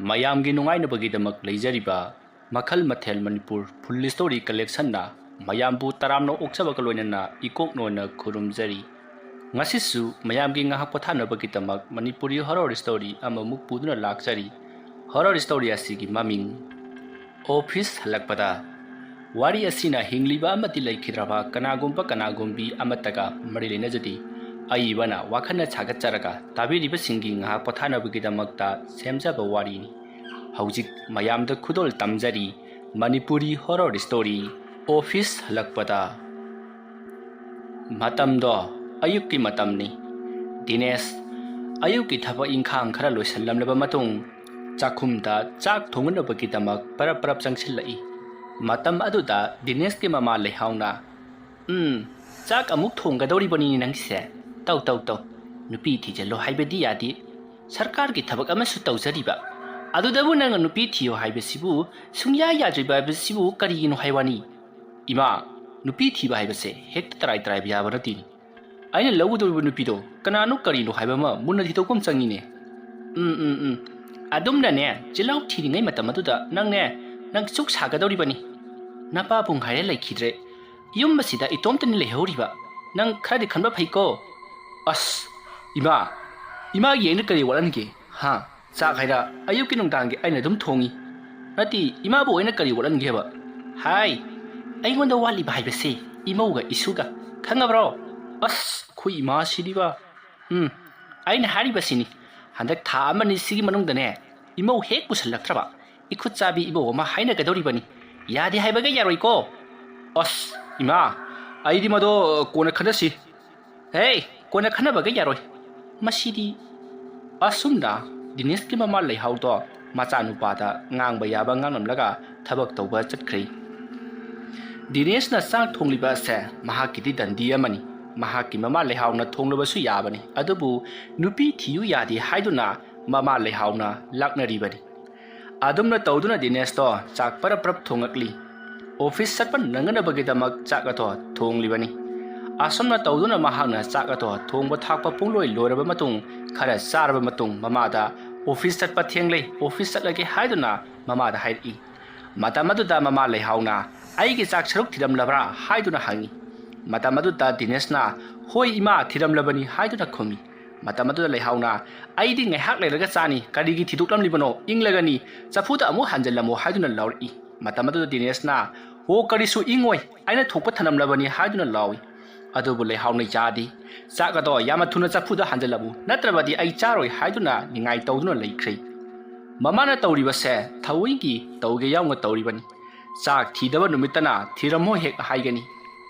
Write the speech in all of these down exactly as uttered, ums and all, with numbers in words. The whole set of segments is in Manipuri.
ꯃꯌꯥꯝꯒꯤ ꯅꯨꯡꯉꯥꯏꯅꯕꯒꯤꯗꯃꯛ ꯂꯩꯖꯔꯤꯕ ꯃꯈꯜ ꯃꯊꯦꯜ ꯃꯅꯤꯄꯨꯔ ꯐꯨꯜ ꯁ꯭ꯇꯣꯔꯤ ꯀꯂꯦꯛꯁꯟꯅ ꯃꯌꯥꯝꯕꯨ ꯇꯔꯥꯝꯅ ꯑꯣꯛꯆꯕꯒ ꯂꯣꯏꯅꯅ ꯏꯀꯣꯛ ꯅꯣꯟꯅ ꯈꯨꯔꯨꯝꯖꯔꯤ꯫ ꯉꯁꯤꯁꯨ ꯃꯌꯥꯝꯒꯤ ꯉꯥꯏꯍꯥꯛ ꯄꯣꯊꯥꯅꯕꯒꯤꯗꯃꯛ ꯃꯅꯤꯄꯨꯔꯤ ꯍꯣꯔꯣꯔ ꯁ꯭ꯇꯣꯔꯤ ꯑꯃꯃꯨꯛ ꯄꯨꯗꯨꯅ ꯂꯥꯛꯆꯔꯤ꯫ ꯍꯣꯔꯣꯔ ꯁ꯭ꯇꯣꯔꯤ ꯑꯁꯤꯒꯤ ꯃꯃꯤꯡ ꯑꯣꯐꯤꯁ ꯍꯜꯂꯛꯄꯗ꯫ ꯋꯥꯔꯤ ꯑꯁꯤꯅ ꯍꯤꯡꯂꯤꯕ ꯑꯃꯗꯤ ꯂꯩꯈꯤꯗ꯭ꯔꯕ ꯀꯅꯥꯒꯨꯝꯕ ꯀꯅꯥꯒꯨꯝꯕꯤ ꯑꯃꯠꯇꯒ ꯃꯔꯤ ꯂꯩꯅꯖꯗꯦ꯫ ꯑꯏꯕꯅ ꯋꯥꯈꯜꯅ ꯁꯥꯒꯠꯆꯔꯒ ꯇꯥꯕꯤꯔꯤꯕꯁꯤꯡꯒꯤ ꯉꯥꯏꯍꯥꯛ ꯄꯣꯊꯥꯅꯕꯒꯤꯗꯃꯛꯇ ꯁꯦꯝꯖꯕ ꯋꯥꯔꯤꯅꯤ꯫ ꯍꯧꯖꯤꯛ ꯃꯌꯥꯝꯗ ꯈꯨꯗꯣꯜ ꯇꯝꯖꯔꯤ ꯃꯅꯤꯄꯨꯔꯤ ꯍꯣꯔꯣꯔ ꯁ꯭ꯇꯣꯔꯤ ꯑꯣꯐꯤꯁ ꯍꯜꯂꯛꯄꯗ꯫ ꯃꯇꯝꯗꯣ ꯑꯌꯨꯛꯀꯤ ꯃꯇꯝꯅꯤ꯫ ꯗꯤꯅꯦꯁ ꯑꯌꯨꯛꯀꯤ ꯊꯕꯛ ꯏꯪꯈꯥꯡ ꯈꯔ ꯂꯣꯏꯁꯤꯜꯂꯝꯂꯕ ꯃꯇꯨꯡ ꯆꯥꯛꯈꯨꯝꯗ ꯆꯥꯛ ꯊꯣꯡꯅꯕꯒꯤꯗꯃꯛ ꯄꯔꯞ ꯄꯔꯞ ꯆꯪꯁꯤꯜꯂꯛꯏ꯫ ꯃꯇꯝ ꯑꯗꯨꯗ ꯗꯤꯅꯦꯁꯀꯤ ꯃꯃꯥ ꯂꯩꯍꯥꯎꯅ, "ꯎꯝ, ꯆꯥꯛ ꯑꯃꯨꯛ ꯊꯣꯡꯒꯗꯧꯔꯤꯕꯅꯤꯅꯦ ꯅꯪꯒꯤꯁꯦ꯫ ꯇꯧ, ꯇꯧ, ꯇꯧ꯫ ꯅꯨꯄꯤ ꯊꯤꯖꯤꯜꯂꯣ ꯍꯥꯏꯕꯗꯤ ꯌꯥꯗꯦ꯫ ꯁꯔꯀꯥꯔꯒꯤ ꯊꯕꯛ ꯑꯃꯁꯨ ꯇꯧꯖꯔꯤꯕ꯫ ꯑꯗꯨꯗꯕꯨ ꯅꯪꯅ ꯅꯨꯄꯤ ꯊꯤꯌꯣ ꯍꯥꯏꯕꯁꯤꯕꯨ ꯁꯨꯡꯌꯥ ꯌꯥꯗ꯭ꯔꯤꯕ ꯍꯥꯏꯕꯁꯤꯕꯨ ꯀꯔꯤꯒꯤꯅꯣ ꯍꯥꯏ ꯋꯥꯅꯤ?" "ꯏꯃꯥ, ꯅꯨꯄꯤ ꯊꯤꯕ ꯍꯥꯏꯕꯁꯦ ꯍꯦꯛꯇ ꯇꯔꯥꯏ ꯇꯔꯥꯏꯕ ꯌꯥꯕ ꯅꯠꯇꯦꯅꯦ꯫ ꯑꯩꯅ ꯂꯧꯒꯗꯧꯔꯤꯕ ꯅꯨꯄꯤꯗꯣ ꯀꯅꯥꯅꯣ ꯀꯔꯤꯅꯣ ꯍꯥꯏꯕ ꯑꯃ ꯃꯨꯟꯅ ꯊꯤꯗꯣꯛꯄ ꯑꯃ ꯆꯪꯉꯤꯅꯦ꯫ ꯎꯝ, ꯎꯝ, ꯎꯝ꯫ ꯑꯗꯨꯝꯅꯅꯦ, ꯆꯤꯜꯍꯥꯎ ꯊꯤꯔꯤꯉꯩ ꯃꯇꯝ ꯑꯗꯨꯗ ꯅꯪꯅꯦ, ꯅꯪ ꯆꯨꯛ ꯁꯥꯒꯗꯧꯔꯤꯕꯅꯤ꯫ ꯅꯄꯥꯕꯨ ꯉꯥꯏꯔꯦ ꯂꯩꯈꯤꯗ꯭ꯔꯦ꯫ ꯌꯨꯝ ꯑꯁꯤꯗ ꯏꯇꯣꯝꯇꯅꯤ ꯂꯩꯍꯧꯔꯤꯕ꯫ ꯅꯪ ꯈꯔꯗꯤ ꯈꯟꯕ ꯐꯩꯀꯣ꯫ ꯑꯁ, ꯏꯃꯥ, ꯏꯃꯥꯒꯤ ꯑꯩꯅ ꯀꯔꯤ ꯋꯥꯠꯍꯟꯒꯦ? ꯍꯥ? ꯆꯥꯛ ꯍꯥꯏꯔ ꯑꯌꯨꯛꯀꯤ ꯅꯨꯡꯗꯥꯡꯒꯤ ꯑꯩꯅ ꯑꯗꯨꯝ ꯊꯣꯡꯉꯤ꯫ ꯅꯠꯇꯦ, ꯏꯃꯥꯕꯨ ꯑꯩꯅ ꯀꯔꯤ ꯋꯥꯠꯍꯟꯒꯦꯕ? ꯍꯥꯏ, ꯑꯩꯉꯣꯟꯗ ꯋꯥꯠꯂꯤꯕ ꯍꯥꯏꯕꯁꯦ ꯏꯃꯧꯒ ꯏꯁꯨꯒ꯫ ꯈꯪꯉꯕ꯭ꯔꯣ?" ꯑꯁ, ꯑꯩꯈꯣꯏ ꯏꯃꯥꯁꯤꯗꯤꯕ꯫ ꯎꯝ, ꯑꯩꯅ ꯍꯥꯏꯔꯤꯕꯁꯤꯅꯤ꯫ ꯍꯟꯗꯛ ꯊꯥ ꯑꯃꯅꯤ ꯁꯤꯒꯤ ꯃꯅꯨꯡꯗꯅꯦ, ꯏꯃꯧ ꯍꯦꯛ ꯄꯨꯁꯜꯂꯛꯇ꯭ꯔꯕ, ꯏꯈꯨꯠ ꯆꯥꯕꯤ ꯏꯃꯧ ꯑꯃ ꯍꯥꯏꯅꯒꯗꯧꯔꯤꯕꯅꯤ꯫ ꯌꯥꯗꯦ ꯍꯥꯏꯕꯒ ꯌꯥꯔꯣꯏꯀꯣ꯫ ꯑꯁ, ꯏꯃꯥ, ꯑꯩꯗꯤ ꯃꯗꯣ ꯀꯣꯟꯅ ꯈꯟꯅꯁꯤ꯫ ꯍꯦ, ꯀꯣꯟꯅ ꯈꯟꯅꯕꯒ ꯌꯥꯔꯣꯏ꯫ ꯃꯁꯤꯗꯤ꯫ ꯑꯁꯨꯝꯅ ꯗꯤꯅꯦꯁꯀꯤ ꯃꯃꯥ ꯂꯩꯍꯥꯎꯗꯣ ꯃꯆꯥꯅꯨꯄꯥꯗ ꯉꯥꯡꯕ ꯌꯥꯕ ꯉꯥꯡꯂꯝꯂꯒ ꯊꯕꯛ ꯇꯧꯕ ꯆꯠꯈ꯭ꯔꯦ꯫ ꯗꯤꯅꯦꯁꯅ ꯆꯥꯛ ꯊꯣꯡꯂꯤꯕ ꯑꯁꯦ ꯃꯍꯥꯛꯀꯤꯗꯤ ꯗꯟꯗꯤ ꯑꯃꯅꯤ꯫ ꯃꯍꯥꯛꯀꯤ ꯃꯃꯥ ꯂꯩꯍꯥꯎꯅ ꯊꯣꯡꯂꯕꯁꯨ ꯌꯥꯕꯅꯤ, ꯑꯗꯨꯕꯨ ꯅꯨꯄꯤ ꯊꯤꯌꯨ ꯌꯥꯗꯦ ꯍꯥꯏꯗꯨꯅ ꯃꯃꯥ ꯂꯩꯍꯥꯎꯅ ꯂꯥꯛꯅꯔꯤꯕꯅꯤ꯫ ꯑꯗꯨꯝꯅ ꯇꯧꯗꯨꯅ ꯗꯤꯅꯦꯁꯇꯣ ꯆꯥꯛ ꯄꯔꯞ ꯄꯔꯞ ꯊꯣꯡꯉꯛꯂꯤ꯫ ꯑꯣꯐꯤꯁ ꯆꯠꯄ ꯅꯪꯅꯅꯕꯒꯤꯗꯃꯛ ꯆꯥꯛ ꯑꯗꯣ ꯊꯣꯡꯂꯤꯕꯅꯤ꯫ ꯑꯁꯨꯝꯅ ꯇꯧꯗꯨꯅ ꯃꯍꯥꯛꯅ ꯆꯥꯛ ꯑꯗꯣ ꯊꯣꯡꯕ ꯊꯥꯛꯄ ꯄꯨꯡꯂꯣꯏ ꯂꯣꯏꯔꯕ ꯃꯇꯨꯡ, ꯈꯔ ꯆꯥꯔꯕ ꯃꯇꯨꯡ, ꯃꯃꯥꯗ "ꯑꯣꯐꯤꯁ ꯆꯠꯄ ꯊꯦꯡꯂꯦ, ꯑꯣꯐꯤꯁ ꯆꯠꯂꯒꯦ" ꯍꯥꯏꯗꯨꯅ ꯃꯃꯥꯗ ꯍꯥꯏꯔꯛꯏ꯫ ꯃꯇꯝ ꯑꯗꯨꯗ ꯃꯃꯥ ꯂꯩꯍꯥꯎꯅ "ꯑꯩꯒꯤ ꯆꯥꯛ ꯁꯔꯨꯛ ꯊꯤꯔꯝꯂꯕ꯭ꯔꯥ?" ꯍꯥꯏꯗꯨꯅ ꯍꯪꯉꯤ꯫ ꯃꯇꯝ ꯑꯗꯨꯗ ꯗꯤꯅꯦꯁꯅ "ꯍꯣꯏ ꯏꯃꯥ, ꯊꯤꯔꯝꯂꯕꯅꯤ" ꯍꯥꯏꯗꯨꯅ ꯈꯨꯝꯃꯤ꯫ ꯃꯇꯝ ꯑꯗꯨꯗ ꯂꯩꯍꯥꯎꯅ "ꯑꯩꯗꯤ ꯉꯥꯏꯍꯥꯛ ꯂꯩꯔꯒ ꯆꯥꯅꯤ, ꯀꯔꯤꯒꯤ ꯊꯤꯗꯣꯛꯂꯝꯂꯤꯕꯅꯣ? ꯏꯪꯂꯒꯅꯤ, ꯆꯐꯨꯗ ꯑꯃꯨꯛ ꯍꯟꯖꯤꯜꯂꯝꯃꯣ" ꯍꯥꯏꯗꯨꯅ ꯂꯥꯎꯔꯛꯏ꯫ ꯃꯇꯝ ꯑꯗꯨꯗ ꯗꯤꯅꯦꯁꯅ "ꯍꯣ, ꯀꯔꯤꯁꯨ ꯏꯪꯉꯣꯏ, ꯑꯩꯅ ꯊꯣꯛꯄ ꯊꯅꯝꯂꯕꯅꯤ" ꯍꯥꯏꯗꯨꯅ ꯂꯥꯎꯏ꯫ ꯑꯗꯨꯕꯨ ꯂꯩꯍꯥꯎꯅ "ꯌꯥꯗꯦ, ꯆꯥꯛ ꯑꯗꯣ ꯌꯥꯝꯅ ꯊꯨꯅ ꯆꯐꯨꯗ ꯍꯟꯖꯤꯜꯂꯝꯃꯨ, ꯅꯠꯇ꯭ꯔꯕꯗꯤ ꯑꯩ ꯆꯥꯔꯣꯏ" ꯍꯥꯏꯗꯨꯅ ꯅꯤꯡꯉꯥꯏ ꯇꯧꯗꯨꯅ ꯂꯩꯈ꯭ꯔꯦ꯫ ꯃꯃꯥꯅ ꯇꯧꯔꯤꯕꯁꯦ ꯊꯑꯣꯏꯒꯤ ꯇꯧꯒꯦ ꯌꯥꯎꯅ ꯇꯧꯔꯤꯕꯅꯤ꯫ ꯆꯥꯛ ꯊꯤꯗꯕ ꯅꯨꯃꯤꯠꯇꯅ "ꯊꯤꯔꯝꯃꯣ" ꯍꯦꯛ ꯍꯥꯏꯒꯅꯤ,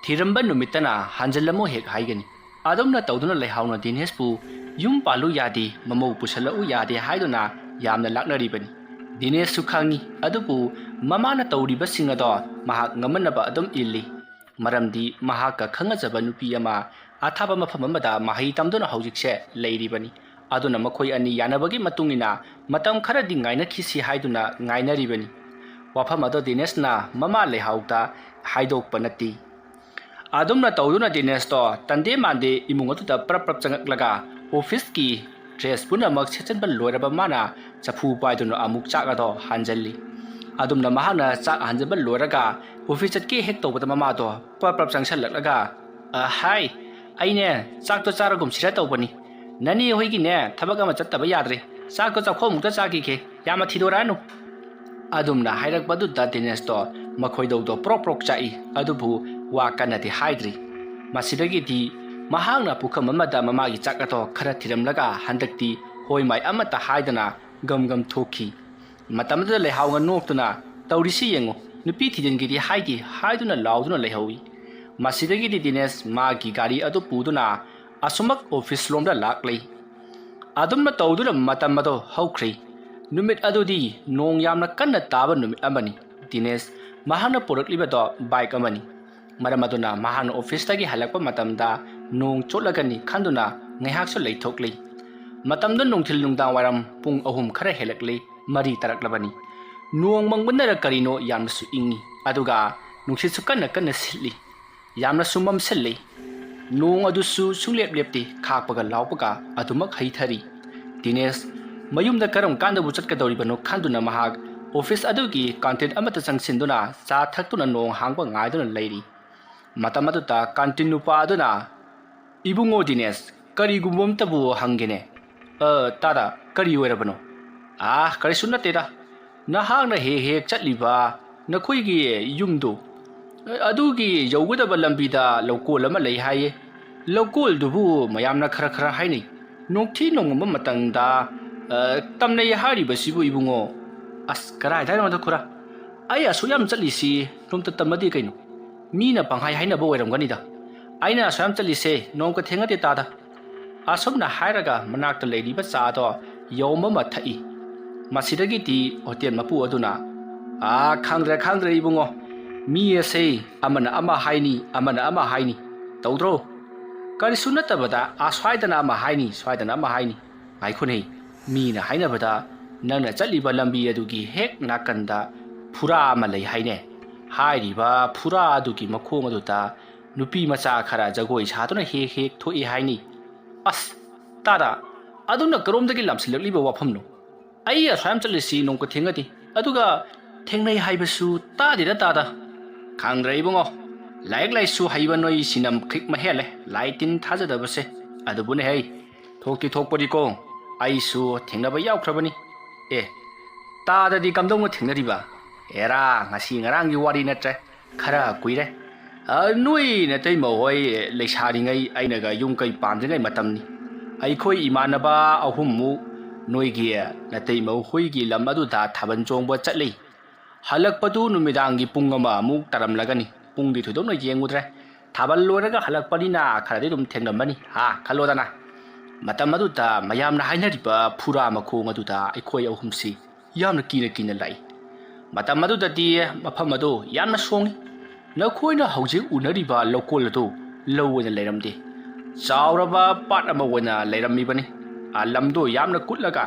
ꯊꯤꯔꯝꯕ ꯅꯨꯃꯤꯠꯇꯅ "ꯍꯟꯖꯤꯜꯂꯝꯃꯣ" ꯍꯦꯛ ꯍꯥꯏꯒꯅꯤ꯫ ꯑꯗꯨꯝꯅ ꯇꯧꯗꯨꯅ ꯂꯩꯍꯥꯎꯅ ꯗꯤꯅꯦꯁꯄꯨ "ꯌꯨꯝ ꯄꯥꯜꯂꯨ ꯌꯥꯗꯦ, ꯃꯃꯧ ꯄꯨꯁꯜꯂꯛꯎ ꯌꯥꯗꯦ" ꯍꯥꯏꯗꯨꯅ ꯌꯥꯝꯅ ꯂꯥꯛꯅꯔꯤꯕꯅꯤ꯫ ꯗꯤꯅꯦꯁꯁꯨ ꯈꯪꯏ, ꯑꯗꯨꯕꯨ ꯃꯃꯥꯅ ꯇꯧꯔꯤꯕꯁꯤꯡ ꯑꯗꯣ ꯃꯍꯥꯛ ꯉꯝꯃꯟꯅꯕ ꯑꯗꯨꯝ ꯏꯜꯂꯤ꯫ ꯃꯔꯝꯗꯤ ꯃꯍꯥꯛꯀ ꯈꯪꯅꯖꯕ ꯅꯨꯄꯤ ꯑꯃ ꯑꯊꯥꯞꯄ ꯃꯐꯝ ꯑꯃꯗ ꯃꯍꯩ ꯇꯝꯗꯨꯅ ꯍꯧꯖꯤꯛꯁꯦ ꯂꯩꯔꯤꯕꯅꯤ꯫ ꯑꯗꯨꯅ ꯃꯈꯣꯏ ꯑꯅꯤ ꯌꯥꯅꯕꯒꯤ ꯃꯇꯨꯡ ꯏꯟꯅ ꯃꯇꯝ ꯈꯔꯗꯤ ꯉꯥꯏꯅꯈꯤꯁꯤ ꯍꯥꯏꯗꯨꯅ ꯉꯥꯏꯅꯔꯤꯕꯅꯤ꯫ ꯋꯥꯐꯝ ꯑꯗꯣ ꯗꯤꯅꯦꯁꯅ ꯃꯃꯥ ꯂꯩꯍꯥꯎꯗ ꯍꯥꯏꯗꯣꯛꯄ ꯅꯠꯇꯦ꯫ ꯑꯗꯨꯝꯅ ꯇꯧꯗꯨꯅ ꯗꯤꯅꯦꯁꯇꯣ ꯇꯟꯗꯦ ꯃꯥꯟꯗꯦ ꯏꯃꯨꯡ ꯑꯗꯨꯗ ꯄ꯭ꯔꯞ ꯄ꯭ꯔꯞ ꯆꯪꯉꯛꯂꯒ ꯑꯣꯐꯤꯁꯀꯤ ꯗ꯭ꯔꯦꯁ ꯄꯨꯝꯅꯃꯛ ꯁꯦꯠꯆꯟꯕ ꯂꯣꯏꯔꯕ ꯃꯥꯅ ꯆꯐꯨ ꯄꯥꯏꯗꯨꯅ ꯑꯃꯨꯛ ꯆꯥꯛ ꯑꯗꯣ ꯍꯥꯟꯖꯜꯂꯤ꯫ ꯑꯗꯨꯝꯅ ꯃꯍꯥꯛꯅ ꯆꯥꯛ ꯍꯥꯟꯖꯟꯕ ꯂꯣꯏꯔꯒ ꯑꯣꯐꯤꯁ ꯆꯠꯀꯦ ꯍꯦꯛ ꯇꯧꯕꯗ ꯃꯃꯥꯗꯣ ꯄ꯭ꯔꯞ ꯄ꯭ꯔꯞ ꯆꯪꯁꯜꯂꯛꯂꯒ, "ꯑ, ꯍꯥꯏ, ꯑꯩꯅꯦ ꯆꯥꯛꯇꯣ ꯆꯥꯔꯒꯨꯝꯁꯤꯔ ꯇꯧꯕꯅꯤ꯫ ꯅꯅꯦ ꯍꯣꯏꯒꯤꯅꯦ ꯊꯕꯛ ꯑꯃ ꯆꯠꯇꯕ ꯌꯥꯗ꯭ꯔꯦ꯫ ꯆꯥꯛꯇꯣ ꯆꯥꯛꯈꯣꯝ ꯑꯃꯨꯛꯇ ꯆꯥꯈꯤꯒꯦ, ꯌꯥꯝꯅ ꯊꯤꯗꯣꯔꯛꯑꯅꯨ"꯫ ꯑꯗꯨꯝꯅ ꯍꯥꯏꯔꯛꯄꯗꯨꯗ ꯗꯤꯅꯦꯁꯇꯣ ꯃꯈꯣꯏꯗꯧꯗꯣ ꯄ꯭ꯔꯣꯛ ꯄ꯭ꯔꯣꯛ ꯆꯥꯛꯏ, ꯑꯗꯨꯕꯨ ꯋꯥ ꯀꯟꯅꯗꯤ ꯍꯥꯏꯗ꯭ꯔꯤ꯫ ꯃꯁꯤꯗꯒꯤꯗꯤ ꯃꯍꯥꯛꯅ ꯄꯨꯈꯝ ꯑꯃꯗ ꯃꯃꯥꯒꯤ ꯆꯥꯛ ꯑꯗꯣ ꯈꯔ ꯊꯤꯔꯝꯂꯒ ꯍꯟꯗꯛꯇꯤ ꯍꯣꯏ ꯃꯥꯏ ꯑꯃꯠꯇ ꯍꯥꯏꯗꯅ ꯒꯝ ꯒꯝ ꯊꯣꯛꯈꯤ꯫ ꯃꯇꯝ ꯑꯗꯨꯗ ꯂꯩꯍꯥꯎꯅ ꯅꯣꯛꯇꯨꯅ, "ꯇꯧꯔꯤꯁꯤ ꯌꯦꯡꯉꯨ, ꯅꯨꯄꯤ ꯊꯤꯖꯤꯟꯒꯦꯗꯤ ꯍꯥꯏꯗꯦ" ꯍꯥꯏꯗꯨꯅ ꯂꯥꯎꯗꯨꯅ ꯂꯩꯍꯧꯏ꯫ ꯃꯁꯤꯗꯒꯤꯗꯤ ꯗꯤꯅꯦꯁ ꯃꯥꯒꯤ ꯒꯥꯔꯤ ꯑꯗꯨ ꯄꯨꯗꯨꯅ ꯑꯁꯨꯃꯛ ꯑꯣꯐꯤꯁ ꯂꯣꯝꯗ ꯂꯥꯛꯂꯤ꯫ ꯑꯗꯨꯝꯅ ꯇꯧꯗꯨꯅ ꯃꯇꯝ ꯑꯗꯨ ꯍꯧꯈ꯭ꯔꯦ꯫ ꯅꯨꯃꯤꯠ ꯑꯗꯨꯗꯤ ꯅꯣꯡ ꯌꯥꯝꯅ ꯀꯟꯅ ꯇꯥꯕ ꯅꯨꯃꯤꯠ ꯑꯃꯅꯤ꯫ ꯗꯤꯅꯦꯁ ꯃꯍꯥꯛꯅ ꯄꯨꯔꯛꯂꯤꯕꯗꯣ ꯕꯥꯏꯛ ꯑꯃꯅꯤ꯫ ꯃꯔꯝ ꯑꯗꯨꯅ ꯃꯍꯥꯛꯅ ꯑꯣꯐꯤꯁꯇꯒꯤ ꯍꯜꯂꯛꯄ ꯃꯇꯝꯗ ꯅꯣꯡ ꯆꯣꯠꯂꯒꯅꯤ ꯈꯟꯗꯨꯅ ꯉꯥꯏꯍꯥꯛꯁꯨ ꯂꯩꯊꯣꯛꯂꯤ꯫ ꯃꯇꯝꯗꯨ ꯅꯨꯡꯊꯤꯜ ꯅꯨꯡꯗꯥꯡ ꯋꯥꯏꯔꯝ ꯄꯨꯡ ꯑꯍꯨꯝ ꯈꯔ ꯍꯦꯜꯂꯛꯂꯤ, ꯃꯔꯤ ꯇꯥꯔꯛꯂꯕꯅꯤ꯫ ꯅꯣꯡ ꯃꯪꯕꯅꯔ ꯀꯔꯤꯅꯣ ꯌꯥꯝꯅꯁꯨ ꯏꯪꯉꯤ, ꯑꯗꯨꯒ ꯅꯨꯡꯁꯤꯠꯁꯨ ꯀꯟꯅ ꯀꯟꯅ ꯁꯤꯠꯂꯤ꯫ ꯌꯥꯝꯅꯁꯨ ꯃꯝꯁꯤꯜꯂꯤ꯫ ꯅꯣꯡ ꯑꯗꯨꯁꯨ ꯁꯨꯡꯂꯦꯞ ꯂꯦꯞꯇꯦ, ꯈꯥꯛꯄꯒ ꯂꯥꯎꯕꯒ ꯑꯗꯨꯃꯛ ꯍꯩꯊꯔꯤ꯫ ꯗꯤꯅꯦꯁ ꯃꯌꯨꯝꯗ ꯀꯔꯝ ꯀꯥꯟꯗꯕꯨ ꯆꯠꯀꯗꯧꯔꯤꯕꯅꯣ ꯈꯟꯗꯨꯅ ꯃꯍꯥꯛ ꯑꯣꯐꯤꯁ ꯑꯗꯨꯒꯤ ꯀꯥꯟꯇꯤꯟ ꯑꯃꯠꯇ ꯆꯪꯁꯤꯟꯗꯨꯅ ꯆꯥ ꯊꯛꯇꯨꯅ ꯅꯣꯡ ꯍꯥꯡꯕ ꯉꯥꯏꯗꯨꯅ ꯂꯩꯔꯤ꯫ ꯃꯇꯝ ꯑꯗꯨꯗ ꯀꯥꯟꯇꯤꯟ ꯅꯨꯄꯥ ꯑꯗꯨꯅ, "ꯏꯕꯨꯡꯉꯣ ꯗꯤꯅꯦꯁ, ꯀꯔꯤꯒꯨꯝꯕ ꯑꯝꯇꯕꯨ ꯍꯪꯒꯦꯅꯦ꯫" "ꯑ, ꯇꯥꯗ, ꯀꯔꯤ ꯑꯣꯏꯔꯕꯅꯣ?" "ꯑꯥ, ꯀꯔꯤꯁꯨ ꯅꯠꯇꯦꯗ꯫ ꯅꯍꯥꯛꯅ ꯍꯦꯛ ꯍꯦꯛ ꯆꯠꯂꯤꯕ ꯅꯈꯣꯏꯒꯤ ꯌꯨꯝꯗꯨ, ꯑꯗꯨꯒꯤ ꯌꯧꯒꯗꯕ ꯂꯝꯕꯤꯗ ꯂꯧꯀꯣꯜ ꯑꯃ ꯂꯩ ꯍꯥꯏꯌꯦ꯫ ꯂꯧꯀꯣꯜꯗꯨꯕꯨ ꯃꯌꯥꯝꯅ ꯈꯔ ꯈꯔ ꯍꯥꯏꯅꯩ꯫ ꯅꯣꯡꯊꯤ ꯅꯣꯡꯃꯝꯕ ꯃꯇꯝꯗ, ꯑ, ꯇꯝꯅꯩ ꯍꯥꯏꯔꯤꯕꯁꯤꯕꯨ ꯏꯕꯨꯡꯉꯣ?" "ꯑꯁ, ꯀꯗꯥꯏꯗ ꯍꯥꯏꯅꯣꯗ ꯈꯨꯔꯥ? ꯑꯩ ꯑꯁꯨꯛ ꯌꯥꯝ ꯆꯠꯂꯤꯁꯤ ꯅꯣꯡꯇ ꯇꯝꯃꯗꯤ ꯀꯩꯅꯣ? ꯃꯤꯅ ꯄꯪꯍꯥꯏ ꯍꯥꯏꯅꯕ ꯑꯣꯏꯔꯝꯒꯅꯤꯗ꯫ ꯑꯩꯅ ꯑꯁꯨꯛ ꯌꯥꯝ ꯆꯠꯂꯤꯁꯦ ꯅꯣꯡꯃ ꯊꯦꯡꯅꯗꯦ ꯇꯥꯗ꯫" ꯑꯁꯨꯝꯅ ꯍꯥꯏꯔꯒ ꯃꯅꯥꯛꯇ ꯂꯩꯔꯤꯕ ꯆꯥꯗꯣ ꯌꯥꯎꯝ ꯑꯃ ꯊꯛꯏ꯫ ꯃꯁꯤꯗꯒꯤꯗꯤ ꯍꯣꯇꯦꯜ ꯃꯄꯨ ꯑꯗꯨꯅ, "ꯑꯥ, ꯈꯪꯗ꯭ꯔꯦ, ꯈꯪꯗ꯭ꯔꯦ ꯏꯕꯨꯡꯉꯣ꯫ ꯃꯤ ꯑꯁꯦ ꯑꯃꯅ ꯑꯃ ꯍꯥꯏꯅꯤ, ꯑꯃꯅ ꯑꯃ ꯍꯥꯏꯅꯤ꯫ ꯇꯧꯗ꯭ꯔꯣ? ꯀꯔꯤꯁꯨ ꯅꯠꯇꯕꯗ ꯑꯥ ꯁ꯭ꯋꯥꯏꯗꯅ ꯑꯃ ꯍꯥꯏꯅꯤ, ꯁ꯭ꯋꯥꯏꯗꯅ ꯑꯃ ꯍꯥꯏꯅꯤ꯫ ꯉꯥꯏꯈꯣꯅꯦ, ꯃꯤꯅ ꯍꯥꯏꯅꯕꯗ ꯅꯪꯅ ꯆꯠꯂꯤꯕ ꯂꯝꯕꯤ ꯑꯗꯨꯒꯤ ꯍꯦꯛ ꯅꯥꯀꯟꯗ ꯐꯨꯔꯥ ꯑꯃ ꯂꯩ ꯍꯥꯏꯅꯦ꯫ ꯍꯥꯏꯔꯤꯕ ꯐꯨꯔꯥ ꯑꯗꯨꯒꯤ ꯃꯈꯣꯡ ꯑꯗꯨꯗ ꯅꯨꯄꯤ ꯃꯆꯥ ꯈꯔ ꯖꯒꯣꯏ ꯁꯥꯗꯨꯅ ꯍꯦꯛ ꯍꯦꯛ ꯊꯣꯛꯏ ꯍꯥꯏꯅꯤ꯫" "ꯑꯁ, ꯇꯥꯗ, ꯑꯗꯨꯅ ꯀꯔꯣꯝꯗꯒꯤ ꯂꯥꯝꯁꯤꯜꯂꯛꯂꯤꯕ ꯋꯥꯐꯝꯅꯣ? ꯑꯩ ꯑꯁꯨꯛ ꯌꯥꯝ ꯆꯠꯂꯤꯁꯤ ꯅꯣꯡꯃ ꯊꯦꯡꯅꯗꯦ, ꯑꯗꯨꯒ ꯊꯦꯡꯅꯩ ꯍꯥꯏꯕꯁꯨ ꯇꯥꯗꯦꯗ ꯇꯥꯗ꯫" "ꯈꯪꯗ꯭ꯔꯦ ꯏꯕꯨꯡꯉꯣ, ꯂꯥꯏꯔꯤꯛ ꯂꯥꯏꯁꯨ ꯍꯩꯕ ꯅꯣꯏ ꯁꯤꯅ ꯈꯤꯛ ꯃꯍꯦꯜꯂꯦ, ꯂꯥꯏ ꯇꯤꯟ ꯊꯥꯖꯗꯕꯁꯦ꯫ ꯑꯗꯨꯕꯨꯅꯦ ꯍꯩ, ꯊꯣꯛꯇꯤ ꯊꯣꯛꯄꯅꯤꯀꯣ, ꯑꯩꯁꯨ ꯊꯦꯡꯅꯕ ꯌꯥꯎꯈ꯭ꯔꯕꯅꯤ꯫" "ꯑꯦ, ꯇꯥꯗꯗꯤ ꯀꯝꯗꯧꯅ ꯊꯦꯡꯅꯔꯤꯕ?" "ꯑꯦꯔꯥ, ꯉꯁꯤ ꯉꯔꯥꯡꯒꯤ ꯋꯥꯔꯤ ꯅꯠꯇ꯭ꯔꯦ, ꯈꯔ ꯀꯨꯏꯔꯦ꯫ ꯑ, ꯅꯣꯏ ꯅꯇꯩꯃ ꯍꯣꯏ ꯂꯩꯁꯥꯔꯤꯉꯩ ꯑꯩꯅꯒ ꯌꯨꯝ ꯀꯩ ꯄꯥꯟꯗ꯭ꯔꯤꯉꯩ ꯃꯇꯝꯅꯤ꯫ ꯑꯩꯈꯣꯏ ꯏꯃꯥꯟꯅꯕ ꯑꯍꯨꯝꯃꯨꯛ ꯅꯣꯏꯒꯤ ꯅꯇꯩꯃ ꯍꯣꯏꯒꯤ ꯂꯝ ꯑꯗꯨꯗ ꯊꯥꯕꯜ ꯆꯣꯡꯕ ꯆꯠꯂꯤ꯫ ꯍꯜꯂꯛꯄꯗꯨ ꯅꯨꯃꯤꯗꯥꯡꯒꯤ ꯄꯨꯡ ꯑꯃꯃꯨꯛ ꯇꯥꯔꯝꯂꯒꯅꯤ꯫ ꯄꯨꯡꯗꯤ ꯊꯣꯏꯗꯣꯛꯅ ꯌꯦꯡꯉꯨꯗ꯭ꯔꯦ꯫ ꯊꯥꯕꯜ ꯂꯣꯏꯔꯒ ꯍꯜꯂꯛꯄꯅꯤꯅ ꯈꯔꯗꯤ ꯑꯗꯨꯝ ꯊꯦꯡꯂꯝꯃꯅꯤ, ꯍꯥ, ꯈꯜꯂꯣꯗꯅ꯫" ꯃꯇꯝ ꯑꯗꯨꯗ ꯃꯌꯥꯝꯅ ꯍꯥꯏꯅꯔꯤꯕ ꯐꯨꯔꯥ ꯃꯈꯣꯡ ꯑꯗꯨꯗ ꯑꯩꯈꯣꯏ ꯑꯍꯨꯝꯁꯤ ꯌꯥꯝꯅ ꯀꯤꯅ ꯀꯤꯅ ꯂꯥꯛꯏ꯫ ꯃꯇꯝ ꯑꯗꯨꯗꯗꯤ ꯃꯐꯝ ꯑꯗꯨ ꯌꯥꯝꯅ ꯁꯣꯡꯏ꯫ ꯅꯈꯣꯏꯅ ꯍꯧꯖꯤꯛ ꯎꯅꯔꯤꯕ ꯂꯧꯀꯣꯜ ꯑꯗꯨ ꯂꯧ ꯑꯣꯏꯅ ꯂꯩꯔꯝꯗꯦ꯫ ꯆꯥꯎꯔꯕ ꯄꯥꯠ ꯑꯃ ꯑꯣꯏꯅ ꯂꯩꯔꯝꯃꯤꯕꯅꯤ꯫ ꯑꯥ, ꯂꯝꯗꯣ ꯌꯥꯝꯅ ꯀꯨꯠꯂꯒ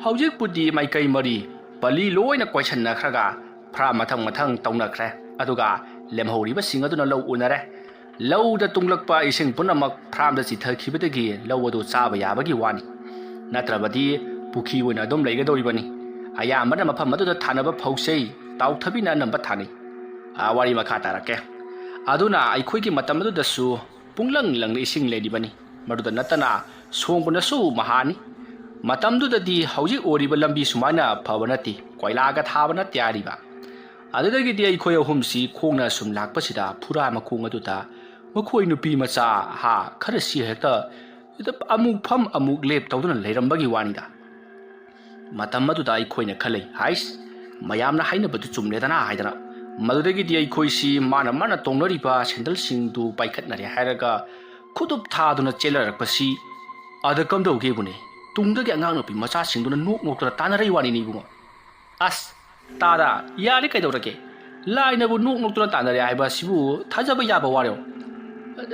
ꯍꯧꯖꯤꯛꯄꯨꯗꯤ ꯃꯥꯏꯀꯩ ꯃꯔꯤ ꯄꯂꯤ ꯂꯣꯏꯅ ꯀꯣꯏꯁꯟꯅꯈ꯭ꯔꯒ ꯐ꯭ꯔꯥꯝ ꯃꯊꯪ ꯃꯊꯪ ꯇꯧꯅꯈ꯭ꯔꯦ꯫ ꯑꯗꯨꯒ ꯂꯦꯝꯍꯧꯔꯤꯕꯁꯤꯡ ꯑꯗꯨꯅ ꯂꯧ ꯎꯅꯔꯦ꯫ ꯂꯧꯗ ꯇꯨꯡꯂꯛꯄ ꯏꯁꯤꯡ ꯄꯨꯝꯅꯃꯛ ꯐ꯭ꯔꯥꯝꯗ ꯆꯤꯊꯈꯤꯕꯗꯒꯤ ꯂꯧ ꯑꯗꯨ ꯆꯥꯕ ꯌꯥꯕꯒꯤ ꯋꯥꯅꯤ꯫ ꯅꯠꯇ꯭ꯔꯕꯗꯤ ꯄꯨꯈ꯭ꯔꯤ ꯑꯣꯏꯅ ꯑꯗꯨꯝ ꯂꯩꯒꯗꯧꯔꯤꯕꯅꯤ꯫ ꯑꯌꯥꯝꯕꯅ ꯃꯐꯝ ꯑꯗꯨꯗ ꯊꯥꯅꯕ ꯐꯧꯁꯦ ꯇꯥꯎꯊꯕꯤꯅ ꯑꯅꯝꯕ ꯊꯥꯅꯩ꯫ ꯑꯥ, ꯋꯥꯔꯤ ꯃꯈꯥ ꯇꯥꯔꯛꯀꯦ꯫ ꯑꯗꯨꯅ ꯑꯩꯈꯣꯏꯒꯤ ꯃꯇꯝ ꯑꯗꯨꯗꯁꯨ ꯄꯨꯡꯂꯪ ꯂꯪꯅ ꯏꯁꯤꯡ ꯂꯩꯔꯤꯕꯅꯤ꯫ ꯃꯗꯨꯗ ꯅꯠꯇꯅ ꯁꯣꯡꯕꯅꯁꯨ ꯃꯍꯥꯅꯤ꯫ ꯃꯇꯝꯗꯨꯗꯗꯤ ꯍꯧꯖꯤꯛ ꯑꯣꯏꯔꯤꯕ ꯂꯝꯕꯤ ꯁꯨꯃꯥꯏꯅ ꯐꯕ ꯅꯠꯇꯦ, ꯀꯣꯏꯂꯥꯒ ꯊꯥꯕ ꯅꯠꯇꯦ ꯍꯥꯏꯔꯤꯕ꯫ ꯑꯗꯨꯗꯒꯤꯗꯤ ꯑꯩꯈꯣꯏ ꯑꯍꯨꯝꯁꯤ ꯈꯣꯡꯅ ꯁꯨꯝ ꯂꯥꯛꯄꯁꯤꯗ ꯐꯨꯔꯥ ꯃꯈꯣꯡ ꯑꯗꯨꯗ ꯃꯈꯣꯏ ꯅꯨꯄꯤ ꯃꯆꯥ ꯍꯥ ꯈꯔꯁꯤ ꯍꯦꯛꯇ ꯑꯃꯨꯛ ꯐꯝ ꯑꯃꯨꯛ ꯂꯦꯞ ꯇꯧꯗꯨꯅ ꯂꯩꯔꯝꯕꯒꯤ ꯋꯥꯅꯤꯗ꯫ ꯃꯇꯝ ꯑꯗꯨꯗ ꯑꯩꯈꯣꯏꯅ ꯈꯜꯂꯤ, "ꯍꯥꯏꯁ, ꯃꯌꯥꯝꯅ ꯍꯥꯏꯅꯕꯗꯨ ꯆꯨꯝꯂꯦꯗꯅ" ꯍꯥꯏꯗꯅ꯫ ꯃꯗꯨꯗꯒꯤꯗꯤ ꯑꯩꯈꯣꯏꯁꯤ ꯃꯥꯅ ꯃꯥꯅ ꯇꯣꯡꯅꯔꯤꯕ ꯁꯦꯟꯗꯜꯁꯤꯡꯗꯨ ꯄꯥꯏꯈꯠꯅꯔꯦ ꯍꯥꯏꯔꯒ ꯈꯨꯗꯨꯞ ꯊꯥꯗꯨꯅ ꯆꯦꯜꯂꯔꯛꯄꯁꯤ ꯑꯗ ꯀꯝꯗꯧꯒꯦꯕꯨꯅꯦ? ꯇꯨꯡꯗꯒꯤ ꯑꯉꯥꯡ ꯅꯨꯄꯤ ꯃꯆꯥꯁꯤꯡꯗꯨꯅ ꯅꯣꯛ ꯅꯣꯛꯇꯨꯅ ꯇꯥꯟꯅꯔꯛꯏ ꯋꯥꯅꯤꯅꯦ ꯏꯕꯨꯡꯉꯣ꯫ "ꯑꯁ, ꯇꯥꯗ, ꯌꯥꯔꯦ ꯀꯩꯗꯧꯔꯒꯦ? ꯂꯥꯏꯅꯕꯨ ꯅꯣꯛ ꯅꯣꯛꯇꯨꯅ ꯇꯥꯟꯅꯔꯦ ꯍꯥꯏꯕ ꯑꯁꯤꯕꯨ ꯊꯥꯖꯕ ꯌꯥꯕ ꯋꯥꯔꯣ?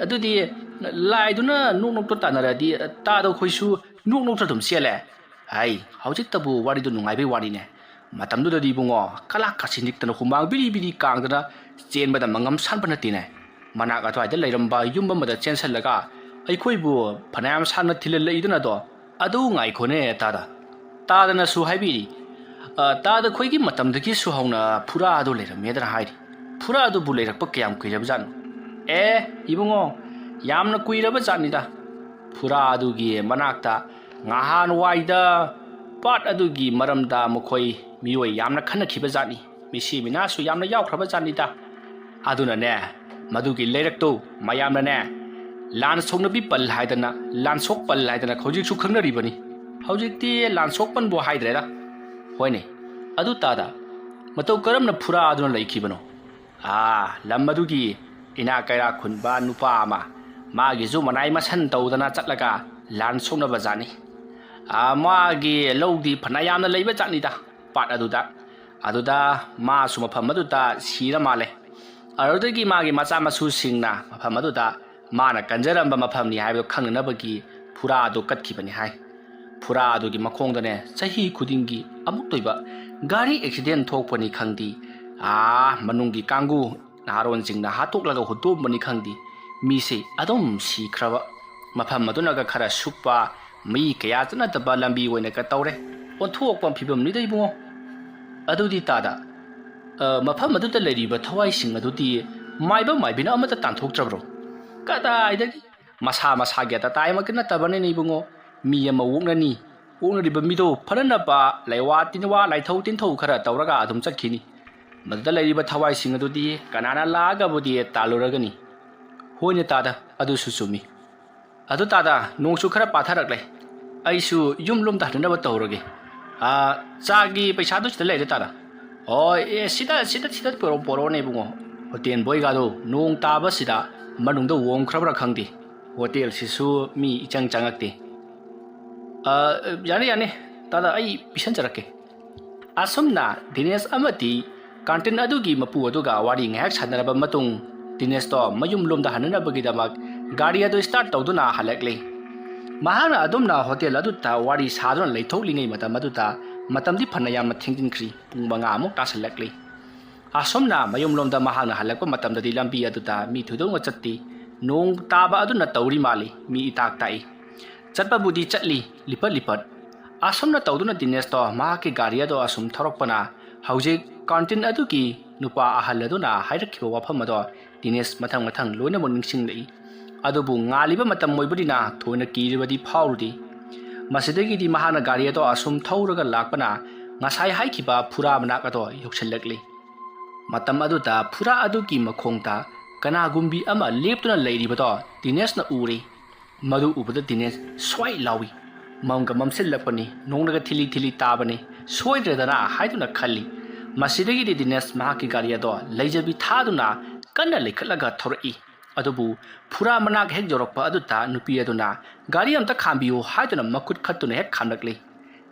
ꯑꯗꯨꯗꯤ ꯂꯥꯏꯗꯨꯅ ꯅꯣꯛ ꯅꯣꯛꯇꯨꯅ ꯇꯥꯟꯅꯔꯗꯤ ꯇꯥꯗ ꯑꯩꯈꯣꯏꯁꯨ ꯅꯣꯛ ꯅꯣꯛꯇꯨꯅ ꯑꯗꯨꯝ ꯆꯦꯜꯂꯦ?" ꯍꯥꯏ, ꯍꯧꯖꯤꯛꯇꯕꯨ ꯋꯥꯔꯤꯗꯨ ꯅꯨꯡꯉꯥꯏꯕꯩ ꯋꯥꯔꯤꯅꯦ꯫ ꯃꯇꯝꯗꯨꯗꯗꯤ ꯏꯕꯨꯡꯉꯣ, ꯀꯂꯥꯛ ꯀꯥꯁꯤ ꯅꯤꯛꯇꯅ ꯍꯨꯃꯥꯡ ꯕꯤꯔꯤ ꯕꯤꯔꯤ ꯀꯥꯡꯗꯅ ꯆꯦꯟꯕꯗ ꯃꯉꯝ ꯁꯥꯟꯕ ꯅꯠꯇꯦꯅꯦ꯫ ꯃꯅꯥꯛ ꯑꯗꯨꯋꯥꯏꯗ ꯂꯩꯔꯝꯕ ꯌꯨꯝ ꯑꯃꯗ ꯆꯦꯟꯁꯤꯜꯂꯒ ꯑꯩꯈꯣꯏꯕꯨ ꯐꯅꯌꯥꯝ ꯁꯥꯟꯅ ꯊꯤꯜꯍꯜꯂꯛꯏꯗꯅꯗꯣ꯫ ꯑꯗꯨ ꯉꯥꯏꯈꯣꯅꯦ ꯇꯥꯗ꯫ ꯇꯥꯗꯅꯁꯨ ꯍꯥꯏꯕꯤꯔꯤ, "ꯑ, ꯇꯥꯗ ꯑꯩꯈꯣꯏꯒꯤ ꯃꯇꯝꯗꯒꯤꯁꯨ ꯍꯧꯅ ꯐꯨꯔꯥ ꯑꯗꯨ ꯂꯩꯔꯝꯃꯦꯗꯅ ꯍꯥꯏꯔꯤ꯫ ꯐꯨꯔꯥ ꯑꯗꯨꯕꯨ ꯂꯩꯔꯛꯄ ꯀꯌꯥꯝ ꯀꯨꯏꯔꯕ ꯖꯥꯠꯅꯣ?" "ꯑꯦ, ꯏꯕꯨꯡꯉꯣ, ꯌꯥꯝꯅ ꯀꯨꯏꯔꯕ ꯖꯥꯠꯅꯤꯗ꯫ ꯐꯨꯔꯥ ꯑꯗꯨꯒꯤ ꯃꯅꯥꯛꯇ ꯉꯍꯥꯟꯋꯥꯏꯗ ꯄꯥꯠ ꯑꯗꯨꯒꯤ ꯃꯔꯝꯗ ꯃꯈꯣꯏ ꯃꯤꯑꯣꯏ ꯌꯥꯝꯅ ꯈꯟꯅꯈꯤꯕ ꯖꯥꯠꯅꯤ꯫ ꯃꯤꯁꯤ ꯃꯤꯅꯥꯁꯨ ꯌꯥꯝꯅ ꯌꯥꯎꯈ꯭ꯔꯕ ꯖꯥꯠꯅꯤꯗ꯫ ꯑꯗꯨꯅꯅꯦ, ꯃꯗꯨꯒꯤ ꯂꯩꯔꯛꯇꯨ ꯃꯌꯥꯝꯅꯅꯦ, ꯂꯥꯟ ꯁꯣꯛꯅꯕꯤ ꯄꯜ ꯍꯥꯏꯗꯅ, ꯂꯥꯟꯁꯣꯛ ꯄꯜ ꯍꯥꯏꯗꯅ ꯍꯧꯖꯤꯛꯁꯨ ꯈꯪꯅꯔꯤꯕꯅꯤ꯫ ꯍꯧꯖꯤꯛꯇꯤ ꯂꯥꯟꯁꯣꯛ ꯄꯟꯕꯨ ꯍꯥꯏꯗ꯭ꯔꯦꯗ꯫ ꯍꯣꯏꯅꯦ, ꯑꯗꯨ ꯇꯥꯗ, ꯃꯇꯧ ꯀꯔꯝꯅ ꯐꯨꯔꯥ ꯑꯗꯨꯅ ꯂꯩꯈꯤꯕꯅꯣ?" "ꯑꯥ, ꯂꯝ ꯑꯗꯨꯒꯤ ꯏꯅꯥꯛ ꯀꯩꯔꯥꯛ ꯈꯨꯟꯕ ꯅꯨꯄꯥ ꯑꯃ, ꯃꯥꯒꯤꯁꯨ ꯃꯅꯥꯏ ꯃꯁꯟ ꯇꯧꯗꯅ ꯆꯠꯂꯒ ꯂꯥꯟ ꯁꯣꯛꯅꯕ ꯖꯥꯠꯅꯤ꯫ ꯑꯥ, ꯃꯥꯒꯤ ꯂꯧꯗꯤ ꯐꯅ ꯌꯥꯝꯅ ꯂꯩꯕ ꯖꯥꯠꯅꯤꯗ ꯄꯥꯠ ꯑꯗꯨꯗ꯫ ꯑꯗꯨꯗ ꯃꯥꯁꯨ ꯃꯐꯝ ꯑꯗꯨꯗ ꯁꯤꯔ ꯃꯥꯜꯂꯦ꯫ ꯑꯗꯨꯗꯒꯤ ꯃꯥꯒꯤ ꯃꯆꯥ ꯃꯁꯨꯁꯤꯡꯅ ꯃꯐꯝ ꯑꯗꯨꯗ ꯃꯥꯅ ꯀꯟꯖꯔꯝꯕ ꯃꯐꯝꯅꯤ ꯍꯥꯏꯕꯗꯨ ꯈꯪꯅꯅꯕꯒꯤ ꯐꯨꯔꯥ ꯑꯗꯨ ꯀꯠꯈꯤꯕꯅꯤ" ꯍꯥꯏ꯫ ꯐꯨꯔꯥ ꯑꯗꯨꯒꯤ ꯃꯈꯣꯡꯗꯅꯦ ꯆꯍꯤ ꯈꯨꯗꯤꯡꯒꯤ ꯑꯃꯨꯛꯇ ꯑꯣꯏꯕ ꯒꯥꯔꯤ ꯑꯦꯛꯁꯤꯗꯦꯟ ꯊꯣꯛꯄꯅꯤ ꯈꯪꯗꯦ, ꯑꯥ, ꯃꯅꯨꯡꯒꯤ ꯀꯥꯡꯕꯨ ꯅꯍꯥꯔꯣꯟꯁꯤꯡꯅ ꯍꯥꯠꯇꯣꯛꯂꯒ ꯍꯨꯟꯗꯣꯛꯑꯝꯕꯅꯤ ꯈꯪꯗꯦ, ꯃꯤꯁꯦ ꯑꯗꯨꯝ ꯁꯤꯈ꯭ꯔꯕ꯫ ꯃꯐꯝ ꯑꯗꯨꯅꯒ ꯈꯔ ꯁꯨꯛꯄ, ꯃꯤ ꯀꯌꯥ ꯆꯠꯅꯗꯕ ꯂꯝꯕꯤ ꯑꯣꯏꯅꯒ ꯇꯧꯔꯦ꯫ ꯑꯣꯟꯊꯣꯛꯄ ꯐꯤꯕꯝꯅꯤꯗ ꯏꯕꯨꯡꯉꯣ꯫ ꯑꯗꯨꯗꯤ ꯇꯥꯗ, ꯑ, ꯃꯐꯝ ꯑꯗꯨꯗ ꯂꯩꯔꯤꯕ ꯊꯋꯥꯏꯁꯤꯡ ꯑꯗꯨꯗꯤ ꯃꯥꯏꯕ ꯃꯥꯏꯕꯤꯅ ꯑꯃꯠꯇ ꯇꯥꯟꯊꯣꯛꯇ꯭ꯔꯕ꯭ꯔꯣ? ꯀꯗꯥꯏꯗꯒꯤ? ꯃꯁꯥ ꯃꯁꯥꯒꯤ ꯑꯇꯇꯥꯏꯃꯛꯇꯤ ꯅꯠꯇꯕꯅꯤꯅ ꯏꯕꯨꯡꯉꯣ꯫ ꯃꯤ ꯑꯃ ꯑꯣꯛꯅꯅꯤ, ꯑꯣꯛꯅꯔꯤꯕ ꯃꯤꯗꯣ ꯐꯅꯅꯕ ꯂꯩꯋꯥ ꯇꯤꯟꯋꯥ, ꯂꯥꯏꯊꯧ ꯇꯤꯟꯊꯧ ꯈꯔ ꯇꯧꯔꯒ ꯑꯗꯨꯝ ꯆꯠꯈꯤꯅꯤ꯫ ꯃꯗꯨꯗ ꯂꯩꯔꯤꯕ ꯊꯋꯥꯏꯁꯤꯡ ꯑꯗꯨꯗꯤ ꯀꯅꯥꯅ ꯂꯥꯛꯑꯒꯕꯨꯗꯤ ꯇꯥꯜꯂꯨꯔꯒꯅꯤ꯫ ꯍꯣꯏꯅꯦ ꯇꯥꯗ, ꯑꯗꯨꯁꯨ ꯆꯨꯝꯃꯤ꯫ ꯑꯗꯨ ꯇꯥꯗ, ꯅꯣꯡꯁꯨ ꯈꯔ ꯄꯥꯊꯔꯛꯂꯦ꯫ ꯑꯩꯁꯨ ꯌꯨꯝ ꯂꯣꯝꯗ ꯍꯟꯅꯅꯕ ꯇꯧꯔꯒꯦ꯫ ꯑꯥ, ꯆꯥꯒꯤ ꯄꯩꯁꯥꯗꯨ ꯁꯤꯗ ꯂꯩꯔꯦ ꯇꯥꯗ꯫ ꯑꯣ, ꯑꯦ, ꯁꯤꯗ, ꯁꯤꯗ, ꯁꯤꯗ ꯄꯨꯔꯛꯑꯣ, ꯄꯨꯔꯛꯑꯣꯅꯦ ꯏꯕꯨꯡꯉꯣ꯫ ꯍꯣꯇꯦꯜ ꯕꯣꯏꯒꯥꯗꯣ ꯅꯣꯡ ꯇꯥꯕꯁꯤꯗ ꯃꯅꯨꯡꯗ ꯑꯣꯝꯈ꯭ꯔꯕ꯭ꯔꯥ ꯈꯪꯗꯦ꯫ ꯍꯣꯇꯦꯜꯁꯤꯁꯨ ꯃꯤ ꯏꯆꯪ ꯆꯪꯉꯛꯇꯦ꯫ ꯑ, ꯌꯥꯅꯤ, ꯌꯥꯅꯤ꯫ ꯇꯥꯗ, ꯑꯩ ꯄꯤꯁꯟꯖꯔꯛꯀꯦ꯫ ꯑꯁꯨꯝꯅ ꯗꯤꯅꯦꯁ ꯑꯃꯗꯤ ꯀꯥꯟꯇꯤꯟ ꯑꯗꯨꯒꯤ ꯃꯄꯨ ꯑꯗꯨꯒ ꯋꯥꯔꯤ ꯉꯥꯏꯍꯥꯛ ꯁꯥꯟꯅꯔꯕ ꯃꯇꯨꯡ, ꯗꯤꯅꯦꯁꯇꯣ ꯃꯌꯨꯝ ꯂꯣꯝꯗ ꯍꯟꯅꯅꯕꯒꯤꯗꯃꯛ ꯒꯥꯔꯤ ꯑꯗꯨ start ꯇꯧꯗꯨꯅ ꯍꯜꯂꯛꯂꯤ꯫ ꯃꯍꯥꯛꯅ ꯑꯗꯨꯝꯅ ꯍꯣꯇꯦꯜ ꯑꯗꯨꯗ ꯋꯥꯔꯤ ꯁꯥꯗꯨꯅ ꯂꯩꯊꯣꯛꯂꯤꯉꯩ ꯃꯇꯝ ꯑꯗꯨꯗ, ꯃꯇꯝꯗꯤ ꯐꯅꯌꯥꯝꯅ ꯊꯦꯡꯖꯤꯟꯈ꯭ꯔꯤ, ꯄꯨꯡ ꯃꯉꯥꯃꯨꯛ ꯇꯥꯁꯜꯂꯛꯂꯤ꯫ ꯑꯁꯨꯝꯅ ꯃꯌꯨꯝꯂꯣꯝꯗ ꯃꯍꯥꯛꯅ ꯍꯜꯂꯛꯄ ꯃꯇꯝꯗꯗꯤ ꯂꯝꯕꯤ ꯑꯗꯨꯗ ꯃꯤ ꯊꯣꯏꯗꯣꯛꯅ ꯆꯠꯇꯦ꯫ ꯅꯣꯡ ꯇꯥꯕ ꯑꯗꯨꯅ ꯇꯧꯔꯤ ꯃꯥꯜꯂꯤ, ꯃꯤ ꯏꯇꯥꯛ ꯇꯥꯛꯏ꯫ ꯆꯠꯄꯕꯨꯗꯤ ꯆꯠꯂꯤ, ꯂꯤꯄꯠ ꯂꯤꯄꯠ꯫ ꯑꯁꯨꯝꯅ ꯇꯧꯗꯨꯅ ꯗꯤꯅꯦꯁꯇꯣ ꯃꯍꯥꯛꯀꯤ ꯒꯥꯔꯤ ꯑꯗꯣ ꯑꯁꯨꯝ ꯊꯧꯔꯛꯄꯅ ꯍꯧꯖꯤꯛ ꯀꯥꯟꯇꯤꯟ ꯑꯗꯨꯒꯤ ꯅꯨꯄꯥ ꯑꯍꯜ ꯑꯗꯨꯅ ꯍꯥꯏꯔꯛꯈꯤꯕ ꯋꯥꯐꯝ ꯑꯗꯣ ꯗꯤꯅꯦꯁ ꯃꯊꯪ ꯃꯊꯪ ꯂꯣꯏꯅꯃꯛ ꯅꯤꯡꯁꯤꯡꯂꯛꯏ꯫ ꯑꯗꯨꯕꯨ ꯉꯥꯜꯂꯤꯕ ꯃꯇꯝ ꯑꯣꯏꯕꯅꯤꯅ ꯊꯣꯏꯅ ꯀꯤꯔꯕꯗꯤ ꯐꯥꯎꯔꯨꯗꯦ꯫ ꯃꯁꯤꯗꯒꯤꯗꯤ ꯃꯍꯥꯛꯅ ꯒꯥꯔꯤ ꯑꯗꯣ ꯑꯁꯨꯝ ꯊꯧꯔꯒ ꯂꯥꯛꯄꯅ ꯉꯁꯥꯏ ꯍꯥꯏꯈꯤꯕ ꯐꯨꯔꯥ ꯃꯅꯥꯛ ꯑꯗꯣ ꯌꯧꯁꯤꯜꯂꯛꯂꯤ꯫ ꯃꯇꯝ ꯑꯗꯨꯗ ꯐꯨꯔꯥ ꯑꯗꯨꯒꯤ ꯃꯈꯣꯡꯗ ꯀꯅꯥꯒꯨꯝꯕꯤ ꯑꯃ ꯂꯦꯞꯇꯨꯅ ꯂꯩꯔꯤꯕꯗꯣ ꯗꯤꯅꯦꯁꯅ ꯎꯔꯦ꯫ ꯃꯗꯨ ꯎꯕꯗ ꯗꯤꯅꯦꯁ ꯁ꯭ꯋꯥꯏ ꯂꯥꯎꯏ꯫ ꯃꯝꯒ ꯃꯝꯁꯤꯜꯂꯛꯄꯅꯤ, ꯅꯣꯡꯅꯒ ꯊꯤꯂꯤ ꯊꯤꯂꯤ ꯇꯥꯕꯅꯤ꯫ ꯁꯣꯏꯗ꯭ꯔꯦꯗꯅ ꯍꯥꯏꯗꯨꯅ ꯈꯜꯂꯤ꯫ ꯃꯁꯤꯗꯒꯤꯗꯤ ꯗꯤꯅꯦꯁ ꯃꯍꯥꯛꯀꯤ ꯒꯥꯔꯤ ꯑꯗꯣ ꯂꯩꯖꯕꯤ ꯊꯥꯗꯨꯅ ꯀꯟꯅ ꯂꯩꯈꯠꯂꯒ ꯊꯧꯔꯛꯏ꯫ ꯑꯗꯨꯕꯨ ꯐꯨꯔꯥ ꯃꯅꯥꯛ ꯍꯦꯛ ꯌꯧꯔꯛꯄ ꯑꯗꯨꯗ ꯅꯨꯄꯤ ꯑꯗꯨꯅ ꯒꯥꯔꯤ ꯑꯝꯇ ꯈꯥꯝꯕꯤꯌꯨ ꯍꯥꯏꯗꯨꯅ ꯃꯈꯨꯠ ꯈꯠꯇꯨꯅ ꯍꯦꯛ ꯈꯥꯝꯂꯛꯂꯤ꯫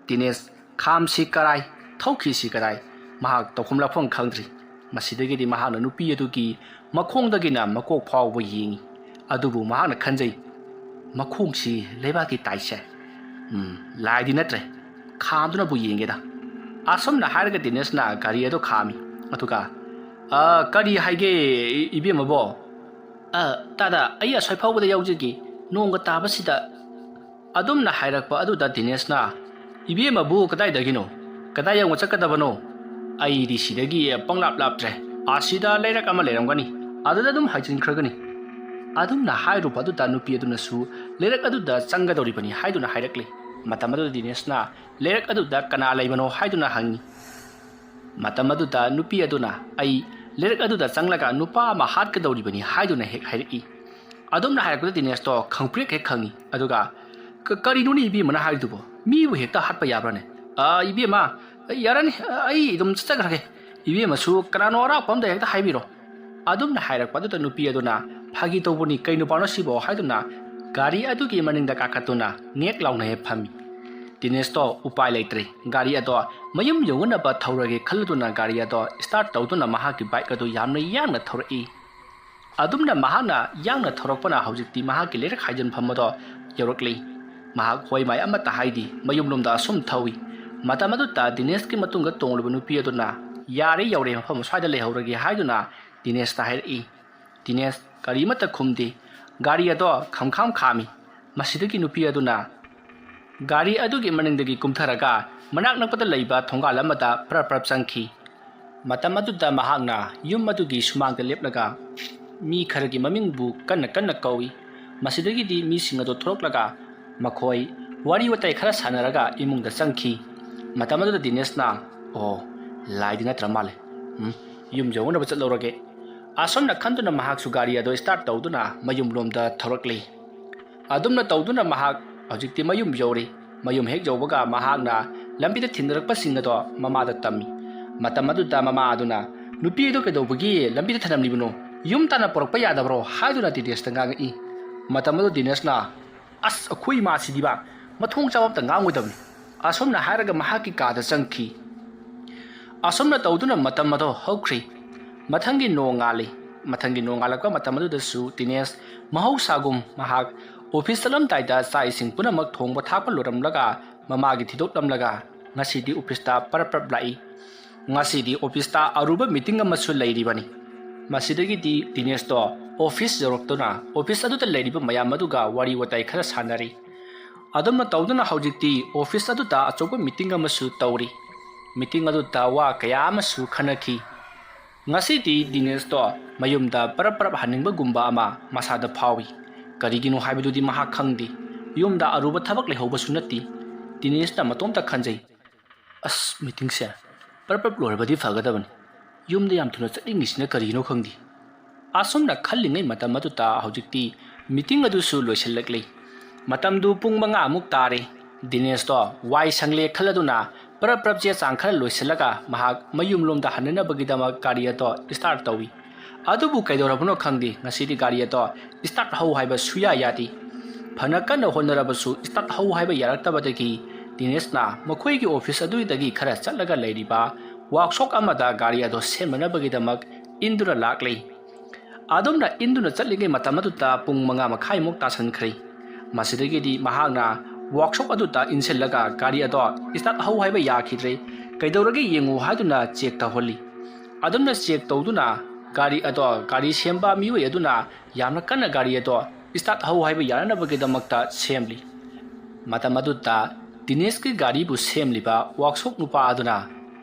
ꯗꯤꯅꯦꯁ ꯈꯥꯝꯁꯤ ꯀꯔꯥꯏ, ꯊꯧꯈꯤꯁꯤ ꯀꯗꯥꯏ, ꯃꯍꯥꯛ ꯇꯧꯐꯝ ꯂꯥꯛꯐꯝ ꯈꯪꯗ꯭ꯔꯤ꯫ ꯃꯁꯤꯗꯒꯤꯗꯤ ꯃꯍꯥꯛꯅ ꯅꯨꯄꯤ ꯑꯗꯨꯒꯤ ꯃꯈꯣꯡꯗꯒꯤꯅ ꯃꯀꯣꯛ ꯐꯥꯎꯕ ꯌꯦꯡꯏ꯫ ꯑꯗꯨꯕꯨ ꯃꯍꯥꯛꯅ ꯈꯟꯖꯩ, "ꯃꯈꯣꯡꯁꯤ ꯂꯩꯕꯥꯛꯀꯤ ꯇꯥꯏꯁꯦ꯫ ꯎꯝ, ꯂꯥꯏꯗꯤ ꯅꯠꯇ꯭ꯔꯦ꯫ ꯈꯥꯝꯗꯨꯅꯕꯨ ꯌꯦꯡꯒꯦꯗ"꯫ ꯑꯁꯨꯝꯅ ꯍꯥꯏꯔꯒ ꯗꯤꯅꯦꯁꯅ ꯒꯥꯔꯤ ꯑꯗꯨ ꯈꯥꯝꯃꯤ꯫ ꯑꯗꯨꯒ, "ꯑ, ꯀꯔꯤ ꯍꯥꯏꯒꯦ, ꯏ-, ꯏꯕꯦꯝꯃꯕꯣ?" "ꯑ, ꯇꯥꯗ, ꯑꯩ ꯑꯁ꯭ꯋꯥꯏ ꯐꯥꯎꯕꯗ ꯌꯥꯎꯖꯒꯦ꯫ ꯅꯣꯡꯒ ꯇꯥꯕꯁꯤꯗ"꯫ ꯑꯗꯨꯝꯅ ꯍꯥꯏꯔꯛꯄ ꯑꯗꯨꯗ ꯗꯤꯅꯦꯁꯅ, "ꯏꯕꯦꯝꯃꯕꯨ ꯀꯗꯥꯏꯗꯒꯤꯅꯣ? ꯀꯗꯥꯏ ꯌꯧꯅ ꯆꯠꯀꯗꯕꯅꯣ? ꯑꯩꯗꯤ ꯁꯤꯗꯒꯤ ꯄꯪꯂꯥꯞ ꯂꯥꯞꯇ꯭ꯔꯦ꯫ ꯑꯁꯤꯗ ꯂꯩꯔꯛ ꯑꯃ ꯂꯩꯔꯝꯒꯅꯤ, ꯑꯗꯨꯗ ꯑꯗꯨꯝ ꯍꯥꯏꯖꯤꯟꯈ꯭ꯔꯒꯅꯤ"꯫ ꯑꯗꯨꯝꯅ ꯍꯥꯏꯔꯨꯕ ꯑꯗꯨꯗ ꯅꯨꯄꯤ ꯑꯗꯨꯅꯁꯨ ꯂꯩꯔꯛ ꯑꯗꯨꯗ ꯆꯪꯒꯗꯧꯔꯤꯕꯅꯤ ꯍꯥꯏꯗꯨꯅ ꯍꯥꯏꯔꯛꯂꯤ꯫ ꯃꯇꯝ ꯑꯗꯨꯗ ꯗꯤꯅꯦꯁꯅ, "ꯂꯩꯔꯛ ꯑꯗꯨꯗ ꯀꯅꯥ ꯂꯩꯕꯅꯣ?" ꯍꯥꯏꯗꯨꯅ ꯍꯪꯉꯤ꯫ ꯃꯇꯝ ꯑꯗꯨꯗ ꯅꯨꯄꯤ ꯑꯗꯨꯅ, "ꯑꯩ ꯂꯩꯔꯛ ꯑꯗꯨꯗ ꯆꯪꯂꯒ ꯅꯨꯄꯥ ꯑꯃ ꯍꯥꯠꯀꯗꯧꯔꯤꯕꯅꯤ" ꯍꯥꯏꯗꯨꯅ ꯍꯦꯛ ꯍꯥꯏꯔꯛꯏ꯫ ꯑꯗꯨꯝꯅ ꯍꯥꯏꯔꯛꯄꯗ ꯗꯤꯅꯦꯁꯇꯣ ꯈꯪꯄ꯭ꯔꯦꯛ ꯍꯦꯛ ꯈꯪꯉꯤ꯫ ꯑꯗꯨꯒ, "ꯀ-, ꯀꯔꯤꯅꯣꯅꯦ ꯏꯕꯦꯝꯃꯅ ꯍꯥꯏꯔꯤꯗꯨꯕꯣ? ꯃꯤꯕꯨ ꯍꯦꯛꯇ ꯍꯥꯠꯄ ꯌꯥꯕ꯭ꯔꯥꯅꯦ? ꯑ, ꯏꯕꯦꯝꯃ, ꯌꯥꯔꯅꯤ, ꯑꯩ ꯑꯗꯨꯝ ꯆꯠꯆꯈ꯭ꯔꯒꯦ꯫ ꯏꯕꯦꯝꯃꯁꯨ ꯀꯅꯥꯅꯣ ꯑꯔꯥꯛꯄ ꯑꯝꯗ ꯍꯦꯛꯇ ꯍꯥꯏꯕꯤꯔꯣ"꯫ ꯑꯗꯨꯝꯅ ꯍꯥꯏꯔꯛꯄ ꯑꯗꯨꯗ ꯅꯨꯄꯤ ꯑꯗꯨꯅ, "ꯐꯥꯒꯤ ꯇꯧꯕꯅꯤ, ꯀꯩ ꯅꯨꯄꯥꯅꯣ ꯁꯤꯕꯣ?" ꯍꯥꯏꯗꯨꯅ ꯒꯥꯔꯤ ꯑꯗꯨꯒꯤ ꯃꯅꯤꯡꯗ ꯀꯥꯈꯠꯇꯨꯅ ꯅꯦꯛ ꯂꯥꯎꯅ ꯍꯦꯛ ꯐꯝꯃꯤ꯫ ꯗꯤꯅꯦꯁꯇꯣ ꯎꯄꯥꯏ ꯂꯩꯇ꯭ꯔꯦ꯫ ꯒꯥꯔꯤ ꯑꯗꯣ ꯃꯌꯨꯝ ꯌꯧꯅꯅꯕ ꯊꯧꯔꯒꯦ ꯈꯜꯂꯗꯨꯅ ꯒꯥꯔꯤ ꯑꯗꯣ start ꯇꯧꯗꯨꯅ ꯃꯍꯥꯛꯀꯤ bike ꯑꯗꯨ ꯌꯥꯝꯅ ꯌꯥꯡꯅ ꯊꯧꯔꯛꯏ꯫ ꯑꯗꯨꯝꯅ ꯃꯍꯥꯛꯅ ꯌꯥꯡꯅ ꯊꯧꯔꯛꯄꯅ ꯍꯧꯖꯤꯛꯇꯤ ꯃꯍꯥꯛꯀꯤ ꯂꯩꯔꯛ ꯍꯥꯏꯖꯤꯟꯐꯝ ꯑꯗꯣ ꯌꯧꯔꯛꯂꯤ꯫ ꯃꯍꯥꯛ ꯍꯣꯏ ꯃꯥꯏ ꯑꯃꯠꯇ ꯍꯥꯏꯗꯦ, ꯃꯌꯨꯝꯂꯣꯝꯗ ꯑꯁꯨꯝ ꯊꯧꯏ꯫ ꯃꯇꯝ ꯑꯗꯨꯗ ꯗꯤꯅꯦꯁꯀꯤ ꯃꯇꯨꯡꯗ ꯇꯣꯡꯂꯤꯕ ꯅꯨꯄꯤ ꯑꯗꯨꯅ, "ꯌꯥꯔꯦ, ꯌꯧꯔꯦ, ꯃꯐꯝ ꯑꯁ꯭ꯋꯥꯏꯗ ꯂꯩꯍꯧꯔꯒꯦ" ꯍꯥꯏꯗꯨꯅ ꯗꯤꯅꯦꯁꯇ ꯍꯥꯏꯔꯛꯏ꯫ ꯗꯤꯅꯦꯁ ꯀꯔꯤꯃꯠꯇ ꯈꯨꯝꯗꯦ꯫ ꯒꯥꯔꯤ ꯑꯗꯣ ꯈꯝꯈꯥꯝ ꯈꯥꯝꯃꯤ꯫ ꯃꯁꯤꯗꯒꯤ ꯅꯨꯄꯤ ꯑꯗꯨꯅ ꯒꯥꯔꯤ ꯑꯗꯨꯒꯤ ꯃꯅꯤꯡꯗꯒꯤ ꯀꯨꯝꯊꯔꯒ ꯃꯅꯥꯛ ꯅꯛꯄꯗ ꯂꯩꯕ ꯊꯣꯡꯒꯥꯜ ꯑꯃꯗ ꯄ꯭ꯔꯞ ꯄ꯭ꯔꯞ ꯆꯪꯈꯤ꯫ ꯃꯇꯝ ꯑꯗꯨꯗ ꯃꯍꯥꯛꯅ ꯌꯨꯝ ꯑꯗꯨꯒꯤ ꯁꯨꯃꯥꯡꯗ ꯂꯦꯞꯂꯒ ꯃꯤ ꯈꯔꯒꯤ ꯃꯃꯤꯡꯕꯨ ꯀꯟꯅ ꯀꯟꯅ ꯀꯧꯏ꯫ ꯃꯁꯤꯗꯒꯤꯗꯤ ꯃꯤꯁꯤꯡ ꯑꯗꯨ ꯊꯣꯔꯛꯂꯒ ꯃꯈꯣꯏ ꯋꯥꯔꯤ ꯋꯥꯇꯥꯏ ꯈꯔ ꯁꯥꯟꯅꯔꯒ ꯏꯃꯨꯡꯗ ꯆꯪꯈꯤ꯫ ꯃꯇꯝ ꯑꯗꯨꯗ ꯗꯤꯅꯦꯁꯅ, "ꯑꯣ, ꯂꯥꯏꯗꯤ ꯅꯠꯇ꯭ꯔ ꯃꯥꯜꯂꯦ꯫ ꯎꯝ, ꯌꯨꯝ ꯌꯧꯅꯕ ꯆꯠꯂꯧꯔꯒꯦ"꯫ ꯑꯁꯨꯝꯅ ꯈꯟꯗꯨꯅ ꯃꯍꯥꯛꯁꯨ ꯒꯥꯔꯤ ꯑꯗꯨ start ꯇꯧꯗꯨꯅ ꯃꯌꯨꯝꯂꯣꯝꯗ ꯊꯧꯔꯛꯂꯤ꯫ ꯑꯗꯨꯝꯅ ꯇꯧꯗꯨꯅ ꯃꯍꯥꯛ ꯍꯧꯖꯤꯛꯇꯤ ꯃꯌꯨꯝ ꯌꯧꯔꯦ꯫ ꯃꯌꯨꯝ ꯍꯦꯛ ꯌꯧꯕꯒ ꯃꯍꯥꯛꯅ ꯂꯝꯕꯤꯗ ꯊꯦꯡꯅꯔꯛꯄꯁꯤꯡ ꯑꯗꯣ ꯃꯃꯥꯗ ꯇꯝꯃꯤ꯫ ꯃꯇꯝ ꯑꯗꯨꯗ ꯃꯃꯥ ꯑꯗꯨꯅ, "ꯅꯨꯄꯤ ꯑꯗꯨ ꯀꯩꯗꯧꯕꯒꯤ ꯂꯝꯕꯤꯗ ꯊꯅꯝꯂꯤꯕꯅꯣ? ꯌꯨꯝ ꯇꯥꯟꯅ ꯄꯨꯔꯛꯄ ꯌꯥꯗꯕ꯭ꯔꯣ?" ꯍꯥꯏꯗꯨꯅ ꯗꯤꯅꯦꯁꯇ ꯉꯥꯡꯉꯛꯏ꯫ ꯃꯇꯝ ꯑꯗꯨ ꯗꯤꯅꯦꯁꯅ, "ꯑꯁ, ꯑꯩꯈꯣꯏ ꯏꯃꯥꯁꯤꯗꯤꯕ ꯃꯊꯣꯡ ꯆꯥꯕ ꯑꯝꯇ ꯉꯥꯡꯉꯣꯏꯗꯕꯅꯤ"꯫ ꯑꯁꯨꯝꯅ ꯍꯥꯏꯔꯒ ꯃꯍꯥꯛꯀꯤ ꯀꯥꯗ ꯆꯪꯈꯤ꯫ ꯑꯁꯨꯝꯅ ꯇꯧꯗꯨꯅ ꯃꯇꯝ ꯑꯗꯣ ꯍꯧꯈ꯭ꯔꯤ꯫ ꯃꯊꯪꯒꯤ ꯅꯣꯡꯉꯥꯜꯂꯤ꯫ ꯃꯊꯪꯒꯤ ꯅꯣꯡꯉꯥꯜꯂꯛꯄ ꯃꯇꯝ ꯑꯗꯨꯗꯁꯨ ꯗꯤꯅꯦꯁ ꯃꯍꯧꯁꯥꯒꯨꯝ ꯃꯍꯥꯛ office ꯆꯠꯂꯝꯗꯥꯏꯗ ꯆꯥꯛ ꯏꯁꯤꯡ ꯄꯨꯝꯅꯃꯛ ꯊꯣꯡꯕ ꯊꯥꯛꯄ ꯂꯣꯏꯔꯝꯂꯒ ꯃꯃꯥꯒꯤ ꯊꯤꯗꯣꯛꯂꯝꯂꯒ ꯉꯁꯤꯗꯤ officeꯇ ꯄꯔꯞ ꯄꯔꯞ ꯂꯥꯛꯏ꯫ ꯉꯁꯤꯗꯤ officeꯇ ꯑꯔꯨꯕ meeting ꯑꯃꯁꯨ ꯂꯩꯔꯤꯕꯅꯤ꯫ ꯃꯁꯤꯗꯒꯤꯗꯤ ꯗꯤꯅꯦꯁꯇꯣ office ꯌꯧꯔꯛꯇꯨꯅ office ꯑꯗꯨꯗ ꯂꯩꯔꯤꯕ ꯃꯌꯥꯝ ꯑꯗꯨꯒ ꯋꯥꯔꯤ ꯋꯥꯇꯥꯏ ꯈꯔ ꯁꯥꯟꯅꯔꯤ꯫ ꯑꯗꯨꯝꯅ ꯇꯧꯗꯨꯅ ꯍꯧꯖꯤꯛꯇꯤ ꯑꯣꯐꯤꯁ ꯑꯗꯨꯗ ꯑꯆꯧꯕ ꯃꯤꯇꯤꯡ ꯑꯃꯁꯨ ꯇꯧꯔꯤ꯫ ꯃꯤꯇꯤꯡ ꯑꯗꯨꯗ ꯋꯥ ꯀꯌꯥ ꯑꯃꯁꯨ ꯈꯟꯅꯈꯤ꯫ ꯉꯁꯤꯗꯤ ꯗꯤꯅꯦꯁꯇꯣ ꯃꯌꯨꯝꯗ ꯄꯔꯞ ꯄꯔꯞ ꯍꯟꯅꯤꯡꯕꯒꯨꯝꯕ ꯑꯃ ꯃꯁꯥꯗ ꯐꯥꯎꯏ꯫ ꯀꯔꯤꯒꯤꯅꯣ ꯍꯥꯏꯕꯗꯨꯗꯤ ꯃꯍꯥꯛ ꯈꯪꯗꯦ꯫ ꯌꯨꯝꯗ ꯑꯔꯨꯕ ꯊꯕꯛ ꯂꯩꯍꯧꯕꯁꯨ ꯅꯠꯇꯦ꯫ ꯗꯤꯅꯦꯁꯅ ꯃꯇꯣꯝꯇ ꯈꯟꯖꯩ, "ꯑꯁ, ꯃꯤꯇꯤꯡꯁꯦ ꯄꯔꯞ ꯄꯔꯞ ꯂꯣꯏꯔꯕꯗꯤ ꯐꯒꯗꯕꯅꯤ꯫ ꯌꯨꯝꯗ ꯌꯥꯝ ꯊꯨꯅ ꯆꯠꯅꯤꯡꯉꯤꯁꯤꯅ ꯀꯔꯤꯒꯤꯅꯣ ꯈꯪꯗꯦ"꯫ ꯑꯁꯨꯝꯅ ꯈꯜꯂꯤꯉꯩ ꯃꯇꯝ ꯑꯗꯨꯗ ꯍꯧꯖꯤꯛꯇꯤ ꯃꯤꯇꯤꯡ ꯑꯗꯨꯁꯨ ꯂꯣꯏꯁꯤꯜꯂꯛꯂꯤ꯫ ꯃꯇꯝꯗꯨ ꯄꯨꯡ ꯃꯉꯥꯃꯨꯛ ꯇꯥꯔꯦ꯫ ꯗꯤꯅꯦꯁꯇꯣ ꯋꯥꯏ ꯁꯪꯂꯦ ꯈꯜꯂꯗꯨꯅ ꯄꯔꯞ ꯄꯔꯞ ꯆꯦ ꯆꯥꯡ ꯈꯔ ꯂꯣꯏꯁꯤꯜꯂꯒ ꯃꯍꯥꯛ ꯃꯌꯨꯝꯂꯣꯝꯗ ꯍꯟꯅꯅꯕꯒꯤꯗꯃꯛ ꯒꯥꯔꯤ ꯑꯗꯣ ꯁ꯭ꯇꯥꯔꯠ ꯇꯧꯏ꯫ ꯑꯗꯨꯕꯨ ꯀꯩꯗꯧꯔꯕꯅꯣ ꯈꯪꯗꯦ, ꯉꯁꯤꯗꯤ ꯒꯥꯔꯤ ꯑꯗꯣ ꯁ꯭ꯇꯥꯔꯠ ꯍꯧ ꯍꯥꯏꯕ ꯁꯨꯌꯥ ꯌꯥꯗꯦ꯫ ꯐꯅ ꯀꯟꯅ ꯍꯣꯠꯅꯔꯕꯁꯨ ꯁ꯭ꯇꯥꯔꯠ ꯍꯧ ꯍꯥꯏꯕ ꯌꯥꯔꯛꯇꯕꯗꯒꯤ ꯗꯤꯅꯦꯁꯅ ꯃꯈꯣꯏꯒꯤ ꯑꯣꯐꯤꯁ ꯑꯗꯨꯗꯒꯤ ꯈꯔ ꯆꯠꯂꯒ ꯂꯩꯔꯤꯕ ꯋꯥꯛꯁꯣꯞ ꯑꯃꯗ ꯒꯥꯔꯤ ꯑꯗꯣ ꯁꯦꯝꯅꯅꯕꯒꯤꯗꯃꯛ ꯏꯟꯗꯨꯅ ꯂꯥꯛꯂꯤ꯫ ꯑꯗꯨꯝꯅ ꯏꯟꯗꯨꯅ ꯆꯠꯂꯤꯉꯩ ꯃꯇꯝ ꯑꯗꯨꯗ ꯄꯨꯡ ꯃꯉꯥ ꯃꯈꯥꯏꯃꯨꯛ ꯇꯥꯁꯟꯈ꯭ꯔꯦ꯫ ꯃꯁꯤꯗꯒꯤꯗꯤ ꯃꯍꯥꯛꯅ ꯋꯥꯛꯁꯣꯞ ꯑꯗꯨꯗ ꯏꯟꯁꯤꯜꯂꯒ ꯒꯥꯔꯤ ꯑꯗꯣ ꯁ꯭ꯇꯥꯔꯠ ꯍꯧ ꯍꯥꯏꯕ ꯌꯥꯈꯤꯗ꯭ꯔꯦ꯫ ꯀꯩꯗꯧꯔꯒꯦ ꯌꯦꯡꯉꯨ ꯍꯥꯏꯗꯨꯅ ꯆꯦꯛ ꯇꯧꯍꯜꯂꯤ꯫ ꯑꯗꯨꯝꯅ ꯆꯦꯛ ꯇꯧꯗꯨꯅ ꯒꯥꯔꯤ ꯑꯗꯣ, ꯒꯥꯔꯤ ꯁꯦꯝꯕ ꯃꯤꯑꯣꯏ ꯑꯗꯨꯅ ꯌꯥꯝꯅ ꯀꯟꯅ ꯒꯥꯔꯤ ꯑꯗꯣ ꯁ꯭ꯇꯥꯔꯠ ꯍꯧ ꯍꯥꯏꯕ ꯌꯥꯅꯅꯕꯒꯤꯗꯃꯛꯇ ꯁꯦꯝꯂꯤ꯫ ꯃꯇꯝ ꯑꯗꯨꯗ ꯗꯤꯅꯦꯁꯀꯤ ꯒꯥꯔꯤꯕꯨ ꯁꯦꯝꯂꯤꯕ ꯋꯥꯛꯁꯣꯞ ꯅꯨꯄꯥ ꯑꯗꯨꯅ,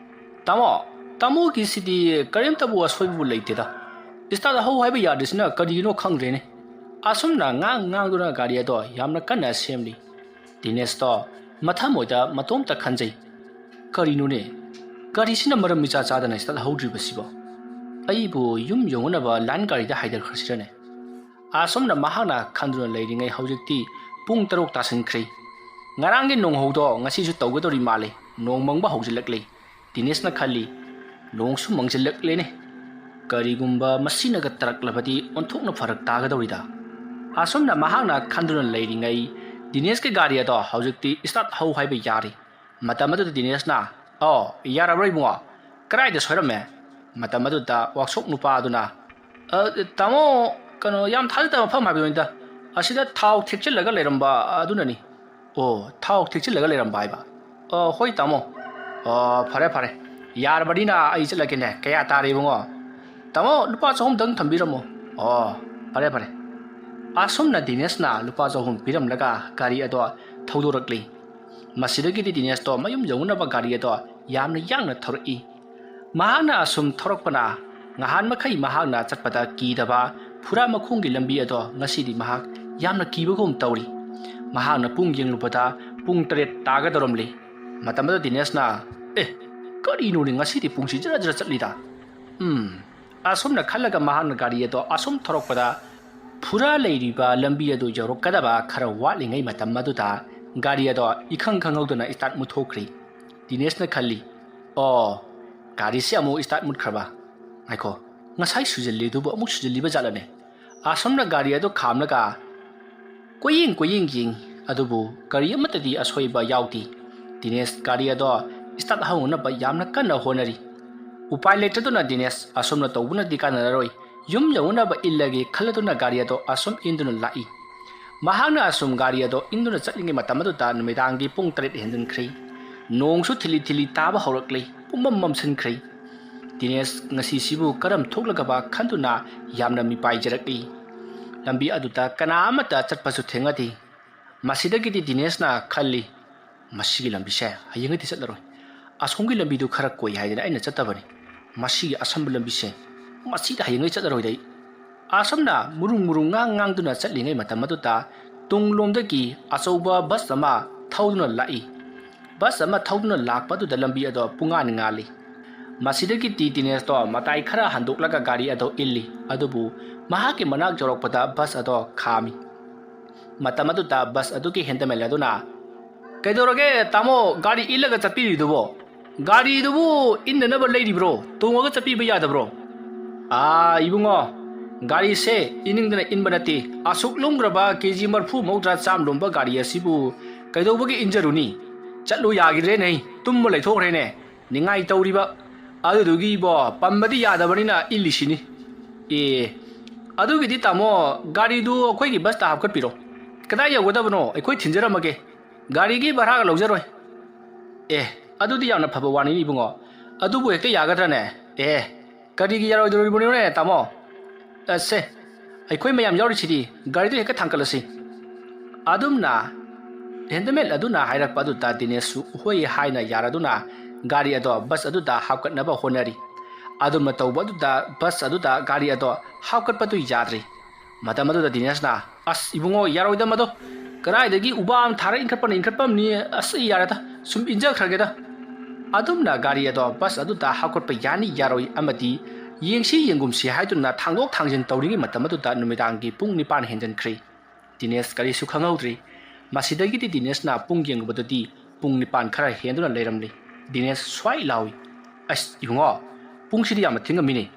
"ꯇꯥꯃꯣ, ꯇꯥꯃꯣꯒꯤꯁꯤꯗꯤ ꯀꯔꯤꯝꯇꯕꯨ ꯑꯁꯣꯏꯕꯕꯨ ꯂꯩꯇꯦꯗ꯫ ꯁ꯭ꯇꯥꯔꯠ ꯍꯧ ꯍꯥꯏꯕ ꯌꯥꯗ꯭ꯔꯤꯁꯤꯅ ꯀꯔꯤꯒꯤꯅꯣ ꯈꯪꯗ꯭ꯔꯦꯅꯦ"꯫ ꯑꯁꯨꯝꯅ ꯉꯥꯡ ꯉꯥꯡꯗꯨꯅ ꯒꯥꯔꯤ ꯑꯗꯣ ꯌꯥꯝꯅ ꯀꯟꯅ ꯁꯦꯝꯂꯤ꯫ ꯗꯤꯅꯦꯁꯇꯣ ꯃꯊꯃꯣꯏꯗ ꯃꯇꯣꯝꯇ ꯈꯟꯖꯩ, "ꯀꯔꯤꯅꯣꯅꯦ, ꯒꯥꯔꯤꯁꯤꯅ ꯃꯔꯝ ꯏꯆꯥ ꯆꯥꯗꯅ ꯁ꯭ꯇꯥꯔꯠ ꯍꯧꯗ꯭ꯔꯤꯕꯁꯤꯕꯣ? ꯑꯩꯕꯨ ꯌꯨꯝ ꯌꯧꯅꯅꯕ ꯂꯥꯏꯟ ꯒꯥꯔꯤꯗ ꯍꯥꯏꯗꯈ꯭ꯔꯁꯤꯔꯅꯦ?" ꯑꯁꯨꯝꯅ ꯃꯍꯥꯛꯅ ꯈꯟꯗꯨꯅ ꯂꯩꯔꯤꯉꯩ ꯍꯧꯖꯤꯛꯇꯤ ꯄꯨꯡ ꯇꯔꯨꯛ ꯇꯥꯁꯤꯟꯈ꯭ꯔꯦ꯫ ꯉꯔꯥꯡꯒꯤ ꯅꯣꯡꯍꯧꯗꯣ ꯉꯁꯤꯁꯨ ꯇꯧꯒꯗꯧꯔꯤ ꯃꯥꯜꯂꯦ꯫ ꯅꯣꯡ ꯃꯪꯕ ꯍꯧꯖꯤꯜꯂꯛꯂꯦ꯫ ꯗꯤꯅꯦꯁꯅ ꯈꯜꯂꯤ, "ꯅꯣꯡꯁꯨ ꯃꯪꯁꯤꯜꯂꯛꯂꯦꯅꯦ꯫ ꯀꯔꯤꯒꯨꯝꯕ ꯃꯁꯤꯅꯒ ꯇꯥꯔꯛꯂꯕꯗꯤ ꯑꯣꯟꯊꯣꯛꯅ ꯐꯔꯛ ꯇꯥꯒꯗꯧꯔꯤꯗ"꯫ ꯑꯁꯨꯝꯅ ꯃꯍꯥꯛꯅ ꯈꯟꯗꯨꯅ ꯂꯩꯔꯤꯉꯩ ꯗꯤꯅꯦꯁꯀꯤ ꯒꯥꯔꯤ ꯑꯗꯣ ꯍꯧꯖꯤꯛꯇꯤ ꯁ꯭ꯇꯥꯔꯠ ꯍꯧ ꯍꯥꯏꯕ ꯌꯥꯔꯦ꯫ ꯃꯇꯝ ꯑꯗꯨꯗ ꯗꯤꯅꯦꯁꯅ, "ꯑꯣ, ꯌꯥꯔꯕ꯭ꯔꯣ ꯏꯕꯨꯡꯉꯣ? ꯀꯗꯥꯏꯗ ꯁꯣꯏꯔꯝꯃꯦ?" ꯃꯇꯝ ꯑꯗꯨꯗ ꯋꯥꯛꯁꯣꯞ ꯅꯨꯄꯥ ꯑꯗꯨꯅ, "ꯑ, ꯇꯥꯃꯣ, ꯀꯩꯅꯣ, ꯌꯥꯝ ꯊꯥꯖꯗꯕ ꯃꯐꯝ ꯍꯥꯏꯕꯗꯨꯅꯤꯗ꯫ ꯑꯁꯤꯗ ꯊꯥꯎ ꯊꯦꯛꯆꯤꯜꯂꯒ ꯂꯩꯔꯝꯕ ꯑꯗꯨꯅꯅꯤ"꯫ "ꯑꯣ, ꯊꯥꯎ ꯊꯦꯛꯆꯤꯜꯂꯒ ꯂꯩꯔꯝꯕ ꯍꯥꯏꯕ? ꯑꯣ, ꯍꯣꯏ ꯇꯥꯃꯣ꯫ ꯑꯣ, ꯐꯔꯦ ꯐꯔꯦ, ꯌꯥꯔꯕꯅꯤꯅ ꯑꯩ ꯆꯠꯂꯒꯦꯅꯦ꯫ ꯀꯌꯥ ꯇꯥꯔꯦ ꯏꯕꯨꯡꯉꯣ?" "ꯇꯥꯃꯣ, ꯂꯨꯄꯥ ꯆꯍꯨꯝꯗꯪ ꯊꯝꯕꯤꯔꯝꯃꯣ"꯫ "ꯑꯣ, ꯐꯔꯦ ꯐꯔꯦ"꯫ ꯑꯁꯨꯝꯅ ꯗꯤꯅꯦꯁꯅ ꯂꯨꯄꯥ ꯆꯍꯨꯝ ꯄꯤꯔꯝꯂꯒ ꯒꯥꯔꯤ ꯑꯗꯣ ꯊꯧꯗꯣꯔꯛꯂꯤ꯫ ꯃꯁꯤꯗꯒꯤꯗꯤ ꯗꯤꯅꯦꯁꯇꯣ ꯃꯌꯨꯝ ꯌꯧꯅꯅꯕ ꯒꯥꯔꯤ ꯑꯗꯣ ꯌꯥꯝꯅ ꯌꯥꯡꯅ ꯊꯧꯔꯛꯏ꯫ ꯃꯍꯥꯛꯅ ꯑꯁꯨꯝ ꯊꯧꯔꯛꯄꯅ ꯉꯍꯥꯟ ꯃꯈꯩ ꯃꯍꯥꯛꯅ ꯆꯠꯄꯗ ꯀꯤꯗꯕ ꯐꯨꯔꯥ ꯃꯈꯣꯡꯒꯤ ꯂꯝꯕꯤ ꯑꯗꯣ ꯉꯁꯤꯗꯤ ꯃꯍꯥꯛ ꯌꯥꯝꯅ ꯀꯤꯕꯒꯨꯝ ꯇꯧꯔꯤ꯫ ꯃꯍꯥꯛꯅ ꯄꯨꯡ ꯌꯦꯡꯂꯨꯕꯗ ꯄꯨꯡ ꯇꯔꯦꯠ ꯇꯥꯒꯗꯧꯔꯝꯂꯤ꯫ ꯃꯇꯝ ꯑꯗꯨꯗ ꯗꯤꯅꯦꯁꯅ, "ꯑꯦ, ꯀꯔꯤꯅꯣꯅꯦ, ꯉꯁꯤꯗꯤ ꯄꯨꯡꯁꯤ ꯖꯔ ꯖꯔ ꯆꯠꯂꯤꯗ?" ꯎꯝ, ꯑꯁꯨꯝꯅ ꯈꯜꯂꯒ ꯃꯍꯥꯛꯅ ꯒꯥꯔꯤ ꯑꯗꯣ ꯑꯁꯨꯝ ꯊꯧꯔꯛꯄꯗ ꯐꯨꯔꯥ ꯂꯩꯔꯤꯕ ꯂꯝꯕꯤ ꯑꯗꯨ ꯌꯧꯔꯛꯀꯗꯕ ꯈꯔ ꯋꯥꯠꯂꯤꯉꯩ ꯃꯇꯝ ꯑꯗꯨꯗ ꯒꯥꯔꯤ ꯑꯗꯣ ꯏꯈꯪ ꯈꯪꯍꯧꯗꯅ ꯏꯁꯇꯥꯔꯠ ꯃꯨꯠꯊꯣꯛꯈ꯭ꯔꯤ꯫ ꯗꯤꯅꯦꯁꯅ ꯈꯜꯂꯤ, "ꯑꯣ, ꯒꯥꯔꯤꯁꯤ ꯑꯃꯨꯛ ꯏꯁꯇꯥꯔꯠ ꯃꯨꯠꯈ꯭ꯔꯕ? ꯉꯥꯏꯈꯣ, ꯉꯁꯥꯏ ꯁꯨꯖꯜꯂꯤꯗꯨꯕꯨ ꯑꯃꯨꯛ ꯁꯨꯖꯜꯂꯤꯕ ꯖꯥꯠꯂꯅꯦ?" ꯑꯁꯨꯝꯅ ꯒꯥꯔꯤ ꯑꯗꯨ ꯈꯥꯝꯂꯒ ꯀꯣꯏꯌꯦꯡ ꯀꯣꯏꯌꯦꯡ ꯌꯦꯡꯉꯤ, ꯑꯗꯨꯕꯨ ꯒꯥꯔꯤ ꯑꯃꯠꯇꯗꯤ ꯑꯁꯣꯏꯕ ꯌꯥꯎꯗꯦ꯫ ꯗꯤꯅꯦꯁ ꯒꯥꯔꯤ ꯑꯗꯣ ꯏꯁꯇꯥꯔꯠ ꯍꯧꯅꯅꯕ ꯌꯥꯝꯅ ꯀꯟꯅ ꯍꯣꯠꯅꯔꯤ꯫ ꯎꯄꯥꯏ ꯂꯩꯇꯗꯨꯅ ꯗꯤꯅꯦꯁ ꯑꯁꯨꯝꯅ ꯇꯧꯕꯅꯗꯤ ꯀꯥꯟꯅꯔꯔꯣꯏ, ꯌꯨꯝ ꯌꯧꯅꯅꯕ ꯏꯜꯂꯒꯦ ꯈꯜꯂꯗꯨꯅ ꯒꯥꯔꯤ ꯑꯗꯣ ꯑꯁꯨꯝ ꯏꯟꯗꯨꯅ ꯂꯥꯛꯏ꯫ ꯃꯍꯥꯛꯅ ꯑꯁꯨꯝ ꯒꯥꯔꯤ ꯑꯗꯣ ꯏꯟꯗꯨꯅ ꯆꯠꯂꯤꯉꯩ ꯃꯇꯝ ꯑꯗꯨꯗ ꯅꯨꯃꯤꯗꯥꯡꯒꯤ ꯄꯨꯡ ꯇꯔꯦꯠ ꯍꯦꯟꯖꯤꯟꯈ꯭ꯔꯦ꯫ ꯅꯣꯡꯁꯨ ꯊꯤꯂꯤ ꯊꯤꯂꯤ ꯇꯥꯕ ꯍꯧꯔꯛꯂꯦ, ꯄꯨꯝꯃꯝ ꯃꯝꯁꯤꯟꯈ꯭ꯔꯦ꯫ ꯗꯤꯅꯦꯁ ꯉꯁꯤꯁꯤꯕꯨ ꯀꯔꯝ ꯊꯣꯛꯂꯒꯕ ꯈꯟꯗꯨꯅ ꯌꯥꯝꯅ ꯃꯤꯄꯥꯏꯖꯔꯛꯂꯤ꯫ ꯂꯝꯕꯤ ꯑꯗꯨꯗ ꯀꯅꯥ ꯑꯃꯠꯇ ꯆꯠꯄꯁꯨ ꯊꯦꯡꯅꯗꯦ꯫ ꯃꯁꯤꯗꯒꯤꯗꯤ ꯗꯤꯅꯦꯁꯅ ꯈꯜꯂꯤ, "ꯃꯁꯤꯒꯤ ꯂꯝꯕꯤꯁꯦ ꯍꯌꯦꯡꯉꯩꯗꯤ ꯆꯠꯂꯔꯣꯏ꯫ ꯑꯁꯣꯝꯒꯤ ꯂꯝꯕꯤꯗꯨ ꯈꯔ ꯀꯣꯏ ꯍꯥꯏꯗꯅ ꯑꯩꯅ ꯆꯠꯇꯕꯅꯤ꯫ ꯃꯁꯤꯒꯤ ꯑꯁꯝꯕ ꯂꯝꯕꯤꯁꯦ, ꯃꯁꯤꯗ ꯍꯌꯦꯡꯉꯩ ꯆꯠꯂꯔꯣꯏꯗ ꯑꯩ꯫" ꯑꯁꯨꯝꯅ ꯃꯨꯔꯨꯡ ꯃꯨꯔꯨꯡ ꯉꯥꯡ ꯉꯥꯡꯗꯨꯅ ꯆꯠꯂꯤꯉꯩ ꯃꯇꯝ ꯑꯗꯨꯗ ꯇꯨꯡꯂꯣꯝꯗꯒꯤ ꯑꯆꯧꯕ ꯕꯁ ꯑꯃ ꯊꯧꯗꯨꯅ ꯂꯥꯛꯏ꯫ ꯕꯁ ꯑꯃ ꯊꯧꯗꯨꯅ ꯂꯥꯛꯄ ꯑꯗꯨꯗ ꯂꯝꯕꯤ ꯑꯗꯣ ꯄꯨꯡꯉꯥꯟ ꯉꯥꯜꯂꯤ꯫ ꯃꯁꯤꯗꯒꯤꯗꯤ ꯗꯤꯅꯦꯁꯇꯣ ꯃꯇꯥꯏ ꯈꯔ ꯍꯟꯗꯣꯛꯂꯒ ꯒꯥꯔꯤ ꯑꯗꯣ ꯏꯜꯂꯤ, ꯑꯗꯨꯕꯨ ꯃꯍꯥꯛꯀꯤ ꯃꯅꯥꯛ ꯌꯧꯔꯛꯄꯗ ꯕꯁ ꯑꯗꯣ ꯈꯥꯝꯃꯤ꯫ ꯃꯇꯝ ꯑꯗꯨꯗ ꯕꯁ ꯑꯗꯨꯒꯤ ꯍꯦꯟꯗꯃꯦꯟ ꯑꯗꯨꯅ, "ꯀꯩꯗꯧꯔꯒꯦ ꯇꯥꯃꯣ, ꯒꯥꯔꯤ ꯏꯜꯂꯒ ꯆꯠꯄꯤꯔꯤꯗꯨꯕꯣ? ꯒꯥꯔꯤꯗꯨꯕꯨ ꯏꯟꯅꯅꯕ ꯂꯩꯔꯤꯕ꯭ꯔꯣ? ꯇꯣꯡꯉꯒ ꯆꯠꯄꯤꯕ ꯌꯥꯗꯕ꯭ꯔꯣ?" "ꯑꯥ, ꯏꯕꯨꯡꯉꯣ, ꯒꯥꯔꯤꯁꯦ ꯏꯅꯤꯡꯗꯅ ꯏꯟꯕ ꯅꯠꯇꯦ꯫ ꯑꯁꯨꯛ ꯂꯨꯝꯈ꯭ꯔꯕ ꯀꯦ ꯖꯤ ꯃꯔꯐꯨ ꯃꯧꯗ꯭ꯔꯥ ꯆꯥꯝ ꯂꯨꯝꯕ ꯒꯥꯔꯤ ꯑꯁꯤꯕꯨ ꯀꯩꯗꯧꯕꯒꯤ ꯏꯟꯖꯔꯨꯅꯤ? ꯆꯠꯂꯨ ꯌꯥꯈꯤꯗ꯭ꯔꯦꯅꯦ, ꯇꯨꯝꯕ ꯂꯩꯊꯣꯛꯈ꯭ꯔꯦꯅꯦ꯫ ꯅꯤꯡꯉꯥꯏ ꯇꯧꯔꯤꯕ꯫ ꯑꯗꯨꯗꯨꯒꯤ ꯏꯕꯣ, ꯄꯝꯕꯗꯤ ꯌꯥꯗꯕꯅꯤꯅ ꯏꯜꯂꯤꯁꯤꯅꯤ꯫" "ꯑꯦ, ꯑꯗꯨꯒꯤꯗꯤ ꯇꯥꯃꯣ, ꯒꯥꯔꯤꯗꯨ ꯑꯩꯈꯣꯏꯒꯤ ꯕꯁꯇ ꯍꯥꯞꯀꯠꯄꯤꯔꯣ꯫ ꯀꯗꯥꯏ ꯌꯧꯒꯗꯕꯅꯣ ꯑꯩꯈꯣꯏ ꯊꯤꯟꯖꯔꯝꯃꯒꯦ꯫ ꯒꯥꯔꯤꯒꯤ ꯚꯔꯥꯒ ꯂꯧꯖꯔꯣꯏ꯫" "ꯑꯦ, ꯑꯗꯨꯗꯤ ꯌꯥꯝꯅ ꯐꯕ ꯋꯥꯅꯤꯅꯦ ꯏꯕꯨꯡꯉꯣ꯫ ꯑꯗꯨꯕꯨ ꯍꯦꯛꯇ ꯌꯥꯒꯗ꯭ꯔꯅꯦ?" "ꯑꯦ, ꯀꯔꯤꯒꯤ ꯌꯥꯔꯣꯏꯗꯧꯔꯤꯕꯅꯣꯅꯦ ꯇꯥꯃꯣ? ꯑꯁꯦ, ꯑꯩꯈꯣꯏ ꯃꯌꯥꯝ ꯌꯥꯎꯔꯤꯁꯤꯗꯤ, ꯒꯥꯔꯤꯗꯨ ꯍꯦꯛꯇ ꯊꯥꯡꯀꯠꯂꯁꯤ꯫" ꯑꯗꯨꯝꯅ ꯍꯦꯟꯗꯃꯦꯟ ꯑꯗꯨꯅ ꯍꯥꯏꯔꯛꯄ ꯑꯗꯨꯗ ꯗꯤꯅꯦꯁꯁꯨ ꯍꯣꯏ ꯍꯥꯏꯅ ꯌꯥꯔꯗꯨꯅ ꯒꯥꯔꯤ ꯑꯗꯣ ꯕꯁ ꯑꯗꯨꯗ ꯍꯥꯞꯀꯠꯅꯕ ꯍꯣꯠꯅꯔꯤ꯫ ꯑꯗꯨꯝꯅ ꯇꯧꯕ ꯑꯗꯨꯗ ꯕꯁ ꯑꯗꯨꯗ ꯒꯥꯔꯤ ꯑꯗꯣ ꯍꯥꯞꯀꯠꯄꯗꯨ ꯌꯥꯗ꯭ꯔꯤ꯫ ꯃꯇꯝ ꯑꯗꯨꯗ ꯗꯤꯅꯦꯁꯅ, "ꯑꯁ ꯏꯕꯨꯡꯉꯣ, ꯌꯥꯔꯣꯏꯗ ꯃꯗꯣ, ꯀꯗꯥꯏꯗꯒꯤ ꯎꯕꯥ ꯑꯃ ꯊꯥꯔ ꯏꯟꯈꯠꯄꯅ ꯏꯟꯈꯠꯄ ꯑꯃꯅꯤ, ꯑꯁ ꯑꯩ ꯌꯥꯔꯦꯗ, ꯁꯨꯝ ꯏꯟꯖꯈ꯭ꯔꯒꯦꯗ"꯫ ꯑꯗꯨꯝꯅ ꯒꯥꯔꯤ ꯑꯗꯣ ꯕꯁ ꯑꯗꯨꯗ ꯍꯥꯞꯀꯠꯄ ꯌꯥꯅꯤ ꯌꯥꯔꯣꯏ ꯑꯃꯗꯤ ꯌꯦꯡꯁꯤ ꯌꯦꯡꯒꯨꯝꯁꯤ ꯍꯥꯏꯗꯨꯅ ꯊꯥꯡꯗꯣꯛ ꯊꯥꯡꯖꯤꯟ ꯇꯧꯔꯤꯉꯩ ꯃꯇꯝ ꯑꯗꯨꯗ ꯅꯨꯃꯤꯗꯥꯡꯒꯤ ꯄꯨꯡ ꯅꯤꯄꯥꯟ ꯍꯦꯟꯖꯟꯈ꯭ꯔꯦ꯫ ꯗꯤꯅꯦꯁ ꯀꯔꯤꯁꯨ ꯈꯪꯍꯧꯗ꯭ꯔꯤ꯫ ꯃꯁꯤꯗꯒꯤꯗꯤ ꯗꯤꯅꯦꯁꯅ ꯄꯨꯡ ꯌꯦꯡꯂꯨꯕꯗꯗꯤ ꯄꯨꯡ ꯅꯤꯄꯥꯟ ꯈꯔ ꯍꯦꯟꯗꯨꯅ ꯂꯩꯔꯝꯂꯤ꯫ ꯗꯤꯅꯦꯁ ꯁ꯭ꯋꯥꯏ ꯂꯥꯎꯏ, "ꯑꯁ ꯏꯕꯨꯡꯉꯣ, ꯄꯨꯡꯁꯤꯗꯤ ꯌꯥꯝꯅ ꯊꯦꯡꯉꯝꯃꯤꯅꯦ꯫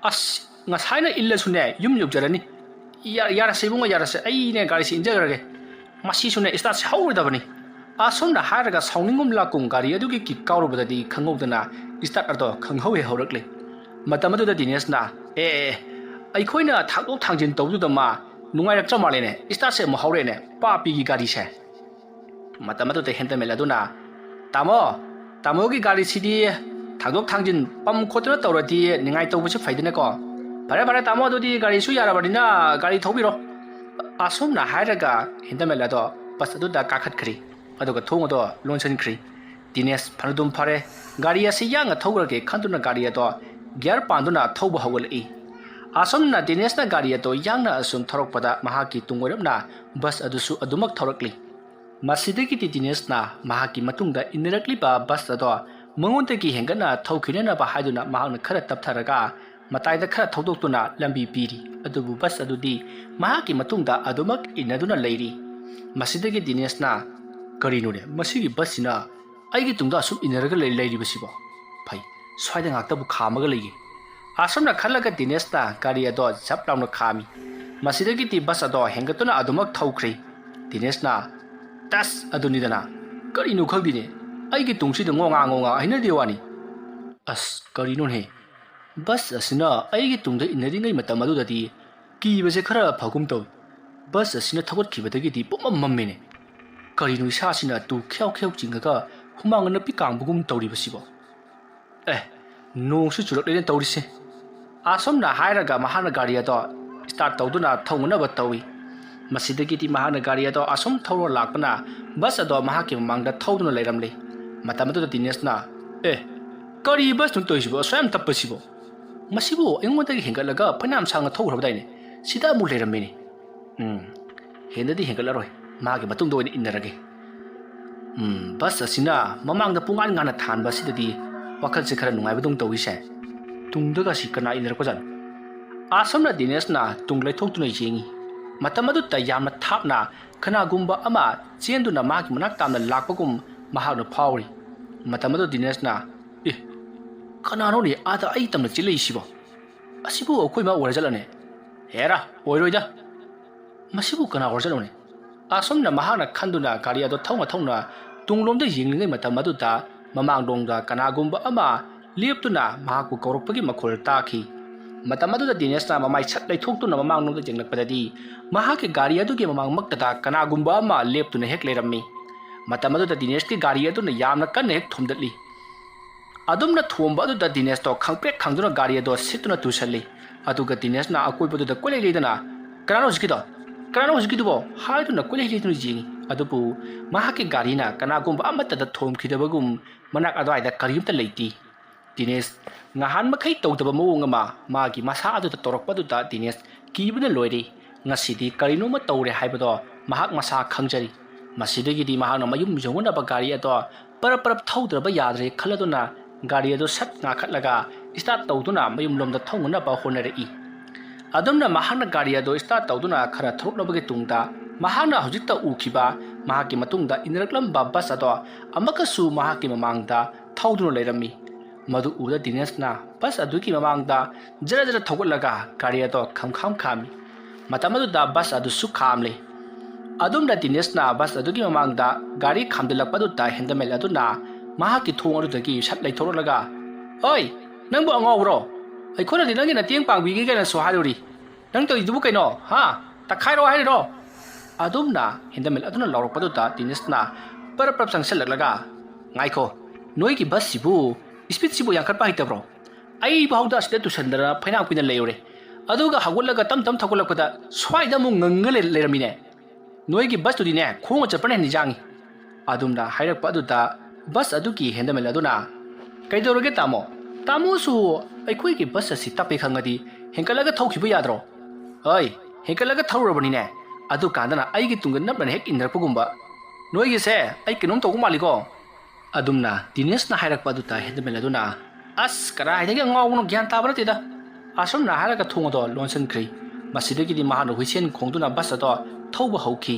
ꯑꯁ, ꯉꯁꯥꯏꯅ ꯏꯜꯂꯁꯨꯅꯦ ꯌꯨꯝ ꯌꯧꯖꯔꯅꯤ꯫ ꯌꯥ-, ꯌꯥꯔꯁꯦ ꯏꯕꯨꯡꯉꯣ, ꯌꯥꯔꯁꯦ, ꯑꯩꯅꯦ ꯒꯥꯔꯤꯁꯦ ꯏꯟꯖꯈ꯭ꯔꯒꯦ꯫ ꯃꯁꯤꯁꯨꯅꯦ ꯏꯁꯇꯥꯔꯠꯁꯦ ꯍꯧꯔꯣꯏꯗꯕꯅꯤ"꯫ ꯑꯁꯨꯝꯅ ꯍꯥꯏꯔꯒ ꯁꯥꯎꯅꯤꯡꯒꯨꯝ ꯂꯥꯛꯀꯨꯝ ꯒꯥꯔꯤ ꯑꯗꯨꯒꯤ ꯀꯤꯛ ꯀꯥꯎꯔꯨꯕꯗꯗꯤ ꯈꯪꯍꯧꯗꯅ ꯏꯁꯇꯥꯔꯠ ꯑꯗꯣ ꯈꯪꯍꯧ ꯍꯦꯛ ꯍꯧꯔꯛꯂꯦ꯫ ꯃꯇꯝ ꯑꯗꯨꯗ ꯗꯤꯅꯦꯁꯅ, "ꯑꯦ, ꯑꯦ, ꯑꯦ, ꯑꯩꯈꯣꯏꯅ ꯊꯥꯡꯗꯣꯛ ꯊꯥꯡꯖꯤꯟ ꯇꯧꯗꯨꯗ ꯃꯥ ꯅꯨꯡꯉꯥꯏꯔꯛꯇ꯭ꯔ ꯃꯥꯜꯂꯦꯅꯦ, ꯏꯁꯇꯥꯔꯠꯁꯦ ꯑꯃꯨꯛ ꯍꯧꯔꯛꯑꯦꯅꯦ, ꯄꯥꯄꯤꯒꯤ ꯒꯥꯔꯤꯁꯦ"꯫ ꯃꯇꯝ ꯑꯗꯨꯗ ꯍꯦꯟꯗꯃꯦꯟ ꯑꯗꯨꯅ, "ꯇꯥꯃꯣ, ꯇꯥꯃꯣꯒꯤ ꯒꯥꯔꯤꯁꯤꯗꯤ ꯊꯥꯡꯗꯣꯛ ꯊꯥꯡꯖꯤꯟ ꯄꯝ ꯈꯣꯠꯇꯨꯅ ꯇꯧꯔꯗꯤ ꯅꯤꯡꯉꯥꯏ ꯇꯧꯕꯁꯨ ꯐꯩꯗꯅꯀꯣ꯫ ꯐꯔꯦ, ꯐꯔꯦ ꯇꯥꯃꯣ, ꯑꯗꯨꯗꯤ ꯒꯥꯔꯤꯁꯨ ꯌꯥꯔꯕꯅꯤꯅ ꯒꯥꯔꯤ ꯊꯧꯕꯤꯔꯣ"꯫ ꯑꯁꯨꯝꯅ ꯍꯥꯏꯔꯒ ꯍꯦꯟꯗꯃꯦꯟ ꯑꯗꯣ ꯕꯁ ꯑꯗꯨꯗ ꯀꯥꯈꯠꯈ꯭ꯔꯤ꯫ ꯑꯗꯨꯒ ꯊꯣꯡ ꯑꯗꯣ ꯂꯣꯟꯁꯤꯟꯈ꯭ꯔꯤ꯫ ꯗꯤꯅꯦꯁ ꯐꯅꯗꯨꯝ ꯐꯔꯦ, ꯒꯥꯔꯤ ꯑꯁꯤ ꯌꯥꯡꯅ ꯊꯧꯈ꯭ꯔꯒꯦ ꯈꯟꯗꯨꯅ ꯒꯥꯔꯤ ꯑꯗꯣ ꯒꯤꯌꯥꯔ ꯄꯥꯟꯗꯨꯅ ꯊꯧꯕ ꯍꯧꯒꯠꯂꯛꯏ꯫ ꯑꯁꯨꯝꯅ ꯗꯤꯅꯦꯁꯅ ꯒꯥꯔꯤ ꯑꯗꯣ ꯌꯥꯡꯅ ꯑꯁꯨꯝ ꯊꯧꯔꯛꯄꯗ ꯃꯍꯥꯛꯀꯤ ꯇꯨꯡ ꯑꯣꯏꯔꯞꯅ ꯕꯁ ꯑꯗꯨꯁꯨ ꯑꯗꯨꯃꯛ ꯊꯧꯔꯛꯂꯤ꯫ ꯃꯁꯤꯗꯒꯤꯗꯤ ꯗꯤꯅꯦꯁꯅ ꯃꯍꯥꯛꯀꯤ ꯃꯇꯨꯡꯗ ꯏꯟꯅꯔꯛꯂꯤꯕ ꯕꯁ ꯑꯗꯣ ꯃꯉꯣꯟꯗꯒꯤ ꯍꯦꯟꯒꯠꯅ ꯊꯧꯈꯤꯅꯅꯕ ꯍꯥꯏꯗꯨꯅ ꯃꯍꯥꯛꯅ ꯈꯔ ꯇꯞꯊꯔꯒ ꯃꯇꯥꯏꯗ ꯈꯔ ꯊꯧꯗꯣꯛꯇꯨꯅ ꯂꯝꯕꯤ ꯄꯤꯔꯤ꯫ ꯑꯗꯨꯕꯨ ꯕꯁ ꯑꯗꯨꯗꯤ ꯃꯍꯥꯛꯀꯤ ꯃꯇꯨꯡꯗ ꯑꯗꯨꯃꯛ ꯏꯟꯅꯗꯨꯅ ꯂꯩꯔꯤ꯫ ꯃꯁꯤꯗꯒꯤ ꯗꯤꯅꯦꯁꯅ, "ꯀꯔꯤꯅꯣꯅꯦ, ꯃꯁꯤꯒꯤ ꯕꯁꯁꯤꯅ ꯑꯩꯒꯤ ꯇꯨꯡꯗ ꯑꯁꯨꯝ ꯏꯟꯅꯔꯒ ꯂꯩ-, ꯂꯩꯔꯤꯕꯁꯤꯕꯣ? ꯐꯩ, ꯁ꯭ꯋꯥꯏꯗ ꯉꯥꯛꯇꯕꯨ ꯈꯥꯝꯃꯒ ꯂꯩꯒꯦ"꯫ ꯑꯁꯨꯝꯅ ꯈꯜꯂꯒ ꯗꯤꯅꯦꯁꯅ ꯒꯥꯔꯤ ꯑꯗꯣ ꯖꯞ ꯂꯥꯎꯅ ꯈꯥꯝꯃꯤ꯫ ꯃꯁꯤꯗꯒꯤꯗꯤ ꯕꯁ ꯑꯗꯣ ꯍꯦꯟꯒꯠꯇꯨꯅ ꯑꯗꯨꯃꯛ ꯊꯧꯈ꯭ꯔꯦ꯫ ꯗꯤꯅꯦꯁꯅ, "ꯇꯁ, ꯑꯗꯨꯅꯤꯗꯅ꯫ ꯀꯔꯤꯅꯣ ꯈꯪꯗꯦꯅꯦ, ꯑꯩꯒꯤ ꯇꯨꯡꯁꯤꯗ ꯉꯣꯉꯥ ꯉꯣꯉꯥ ꯍꯩꯅꯗꯦ ꯋꯥꯅꯤ꯫ ꯑꯁ, ꯀꯔꯤꯅꯣꯅꯦ? ꯕꯁ ꯑꯁꯤꯅ ꯑꯩꯒꯤ ꯇꯨꯡꯗ ꯏꯟꯅꯔꯤꯉꯩ ꯃꯇꯝ ꯑꯗꯨꯗꯗꯤ ꯀꯤꯕꯁꯦ ꯈꯔ ꯐꯒꯨꯝ ꯇꯧꯏ꯫ ꯕꯁ ꯑꯁꯤꯅ ꯊꯧꯒꯠꯈꯤꯕꯗꯒꯤꯗꯤ ꯄꯨꯝꯃꯝ ꯃꯝꯃꯦꯅꯦ꯫ ꯀꯔꯤꯅꯣ ꯏꯁꯥꯁꯤꯅ ꯇꯨ ꯈ꯭ꯌꯥꯎ ꯈ꯭ꯌꯥꯎ ꯆꯤꯡꯉꯒ ꯍꯨꯃꯥꯡ ꯅꯞꯄꯤ ꯀꯥꯡꯕꯒꯨꯝ ꯇꯧꯔꯤꯕꯁꯤꯕꯣ? ꯑꯦ, ꯅꯣꯡꯁꯨ ꯆꯨꯔꯛꯂꯦꯅꯦ ꯇꯧꯔꯤꯁꯦ"꯫ ꯑꯁꯨꯝꯅ ꯍꯥꯏꯔꯒ ꯃꯍꯥꯛꯅ ꯒꯥꯔꯤ ꯑꯗꯣ ꯁ꯭ꯇꯥꯔꯠ ꯇꯧꯗꯨꯅ ꯊꯧꯅꯅꯕ ꯇꯧꯏ꯫ ꯃꯁꯤꯗꯒꯤꯗꯤ ꯃꯍꯥꯛꯅ ꯒꯥꯔꯤ ꯑꯗꯣ ꯑꯁꯨꯝ ꯊꯧꯔ ꯂꯥꯛꯄꯅ ꯕꯁ ꯑꯗꯣ ꯃꯍꯥꯛꯀꯤ ꯃꯃꯥꯡꯗ ꯊꯧꯗꯨꯅ ꯂꯩꯔꯝꯂꯦ꯫ ꯃꯇꯝ ꯑꯗꯨꯗ ꯗꯤꯅꯦꯁꯅ, "ꯑꯦ, ꯀꯔꯤ ꯕꯁꯅꯣ ꯇꯧꯔꯤꯁꯤꯕꯣ, ꯑꯁꯨꯛ ꯌꯥꯝ ꯇꯞꯄꯁꯤꯕꯣ? ꯃꯁꯤꯕꯨ ꯑꯩꯉꯣꯟꯗꯒꯤ ꯍꯦꯟꯒꯠꯂꯒ ꯐꯅꯌꯥꯝ ꯁꯥꯡꯅ ꯊꯧꯈ꯭ꯔꯕꯗꯥꯏꯅꯦ? ꯁꯤꯗ ꯑꯃꯨꯛ ꯂꯩꯔꯝꯃꯤꯅꯦ꯫ ꯎꯝ, ꯍꯦꯟꯅꯗꯤ ꯍꯦꯟꯒꯠꯂꯔꯣꯏ, ꯃꯥꯒꯤ ꯃꯇꯨꯡꯗ ꯑꯣꯏꯅ ꯏꯟꯅꯔꯒꯦ꯫ ꯎꯝ, ꯕꯁ ꯑꯁꯤꯅ ꯃꯃꯥꯡꯗ ꯄꯨꯡꯉꯥꯟ ꯉꯥꯟꯅ ꯊꯥꯟꯕ ꯑꯁꯤꯗꯗꯤ ꯋꯥꯈꯜꯁꯦ ꯈꯔ ꯅꯨꯡꯉꯥꯏꯕꯗꯧꯅ ꯇꯧꯏꯁꯦ꯫ ꯇꯨꯡꯗꯒ ꯁꯤ ꯀꯅꯥ ꯏꯟꯅꯔꯛꯄꯖꯥꯠꯅꯣ?" ꯑꯁꯣꯝꯅ ꯗꯤꯅꯦꯁꯅ ꯇꯨꯡ ꯂꯩꯊꯣꯛꯇꯨꯅ ꯌꯦꯡꯉꯤ꯫ ꯃꯇꯝ ꯑꯗꯨꯗ ꯌꯥꯝꯅ ꯊꯥꯞꯅ ꯀꯅꯥꯒꯨꯝꯕ ꯑꯃ ꯆꯦꯟꯗꯨꯅ ꯃꯍꯥꯛꯀꯤ ꯃꯅꯥꯛ ꯇꯥꯝꯅ ꯂꯥꯛꯄꯒꯨꯝ ꯃꯍꯥꯛꯅ ꯐꯥꯎꯔꯤ꯫ ꯃꯇꯝ ꯑꯗꯨ ꯗꯤꯅꯦꯁꯅ, "ꯑꯦ, ꯀꯅꯥꯅꯣꯅꯦ ꯑꯥꯗ ꯑꯩ ꯇꯝꯅ ꯆꯦꯜꯂꯛꯏꯁꯤꯕꯣ? ꯑꯁꯤꯕꯨ ꯑꯩꯈꯣꯏ ꯃꯥ ꯑꯣꯏꯔ ꯆꯠꯂꯅꯦ? ꯍꯦꯔꯥ, ꯑꯣꯏꯔꯣꯏꯗ꯫ ꯃꯁꯤꯕꯨ ꯀꯅꯥ ꯑꯣꯏꯔ ꯆꯠꯂꯣꯅꯦ?" ꯑꯁꯨꯝꯅ ꯃꯍꯥꯛꯅ ꯈꯟꯗꯨꯅ ꯒꯥꯔꯤ ꯑꯗꯨ ꯊꯧꯅ ꯊꯧꯅ ꯇꯨꯡꯂꯣꯝꯗ ꯌꯦꯡꯂꯤꯉꯩ ꯃꯇꯝ ꯑꯗꯨꯗ ꯃꯃꯥꯡꯂꯣꯝꯗ ꯀꯅꯥꯒꯨꯝꯕ ꯑꯃ ꯂꯦꯞꯇꯨꯅ ꯃꯍꯥꯛꯄꯨ ꯀꯧꯔꯛꯄꯒꯤ ꯃꯈꯣꯜ ꯇꯥꯈꯤ꯫ ꯃꯇꯝ ꯑꯗꯨꯗ ꯗꯤꯅꯦꯁꯅ ꯃꯃꯥꯏ ꯁꯠ ꯂꯩꯊꯣꯛꯇꯨꯅ ꯃꯃꯥꯡꯂꯣꯝꯗ ꯌꯦꯡꯂꯛꯄꯗꯗꯤ ꯃꯍꯥꯛꯀꯤ ꯒꯥꯔꯤ ꯑꯗꯨꯒꯤ ꯃꯃꯥꯡꯃꯛꯇꯗ ꯀꯅꯥꯒꯨꯝꯕ ꯑꯃ ꯂꯦꯞꯇꯨꯅ ꯍꯦꯛ ꯂꯩꯔꯝꯃꯤ꯫ ꯃꯇꯝ ꯑꯗꯨꯗ ꯗꯤꯅꯦꯁꯀꯤ ꯒꯥꯔꯤ ꯑꯗꯨꯅ ꯌꯥꯝꯅ ꯀꯟꯅ ꯍꯦꯛ ꯊꯣꯝꯗꯠꯂꯤ꯫ ꯑꯗꯨꯝꯅ ꯊꯣꯝꯕ ꯑꯗꯨꯗ ꯗꯤꯅꯦꯁꯇꯣ ꯈꯪꯄ꯭ꯔꯦꯛ ꯈꯪꯗꯨꯅ ꯒꯥꯔꯤ ꯑꯗꯣ ꯁꯤꯠꯇꯨꯅ ꯇꯨꯁꯜꯂꯤ꯫ ꯑꯗꯨꯒ ꯗꯤꯅꯦꯁꯅ ꯑꯀꯣꯏꯕꯗꯨꯗ ꯀꯣꯏꯂꯩ ꯂꯩꯗꯅ, "ꯀꯅꯥꯅꯣ ꯍꯧꯖꯤꯛꯀꯤꯗꯣ? ꯀꯅꯥꯅꯣ ꯍꯧꯖꯤꯛꯀꯤꯗꯨꯕꯣ?" ꯍꯥꯏꯗꯨꯅ ꯀꯣꯏꯂꯩ ꯂꯩꯗꯨꯅ ꯌꯦꯡꯉꯤ꯫ ꯑꯗꯨꯕꯨ ꯃꯍꯥꯛꯀꯤ ꯒꯥꯔꯤꯅ ꯀꯅꯥꯒꯨꯝꯕ ꯑꯃꯠꯇꯗ ꯊꯣꯝꯈꯤꯗꯕꯒꯨꯝ ꯃꯅꯥꯛ ꯑꯗꯨꯋꯥꯏꯗ ꯀꯔꯤꯝꯇ ꯂꯩꯇꯦ꯫ ꯗꯤꯅꯦꯁ ꯉꯍꯥꯟ ꯃꯈꯩ ꯇꯧꯗꯕ ꯃꯑꯣꯡ ꯑꯃ ꯃꯥꯒꯤ ꯃꯁꯥ ꯑꯗꯨꯗ ꯇꯧꯔꯛꯄꯗꯨꯗ ꯗꯤꯅꯦꯁ ꯀꯤꯕꯅ ꯂꯣꯏꯔꯦ꯫ ꯉꯁꯤꯗꯤ ꯀꯔꯤꯅꯣꯃ ꯇꯧꯔꯦ ꯍꯥꯏꯕꯗꯣ ꯃꯍꯥꯛ ꯃꯁꯥ ꯈꯪꯖꯔꯤ꯫ ꯃꯁꯤꯗꯒꯤꯗꯤ ꯃꯍꯥꯛꯅ ꯃꯌꯨꯝ ꯌꯧꯅꯅꯕ ꯒꯥꯔꯤ ꯑꯗꯣ ꯄꯔꯞ ꯄꯔꯞ ꯊꯧꯗ꯭ꯔꯕ ꯌꯥꯗ꯭ꯔꯦ ꯈꯜꯂꯗꯨꯅ ꯒꯥꯔꯤ ꯑꯗꯨ ꯁꯠ ꯉꯥꯈꯠꯂꯒ start ꯇꯧꯗꯨꯅ ꯃꯌꯨꯝꯂꯣꯝꯗ ꯊꯧꯅꯅꯕ ꯍꯣꯠꯅꯔꯛꯏ꯫ ꯑꯗꯨꯝꯅ ꯃꯍꯥꯛꯅ ꯒꯥꯔꯤ ꯑꯗꯨ start ꯇꯧꯗꯨꯅ ꯈꯔ ꯊꯧꯔꯛꯂꯕꯒꯤ ꯇꯨꯡꯗ ꯃꯍꯥꯛꯅ ꯍꯧꯖꯤꯛꯇ ꯎꯈꯤꯕ ꯃꯍꯥꯛꯀꯤ ꯃꯇꯨꯡꯗ ꯏꯟꯅꯔꯛꯂꯝꯕ ꯕꯁ ꯑꯗꯣ ꯑꯃꯨꯛꯀꯁꯨ ꯃꯍꯥꯛꯀꯤ ꯃꯃꯥꯡꯗ ꯊꯧꯗꯨꯅ ꯂꯩꯔꯝꯃꯤ꯫ ꯃꯗꯨ ꯎꯕꯗ ꯗꯤꯅꯦꯁꯅ ꯕꯁ ꯑꯗꯨꯒꯤ ꯃꯃꯥꯡꯗ ꯖꯔ ꯖꯔ ꯊꯧꯒꯠꯂꯒ ꯒꯥꯔꯤ ꯑꯗꯣ ꯈꯝꯈꯥꯝ ꯈꯥꯝꯃꯤ꯫ ꯃꯇꯝ ꯑꯗꯨꯗ ꯕꯁ ꯑꯗꯨꯁꯨ ꯈꯥꯝꯂꯦ꯫ ꯑꯗꯨꯝꯅ ꯗꯤꯅꯦꯁꯅ ꯕꯁ ꯑꯗꯨꯒꯤ ꯃꯃꯥꯡꯗ ꯒꯥꯔꯤ ꯈꯥꯝꯖꯤꯜꯂꯛꯄ ꯑꯗꯨꯗ ꯍꯦꯟꯗꯃꯦꯜ ꯑꯗꯨꯅ ꯃꯍꯥꯛꯀꯤ ꯊꯣꯡ ꯑꯗꯨꯗꯒꯤ ꯁꯠ ꯂꯩꯊꯣꯛꯂꯒ, "ꯑꯣꯏ, ꯅꯪꯕꯨ ꯑꯉꯥꯎꯕ꯭ꯔꯣ? ꯑꯩꯈꯣꯏꯅꯗꯤ ꯅꯪꯒꯤ ꯃꯇꯦꯡ ꯄꯥꯡꯕꯤꯒꯦ ꯀꯥꯏꯅꯁꯨ ꯍꯥꯏꯔꯨꯔꯤ꯫ ꯅꯪ ꯇꯧꯔꯤꯗꯨꯕꯨ ꯀꯩꯅꯣ? ꯍꯥ? ꯇꯛꯈꯥꯏꯔꯣ ꯍꯥꯏꯔꯤꯔꯣ?" ꯑꯗꯨꯝꯅ ꯍꯦꯟꯗꯃꯦꯜ ꯑꯗꯨꯅ ꯂꯥꯎꯔꯛꯄꯗꯨꯗ ꯗꯤꯅꯦꯁꯅ ꯄꯔꯞ ꯄꯔꯞ ꯆꯪꯁꯤꯜꯂꯛꯂꯒ, "ꯉꯥꯏꯈꯣ, ꯅꯣꯏꯒꯤ ꯕꯁꯁꯤꯕꯨ speed ꯁꯤꯕꯨ ꯌꯥꯡꯈꯠꯄ ꯍꯩꯇꯕ꯭ꯔꯣ? ꯑꯩ ꯐꯥꯎꯗ ꯑꯁꯤꯗ ꯇꯨꯁꯟꯗꯅ ꯐꯩꯅꯥꯛ ꯄꯤꯅ ꯂꯩꯔꯨꯔꯦ꯫ ꯑꯗꯨꯒ ꯍꯧꯒꯠꯂꯒ ꯇꯞ ꯇꯞ ꯊꯧꯒꯠꯂꯛꯄꯗ ꯁ꯭ꯋꯥꯏꯗ ꯑꯃꯨꯛ ꯉꯪꯉ ꯂꯩ-, ꯂꯩꯔꯝꯃꯤꯅꯦ꯫ "ꯅꯣꯏꯒꯤ ꯕꯁꯇꯨꯗꯤꯅꯦ ꯈꯣꯡꯅ ꯆꯠꯄꯅ ꯍꯦꯟꯅ ꯌꯥꯡꯉꯤ"꯫ ꯑꯗꯨꯝꯅ ꯍꯥꯏꯔꯛꯄ ꯑꯗꯨꯗ ꯕꯁ ꯑꯗꯨꯒꯤ ꯍꯦꯟꯗꯃꯦꯟ ꯑꯗꯨꯅ, "ꯀꯩꯗꯧꯔꯒꯦ ꯇꯥꯃꯣ? ꯇꯥꯃꯣꯁꯨ ꯑꯩꯈꯣꯏꯒꯤ ꯕꯁ ꯑꯁꯤ ꯇꯞꯄꯦ ꯈꯪꯉꯗꯤ ꯍꯦꯟꯀꯠꯂꯒ ꯊꯧꯈꯤꯕ ꯌꯥꯗ꯭ꯔꯣ? ꯍꯣꯏ, ꯍꯦꯟꯀꯠꯂꯒ ꯊꯧꯔꯕꯅꯤꯅꯦ꯫ ꯑꯗꯨ ꯀꯥꯟꯗꯅ ꯑꯩꯒꯤ ꯇꯨꯡꯗ ꯅꯞꯅ ꯍꯦꯛ ꯏꯟꯅꯔꯛꯄꯒꯨꯝꯕ꯫ ꯅꯣꯏꯒꯤꯁꯦ ꯑꯩ ꯀꯩꯅꯣꯝ ꯇꯧꯕ ꯃꯥꯜꯂꯤꯀꯣ"꯫ ꯑꯗꯨꯝꯅ ꯗꯤꯅꯦꯁꯅ ꯍꯥꯏꯔꯛꯄ ꯑꯗꯨꯗ ꯍꯦꯟꯗꯃꯦꯟ ꯑꯗꯨꯅ, "ꯑꯁ, ꯀꯗꯥꯏꯗꯒꯤ ꯑꯉꯥꯎꯕꯅꯣ, ꯒ꯭ꯌꯥꯟ ꯇꯥꯕ ꯅꯠꯇꯦꯗ"꯫ ꯑꯁꯨꯝꯅ ꯍꯥꯏꯔꯒ ꯊꯣꯡ ꯑꯗꯣ ꯂꯣꯟꯁꯤꯟꯈ꯭ꯔꯦ꯫ ꯃꯁꯤꯗꯒꯤꯗꯤ ꯃꯍꯥꯛꯅ ꯍꯨꯏꯁꯦꯟ ꯈꯣꯡꯗꯨꯅ ꯕꯁ ꯑꯗꯣ ꯊꯧꯕ ꯍꯧꯈꯤ꯫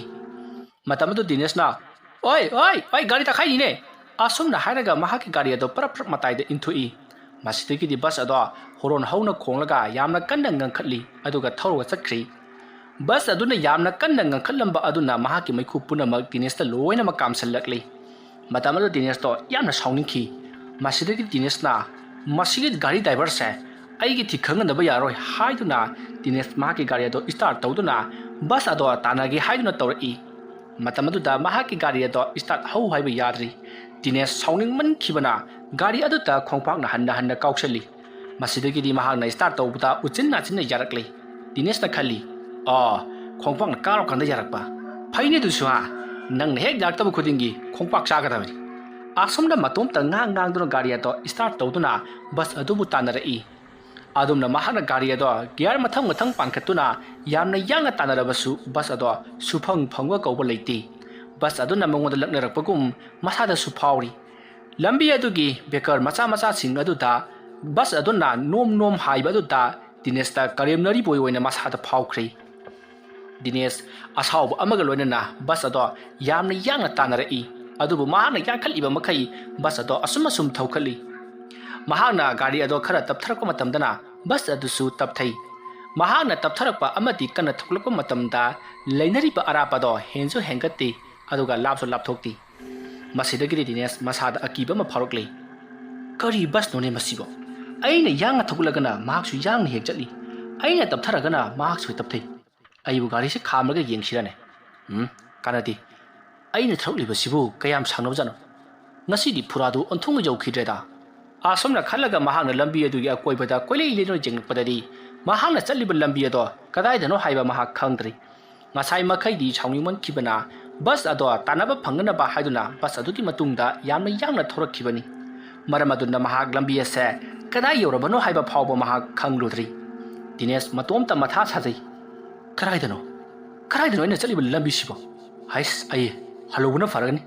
ꯃꯇꯝ ꯑꯗꯨ ꯗꯤꯅꯦꯁꯅ, "ꯑꯣꯏ, ꯑꯣꯏ, ꯑꯣꯏ, ꯒꯥꯔꯤ ꯇꯛꯈꯥꯏꯅꯤꯅꯦ!" ꯑꯁꯨꯝꯅ ꯍꯥꯏꯔꯒ ꯃꯍꯥꯛꯀꯤ ꯒꯥꯔꯤ ꯑꯗꯣ ꯄꯔꯞ ꯄꯔꯞ ꯃꯇꯥꯏꯗ ꯏꯟꯊꯣꯛꯏ꯫ ꯃꯁꯤꯗꯒꯤꯗꯤ ꯕꯁ ꯑꯗꯣ ꯍꯣꯔꯣꯟ ꯍꯧꯅ ꯈꯣꯡꯂꯒ ꯌꯥꯝꯅ ꯀꯟꯅ ꯉꯪꯈꯠꯂꯤ, ꯑꯗꯨꯒ ꯊꯧꯔꯒ ꯆꯠꯈ꯭ꯔꯤ꯫ ꯕꯁ ꯑꯗꯨꯅ ꯌꯥꯝꯅ ꯀꯟꯅ ꯉꯪꯈꯠꯂꯝꯕ ꯑꯗꯨꯅ ꯃꯍꯥꯛꯀꯤ ꯃꯩꯈꯨ ꯄꯨꯝꯅꯃꯛ ꯗꯤꯅꯦꯁꯇ ꯂꯣꯏꯅꯃꯛ ꯀꯥꯝꯁꯤꯜꯂꯛꯂꯤ꯫ ꯃꯇꯝ ꯑꯗꯨꯗ ꯗꯤꯅꯦꯁꯇꯣ ꯌꯥꯝꯅ ꯁꯥꯎꯅꯤꯡꯈꯤ꯫ ꯃꯁꯤꯗꯒꯤ ꯗꯤꯅꯦꯁꯅ, "ꯃꯁꯤꯒꯤ ꯒꯥꯔꯤ ꯗ꯭ꯔꯥꯏꯚꯔꯁꯦ ꯑꯩꯒꯤ ꯊꯤ ꯈꯪꯍꯟꯗꯕ ꯌꯥꯔꯣꯏ" ꯍꯥꯏꯗꯨꯅ ꯗꯤꯅꯦꯁ ꯃꯍꯥꯛꯀꯤ ꯒꯥꯔꯤ ꯑꯗꯣ ꯁ꯭ꯇꯥꯔꯠ ꯇꯧꯗꯨꯅ ꯕꯁ ꯑꯗꯣ ꯇꯥꯟꯅꯒꯦ ꯍꯥꯏꯗꯨꯅ ꯇꯧꯔꯛꯏ꯫ ꯃꯇꯝ ꯑꯗꯨꯗ ꯃꯍꯥꯛꯀꯤ ꯒꯥꯔꯤ ꯑꯗꯣ ꯁ꯭ꯇꯥꯔꯠ ꯍꯧ ꯍꯥꯏꯕ ꯌꯥꯗ꯭ꯔꯤ꯫ ꯗꯤꯅꯦꯁ ꯁꯥꯎꯅꯤꯡꯃꯟꯈꯤꯕꯅ ꯒꯥꯔꯤ ꯑꯗꯨꯗ ꯈꯣꯡꯄꯥꯛꯅ ꯍꯟꯅ ꯍꯟꯅ ꯀꯥꯎꯁꯜꯂꯤ꯫ ꯃꯁꯤꯗꯒꯤꯗꯤ ꯃꯍꯥꯛꯅ ꯁ꯭ꯇꯥꯔꯠ ꯇꯧꯕꯗ ꯎꯆꯤꯟ ꯅꯥꯆꯤꯟꯅ ꯌꯥꯔꯛꯂꯦ꯫ ꯗꯤꯅꯦꯁꯅ ꯈꯜꯂꯤ, "ꯑꯣ, ꯈꯣꯡꯄꯥꯛꯅ ꯀꯥꯎꯔꯀꯥꯟꯗ ꯌꯥꯔꯛꯄ꯫ ꯐꯩꯅꯦ ꯑꯗꯨꯁꯨ ꯍꯥ, ꯅꯪꯅ ꯍꯦꯛ ꯌꯥꯔꯛꯇꯕ ꯈꯨꯗꯤꯡꯒꯤ ꯈꯣꯡꯄꯥꯛ ꯆꯥꯒꯗꯕꯅꯤ"꯫ ꯑꯁꯣꯝꯗ ꯃꯇꯣꯝꯇ ꯉꯥꯡ ꯉꯥꯡꯗꯨꯅ ꯒꯥꯔꯤ ꯑꯗꯣ ꯁ꯭ꯇꯥꯔꯠ ꯇꯧꯗꯨꯅ ꯕꯁ ꯑꯗꯨꯕꯨ ꯇꯥꯟꯅꯔꯛꯏ꯫ ꯑꯗꯨꯝꯅ ꯃꯍꯥꯛꯅ ꯒꯥꯔꯤ ꯑꯗꯣ ꯒꯤꯌꯥꯔ ꯃꯊꯪ ꯃꯊꯪ ꯄꯥꯟꯈꯠꯇꯨꯅ ꯌꯥꯝꯅ ꯌꯥꯡꯅ ꯇꯥꯟꯅꯔꯕꯁꯨ ꯕꯁ ꯑꯗꯣ ꯁꯨꯐꯪ ꯐꯪꯕ ꯀꯧꯕ ꯂꯩꯇꯦ꯫ ꯕꯁ ꯑꯗꯨꯅ ꯃꯉꯣꯟꯗ ꯂꯛꯅꯔꯛꯄꯒꯨꯝ ꯃꯁꯥꯗꯁꯨ ꯐꯥꯎꯔꯤ꯫ ꯂꯝꯕꯤ ꯑꯗꯨꯒꯤ ꯕꯦꯀꯔ ꯃꯆꯥ ꯃꯆꯥꯁꯤꯡ ꯑꯗꯨꯗ ꯕꯁ ꯑꯗꯨꯅ ꯅꯣꯝ ꯅꯣꯝ ꯍꯥꯏꯕ ꯑꯗꯨꯗ ꯗꯤꯅꯦꯁꯇ ꯀꯔꯦꯝꯅꯔꯤꯕ ꯑꯣꯏꯅ ꯃꯁꯥꯗ ꯐꯥꯎꯈ꯭ꯔꯦ꯫ ꯗꯤꯅꯦꯁ ꯑꯁꯥꯎꯕ ꯑꯃꯒ ꯂꯣꯏꯅꯅ ꯕꯁ ꯑꯗꯣ ꯌꯥꯝꯅ ꯌꯥꯡꯅ ꯇꯥꯟꯅꯔꯛꯏ꯫ ꯑꯗꯨꯕꯨ ꯃꯍꯥꯛꯅ ꯌꯥꯡꯈꯠꯂꯤꯕ ꯃꯈꯩ ꯕꯁ ꯑꯗꯣ ꯑꯁꯨꯝ ꯑꯁꯨꯝ ꯊꯧꯈꯠꯂꯤ꯫ ꯃꯍꯥꯛꯅ ꯒꯥꯔꯤ ꯑꯗꯣ ꯈꯔ ꯇꯞꯊꯔꯛꯄ ꯃꯇꯝꯗꯅ ꯕꯁ ꯑꯗꯨꯁꯨ ꯇꯞꯊꯩ꯫ ꯃꯍꯥꯛꯅ ꯇꯞꯊꯔꯛꯄ ꯑꯃꯗꯤ ꯀꯟꯅ ꯊꯧꯒꯠꯂꯛꯄ ꯃꯇꯝꯗ ꯂꯩꯅꯔꯤꯕ ꯑꯔꯥꯞꯄ ꯑꯗꯣ ꯍꯦꯟꯁꯨ ꯍꯦꯟꯒꯠꯇꯦ, ꯑꯗꯨꯒ ꯂꯥꯞꯁꯨ ꯂꯥꯞꯊꯣꯛꯇꯦ꯫ ꯃꯁꯤꯗꯒꯤꯗꯤ ꯗꯤꯅꯦꯁ ꯃꯁꯥꯗ ꯑꯀꯤꯕ ꯑꯃ ꯐꯥꯎꯔꯛꯂꯦ꯫ "ꯀꯔꯤ ꯕꯁꯅꯣꯅꯦ ꯃꯁꯤꯕꯣ? ꯑꯩꯅ ꯌꯥꯡꯅ ꯊꯧꯒꯠꯂꯒꯅ ꯃꯍꯥꯛꯁꯨ ꯌꯥꯡꯅ ꯍꯦꯛ ꯆꯠꯂꯤ, ꯑꯩꯅ ꯇꯞꯊꯔꯒꯅ ꯃꯍꯥꯛꯁꯨ ꯍꯦꯛ ꯇꯞꯊꯩ꯫ ꯑꯩꯕꯨ ꯒꯥꯔꯤꯁꯦ ꯈꯥꯝꯂꯒ ꯌꯦꯡꯁꯤꯔꯅꯦ? ꯎꯝ, ꯀꯥꯟꯅꯗꯦ꯫ ꯑꯩꯅ ꯊꯧꯔꯛꯂꯤꯕꯁꯤꯕꯨ ꯀꯌꯥꯝ ꯁꯥꯡꯂꯕꯖꯥꯠꯅꯣ? ꯉꯁꯤꯗꯤ ꯐꯨꯔꯥꯗꯨ ꯑꯣꯟꯊꯣꯛꯅ ꯌꯧꯈꯤꯗ꯭ꯔꯦꯗ"꯫ ꯑꯁꯨꯝꯅ ꯈꯜꯂꯒ ꯃꯍꯥꯛꯅ ꯂꯝꯕꯤ ꯑꯗꯨꯒꯤ ꯑꯀꯣꯏꯕꯗ ꯀꯣꯏꯂꯩ ꯂꯩꯗꯨꯅ ꯌꯦꯡꯂꯛꯄꯗꯗꯤ ꯃꯍꯥꯛꯅ ꯆꯠꯂꯤꯕ ꯂꯝꯕꯤ ꯑꯗꯣ ꯀꯗꯥꯏꯗꯅꯣ ꯍꯥꯏꯕ ꯃꯍꯥꯛ ꯈꯪꯗ꯭ꯔꯤ꯫ ꯉꯁꯥꯏ ꯃꯈꯩꯗꯤ ꯁꯥꯎꯅꯤꯡꯃꯟꯈꯤꯕꯅ ꯕꯁ ꯑꯗꯣ ꯇꯥꯟꯅꯕ ꯐꯪꯅꯅꯕ ꯍꯥꯏꯗꯨꯅ ꯕꯁ ꯑꯗꯨꯒꯤ ꯃꯇꯨꯡꯗ ꯌꯥꯝꯅ ꯌꯥꯡꯅ ꯊꯧꯔꯛꯈꯤꯕꯅꯤ꯫ ꯃꯔꯝ ꯑꯗꯨꯅ ꯃꯍꯥꯛ ꯂꯝꯕꯤ ꯑꯁꯦ ꯀꯗꯥꯏ ꯌꯧꯔꯕꯅꯣ ꯍꯥꯏꯕ ꯐꯥꯎꯕ ꯃꯍꯥꯛ ꯈꯪꯂꯨꯗ꯭ꯔꯤ꯫ ꯗꯤꯅꯦꯁ ꯃꯇꯣꯝꯇ ꯃꯊꯥ ꯁꯥꯖꯩ꯫ "ꯀꯗꯥꯏꯗꯅꯣ? ꯀꯗꯥꯏꯗꯅꯣ ꯑꯩꯅ ꯆꯠꯂꯤꯕ ꯂꯝꯕꯤꯁꯤꯕꯣ? ꯍꯩꯁ, ꯑꯩ ꯍꯜꯂꯨꯕꯅ ꯐꯔꯒꯅꯤ꯫"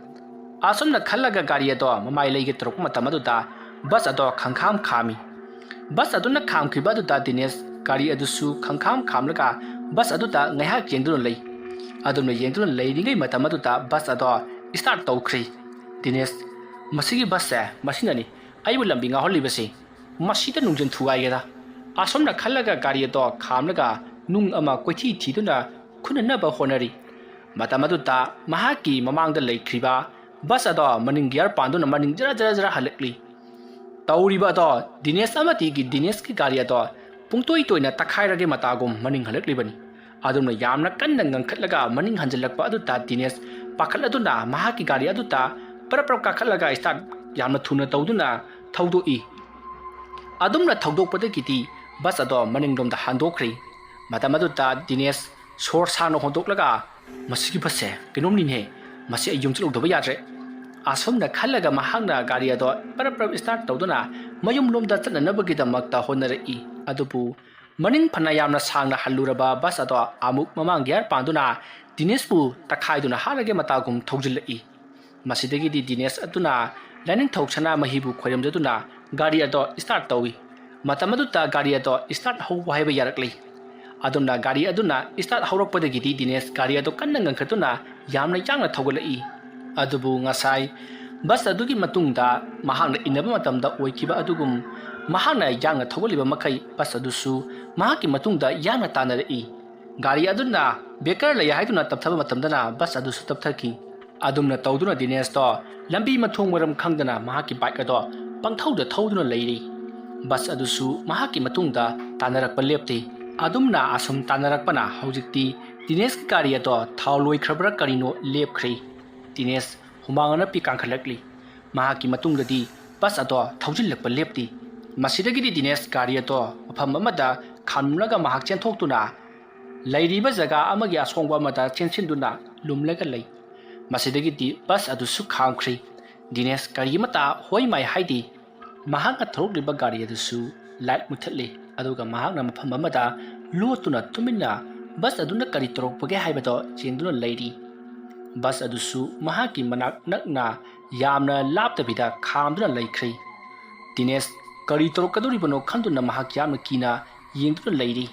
ꯑꯁꯨꯝꯅ ꯈꯜꯂꯒ ꯒꯥꯔꯤ ꯑꯗꯣ ꯃꯃꯥꯏ ꯂꯩꯒꯦ ꯇꯧꯔꯛꯄ ꯃꯇꯝ ꯑꯗꯨꯗ ꯕꯁ ꯑꯗꯣ ꯈꯪꯈꯥꯝ ꯈꯥꯝꯃꯤ꯫ ꯕꯁ ꯑꯗꯨꯅ ꯈꯥꯝꯈꯤꯕ ꯑꯗꯨꯗ ꯗꯤꯅꯦꯁ ꯒꯥꯔꯤ ꯑꯗꯨꯁꯨ ꯈꯪꯈꯥꯝ ꯈꯥꯝꯂꯒ ꯕꯁ ꯑꯗꯨꯗ ꯉꯥꯏꯍꯥꯛ ꯌꯦꯡꯗꯨꯅ ꯂꯩ꯫ ꯑꯗꯨꯝꯅ ꯌꯦꯡꯗꯨꯅ ꯂꯩꯔꯤꯉꯩ ꯃꯇꯝ ꯑꯗꯨꯗ ꯕꯁ ꯑꯗꯣ start ꯇꯧꯈ꯭ꯔꯦ꯫ ꯗꯤꯅꯦꯁ, "ꯃꯁꯤꯒꯤ ꯕꯁꯁꯦ ꯃꯁꯤꯅꯅꯤ ꯑꯩꯕꯨ ꯂꯝꯕꯤ ꯉꯥꯎꯍꯜꯂꯤꯕꯁꯤ꯫ ꯃꯁꯤꯗ ꯅꯨꯡꯖꯤꯟ ꯊꯨꯒꯥꯏꯒꯦꯗ꯫" ꯑꯁꯨꯝꯅ ꯈꯜꯂꯒ ꯒꯥꯔꯤ ꯑꯗꯣ ꯈꯥꯝꯂꯒ ꯅꯨꯡ ꯑꯃ ꯀꯣꯏꯊꯤ ꯊꯤꯗꯨꯅ ꯈꯨꯟꯅꯅꯕ ꯍꯣꯠꯅꯔꯤ꯫ ꯃꯇꯝ ꯑꯗꯨꯗ ꯃꯍꯥꯛꯀꯤ ꯃꯃꯥꯡꯗ ꯂꯩꯈ꯭ꯔꯤꯕ ꯕꯁ ꯑꯗꯣ ꯃꯅꯤꯡ ꯒꯤꯌꯥꯔ ꯄꯥꯟꯗꯨꯅ ꯃꯅꯤꯡ ꯖꯔ ꯖꯔ ꯖꯔ ꯍꯜꯂꯛꯂꯤ꯫ ꯇꯧꯔꯤꯕ ꯑꯗꯣ ꯗꯤꯅꯦꯁ ꯑꯃꯗꯤ ꯗꯤꯅꯦꯁꯀꯤ ꯒꯥꯔꯤ ꯑꯗꯣ ꯄꯨꯡꯇꯣꯏ ꯇꯣꯏꯅ ꯇꯛꯈꯥꯏꯔꯒꯦ ꯃꯇꯥꯒꯨꯝ ꯃꯅꯤꯡ ꯍꯜꯂꯛꯂꯤꯕꯅꯤ꯫ ꯑꯗꯨꯝꯅ ꯌꯥꯝꯅ ꯀꯟꯅ ꯉꯪꯈꯠꯂꯒ ꯃꯅꯤꯡ ꯍꯟꯖꯤꯜꯂꯛꯄ ꯑꯗꯨꯗ ꯗꯤꯅꯦꯁ ꯄꯥꯈꯠꯂꯗꯨꯅ ꯃꯍꯥꯛꯀꯤ ꯒꯥꯔꯤ ꯑꯗꯨꯗ ꯄꯔꯞ ꯄꯔꯞ ꯀꯥꯈꯠꯂꯒ start ꯌꯥꯝꯅ ꯊꯨꯅ ꯇꯧꯗꯨꯅ ꯊꯧꯗꯣꯛꯏ꯫ ꯑꯗꯨꯝꯅ ꯊꯧꯗꯣꯛꯄꯗꯒꯤꯗꯤ ꯕꯁ ꯑꯗꯣ ꯃꯅꯤꯡꯂꯣꯝꯗ ꯍꯟꯗꯣꯛꯈ꯭ꯔꯦ꯫ ꯃꯇꯝ ꯑꯗꯨꯗ ꯗꯤꯅꯦꯁ ꯁꯣꯔ ꯁꯥꯡꯅ ꯍꯣꯟꯗꯣꯛꯂꯒ, "ꯃꯁꯤꯒꯤ ꯕꯁꯁꯦ ꯀꯩꯅꯣꯝꯅꯤꯅꯦ, ꯃꯁꯤ ꯑꯩ ꯌꯨꯝ ꯆꯠꯍꯧꯗꯕ ꯌꯥꯗ꯭ꯔꯦ꯫" ꯑꯁꯨꯝꯅ ꯈꯜꯂꯒ ꯃꯍꯥꯛꯅ ꯒꯥꯔꯤ ꯑꯗꯣ ꯄꯔꯞ ꯄꯔꯞ start ꯇꯧꯗꯨꯅ ꯃꯌꯨꯝꯂꯣꯝꯗ ꯆꯠꯅꯅꯕꯒꯤꯗꯃꯛꯇ ꯍꯣꯠꯅꯔꯛꯏ꯫ ꯑꯗꯨꯕꯨ ꯃꯅꯤꯡ ꯐꯅ ꯌꯥꯝꯅ ꯁꯥꯡꯅ ꯍꯜꯂꯨꯔꯕ ꯕꯁ ꯑꯗꯣ ꯑꯃꯨꯛ ꯃꯃꯥꯡ ꯒꯤꯌꯥꯔ ꯄꯥꯟꯗꯨꯅ ꯗꯤꯅꯦꯁꯄꯨ ꯇꯛꯈꯥꯏꯗꯨꯅ ꯍꯥꯠꯂꯒꯦ ꯃꯇꯥꯒꯨꯝ ꯊꯧꯖꯤꯜꯂꯛꯏ꯫ ꯃꯁꯤꯗꯒꯤꯗꯤ ꯗꯤꯅꯦꯁ ꯑꯗꯨꯅ ꯂꯥꯏꯅꯤꯡꯊꯧ ꯁꯅꯥꯃꯍꯤꯕꯨ ꯈꯣꯏꯔꯝꯖꯗꯨꯅ ꯒꯥꯔꯤ ꯑꯗꯣ start ꯇꯧꯏ꯫ ꯃꯇꯝ ꯑꯗꯨꯗ ꯒꯥꯔꯤ ꯑꯗꯣ start ꯍꯧꯕ ꯍꯥꯏꯕ ꯌꯥꯔꯛꯂꯤ꯫ ꯑꯗꯨꯝꯅ ꯒꯥꯔꯤ ꯑꯗꯨꯅ start ꯍꯧꯔꯛꯄꯗꯒꯤꯗꯤ ꯗꯤꯅꯦꯁ ꯒꯥꯔꯤ ꯑꯗꯨ ꯀꯟꯅ ꯉꯪꯈꯠꯇꯨꯅ ꯌꯥꯝꯅ ꯌꯥꯡꯅ ꯊꯧꯒꯠꯂꯛꯏ꯫ ꯑꯗꯨꯕꯨ ꯉꯁꯥꯏ ꯕꯁ ꯑꯗꯨꯒꯤ ꯃꯇꯨꯡꯗ ꯃꯍꯥꯛꯅ ꯏꯟꯅꯕ ꯃꯇꯝꯗ ꯑꯣꯏꯈꯤꯕ ꯑꯗꯨꯒꯨꯝ ꯃꯍꯥꯛꯅ ꯌꯥꯡꯅ ꯊꯧꯒꯠꯂꯤꯕ ꯃꯈꯩ ꯕꯁ ꯑꯗꯨꯁꯨ ꯃꯍꯥꯛꯀꯤ ꯃꯇꯨꯡꯗ ꯌꯥꯡꯅ ꯇꯥꯟꯅꯔꯛꯏ꯫ ꯒꯥꯔꯤ ꯑꯗꯨꯅ ꯕ꯭ꯔꯦꯀꯔ ꯂꯩ ꯍꯥꯏꯗꯨꯅ ꯇꯞꯊꯕ ꯃꯇꯝꯗꯅ ꯕꯁ ꯑꯗꯨꯁꯨ ꯇꯞꯊꯈꯤ꯫ ꯑꯗꯨꯝꯅ ꯇꯧꯗꯨꯅ ꯗꯤꯅꯦꯁꯇꯣ ꯂꯝꯕꯤ ꯃꯊꯣꯡ ꯃꯔꯝ ꯈꯪꯗꯅ ꯃꯍꯥꯛꯀꯤ ꯕꯥꯏꯛ ꯑꯗꯣ ꯄꯪꯊꯧꯗ ꯊꯧꯗꯨꯅ ꯂꯩꯔꯤ꯫ ꯕꯁ ꯑꯗꯨꯁꯨ ꯃꯍꯥꯛꯀꯤ ꯃꯇꯨꯡꯗ ꯇꯥꯟꯅꯔꯛꯄ ꯂꯦꯞꯇꯦ꯫ ꯑꯗꯨꯝꯅ ꯑꯁꯨꯝ ꯇꯥꯟꯅꯔꯛꯄꯅ ꯍꯧꯖꯤꯛꯇꯤ ꯗꯤꯅꯦꯁꯀꯤ ꯒꯥꯔꯤ ꯑꯗꯣ ꯊꯥꯎ ꯂꯣꯏꯈ꯭ꯔꯕ꯭ꯔꯥ ꯀꯔꯤꯅꯣ ꯂꯦꯞꯈ꯭ꯔꯦ꯫ ꯗꯤꯅꯦꯁ ꯍꯨꯃꯥꯡ ꯑꯅꯞꯄꯤ ꯀꯥꯡꯈꯠꯂꯛꯂꯤ꯫ ꯃꯍꯥꯛꯀꯤ ꯃꯇꯨꯡꯗꯗꯤ ꯕꯁ ꯑꯗꯣ ꯊꯧꯖꯤꯜꯂꯛꯄ ꯂꯦꯞꯇꯦ꯫ ꯃꯁꯤꯗꯒꯤꯗꯤ ꯗꯤꯅꯦꯁ ꯒꯥꯔꯤ ꯑꯗꯣ ꯃꯐꯝ ꯑꯃꯗ ꯈꯥꯝꯂꯒ ꯃꯍꯥꯛ ꯆꯦꯟꯊꯣꯛꯇꯨꯅ ꯂꯩꯔꯤꯕ ꯖꯒꯥ ꯑꯃꯒꯤ ꯑꯁꯣꯡꯕ ꯑꯃꯗ ꯆꯦꯟꯁꯤꯟꯗꯨꯅ ꯂꯨꯝꯂꯒ ꯂꯩ꯫ ꯃꯁꯤꯗꯒꯤꯗꯤ ꯕꯁ ꯑꯗꯨꯁꯨ ꯈꯥꯝꯈ꯭ꯔꯤ꯫ ꯗꯤꯅꯦꯁ ꯀꯔꯤ ꯑꯃꯠꯇ ꯍꯣꯏ ꯃꯥꯏ ꯍꯥꯏꯗꯦ꯫ ꯃꯍꯥꯛꯅ ꯊꯧꯔꯛꯂꯤꯕ ꯒꯥꯔꯤ ꯑꯗꯨꯁꯨ ꯂꯥꯏꯠ ꯃꯨꯊꯠꯂꯤ, ꯑꯗꯨꯒ ꯃꯍꯥꯛꯅ ꯃꯐꯝ ꯑꯃꯗ ꯂꯣꯠꯇꯨꯅ ꯇꯨꯃꯤꯟꯅ ꯕꯁ ꯑꯗꯨꯅ ꯀꯔꯤ ꯇꯧꯔꯛꯄꯒꯦ ꯍꯥꯏꯕꯗꯣ ꯌꯦꯡꯗꯨꯅ ꯂꯩꯔꯤ꯫ ꯕꯁ ꯑꯗꯨꯁꯨ ꯃꯍꯥꯛꯀꯤ ꯃꯅꯥꯛ ꯅꯛꯅ ꯌꯥꯝꯅ ꯂꯥꯞꯇꯕꯤꯗ ꯈꯥꯝꯗꯨꯅ ꯂꯩꯈ꯭ꯔꯦ꯫ ꯗꯤꯅꯦꯁ ꯀꯔꯤ ꯇꯧꯔꯛꯀꯗꯧꯔꯤꯕꯅꯣ ꯈꯟꯗꯨꯅ ꯃꯍꯥꯛ ꯌꯥꯝꯅ ꯀꯤꯅ ꯌꯦꯡꯗꯨꯅ ꯂꯩꯔꯤ꯫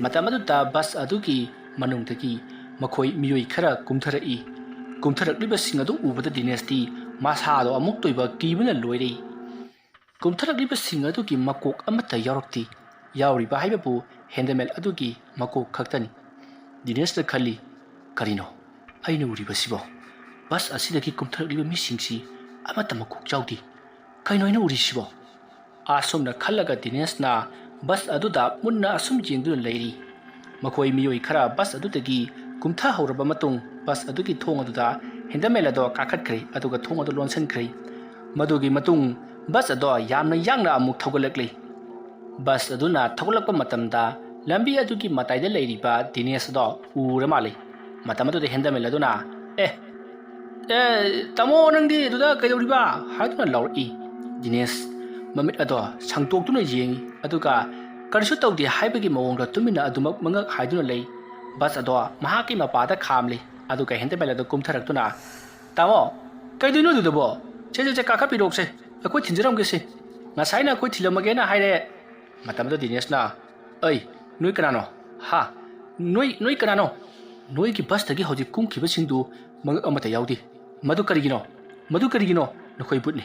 ꯃꯇꯝ ꯑꯗꯨꯗ ꯕꯁ ꯑꯗꯨꯒꯤ ꯃꯅꯨꯡꯗꯒꯤ ꯃꯈꯣꯏ ꯃꯤꯑꯣꯏ ꯈꯔ ꯀꯨꯝꯊꯔꯛꯏ꯫ ꯀꯨꯝꯊꯔꯛꯂꯤꯕꯁꯤꯡ ꯑꯗꯨ ꯎꯕꯗ ꯗꯤꯅꯦꯁꯇꯤ ꯃꯁꯥꯗꯣ ꯑꯃꯨꯛꯇꯣꯏꯕ ꯀꯤꯕꯅ ꯂꯣꯏꯔꯦ꯫ ꯀꯨꯝꯊꯔꯛꯂꯤꯕꯁꯤꯡ ꯑꯗꯨꯒꯤ ꯃꯀꯣꯛ ꯑꯃꯠꯇ ꯌꯥꯎꯔꯛꯇꯦ꯫ ꯌꯥꯎꯔꯤꯕ ꯍꯥꯏꯕꯕꯨ ꯍꯦꯟꯗꯃꯦꯜ ꯑꯗꯨꯒꯤ ꯃꯀꯣꯛ ꯈꯛꯇꯅꯤ꯫ ꯗꯤꯅꯦꯁꯅ ꯈꯜꯂꯤ, "ꯀꯔꯤꯅꯣ ꯑꯩꯅ ꯎꯔꯤꯕꯁꯤꯕꯣ? ꯕꯁ ꯑꯁꯤꯗꯒꯤ ꯀꯨꯝꯊꯔꯛꯂꯤꯕ ꯃꯤꯁꯤꯡꯁꯤ ꯑꯃꯠꯇ ꯃꯀꯣꯛ ꯌꯥꯎꯗꯦ꯫ ꯀꯩꯅꯣ ꯑꯩꯅ ꯎꯔꯤꯁꯤꯕꯣ?" ꯑꯁꯨꯝꯅ ꯈꯜꯂꯒ ꯗꯤꯅꯦꯁꯅ ꯕꯁ ꯑꯗꯨꯗ ꯃꯨꯟꯅ ꯑꯁꯨꯝ ꯌꯦꯡꯗꯨꯅ ꯂꯩꯔꯤ꯫ ꯃꯈꯣꯏ ꯃꯤꯑꯣꯏ ꯈꯔ ꯕꯁ ꯑꯗꯨꯗꯒꯤ ꯀꯨꯝꯊꯍꯧꯔꯕ ꯃꯇꯨꯡ ꯕꯁ ꯑꯗꯨꯒꯤ ꯊꯣꯡ ꯑꯗꯨꯗ ꯍꯦꯟꯗꯃꯦꯜ ꯑꯗꯣ ꯀꯥꯈꯠꯈ꯭ꯔꯦ, ꯑꯗꯨꯒ ꯊꯣꯡ ꯑꯗꯨ ꯂꯣꯟꯁꯤꯟꯈ꯭ꯔꯦ꯫ ꯃꯗꯨꯒꯤ ꯃꯇꯨꯡ ꯕꯁ ꯑꯗꯣ ꯌꯥꯝꯅ ꯌꯥꯡꯅ ꯑꯃꯨꯛ ꯊꯧꯒꯠꯂꯛꯂꯤ꯫ ꯕꯁ ꯑꯗꯨꯅ ꯊꯧꯒꯠꯂꯛꯄ ꯃꯇꯝꯗ ꯂꯝꯕꯤ ꯑꯗꯨꯒꯤ ꯃꯇꯥꯏꯗ ꯂꯩꯔꯤꯕ ꯗꯤꯅꯦꯁ ꯑꯗꯣ ꯎꯔ ꯃꯥꯜꯂꯤ꯫ ꯃꯇꯝ ꯑꯗꯨꯗ ꯍꯦꯟꯗꯃꯦꯜ ꯑꯗꯨꯅ, "ꯑꯦ, ꯑꯦ, ꯇꯥꯃꯣ, ꯅꯪꯗꯤ ꯑꯗꯨꯗ ꯀꯩꯗꯧꯔꯤꯕ?" ꯍꯥꯏꯗꯨꯅ ꯂꯥꯎꯔꯛꯏ꯫ ꯗꯤꯅꯦꯁ ꯃꯃꯤꯠ ꯑꯗꯣ ꯁꯪꯇꯣꯛꯇꯨꯅ ꯌꯦꯡꯉꯤ, ꯑꯗꯨꯒ ꯀꯔꯤꯁꯨ ꯇꯧꯗꯦ ꯍꯥꯏꯕꯒꯤ ꯃꯑꯣꯡꯗ ꯇꯨꯃꯤꯟꯅ ꯑꯗꯨꯃꯛ ꯃꯉꯛ ꯍꯥꯏꯗꯨꯅ ꯂꯩ꯫ ꯕꯁ ꯑꯗꯣ ꯃꯍꯥꯛꯀꯤ ꯃꯄꯥꯗ ꯈꯥꯝꯂꯤ, ꯑꯗꯨꯒ ꯍꯦꯟꯗꯃꯦꯜ ꯑꯗꯨ ꯀꯨꯝꯊꯔꯛꯇꯨꯅ, "ꯇꯥꯃꯣ, ꯀꯩꯗꯧꯅꯣ ꯑꯗꯨꯗꯕꯣ? ꯁꯦ, ꯁꯦ, ꯁꯦ, ꯀꯥꯈꯠꯄꯤꯔꯣꯛꯁꯦ, ꯑꯩꯈꯣꯏ ꯊꯤꯟꯖꯔꯝꯒꯦꯁꯦ꯫ ꯉꯁꯥꯏꯅ ꯑꯩꯈꯣꯏ ꯊꯤꯜꯂꯝꯃꯒꯦꯅ ꯍꯥꯏꯔꯦ꯫" ꯃꯇꯝꯗꯨꯗ ꯗꯤꯅꯦꯁꯅ, "ꯑꯩ, ꯅꯣꯏ ꯀꯅꯥꯅꯣ? ꯍꯥ? ꯅꯣꯏ, ꯅꯣꯏ ꯀꯅꯥꯅꯣ? ꯅꯣꯏꯒꯤ ꯕꯁꯇꯒꯤ ꯍꯧꯖꯤꯛ ꯀꯨꯝꯈꯤꯕꯁꯤꯡꯗꯨ ꯃꯉꯛ ꯑꯃꯠꯇ ꯌꯥꯎꯗꯦ꯫ ꯃꯗꯨ ꯀꯔꯤꯒꯤꯅꯣ? ꯃꯗꯨ ꯀꯔꯤꯒꯤꯅꯣ? ꯅꯈꯣꯏ ꯕꯨꯠꯅꯤ꯫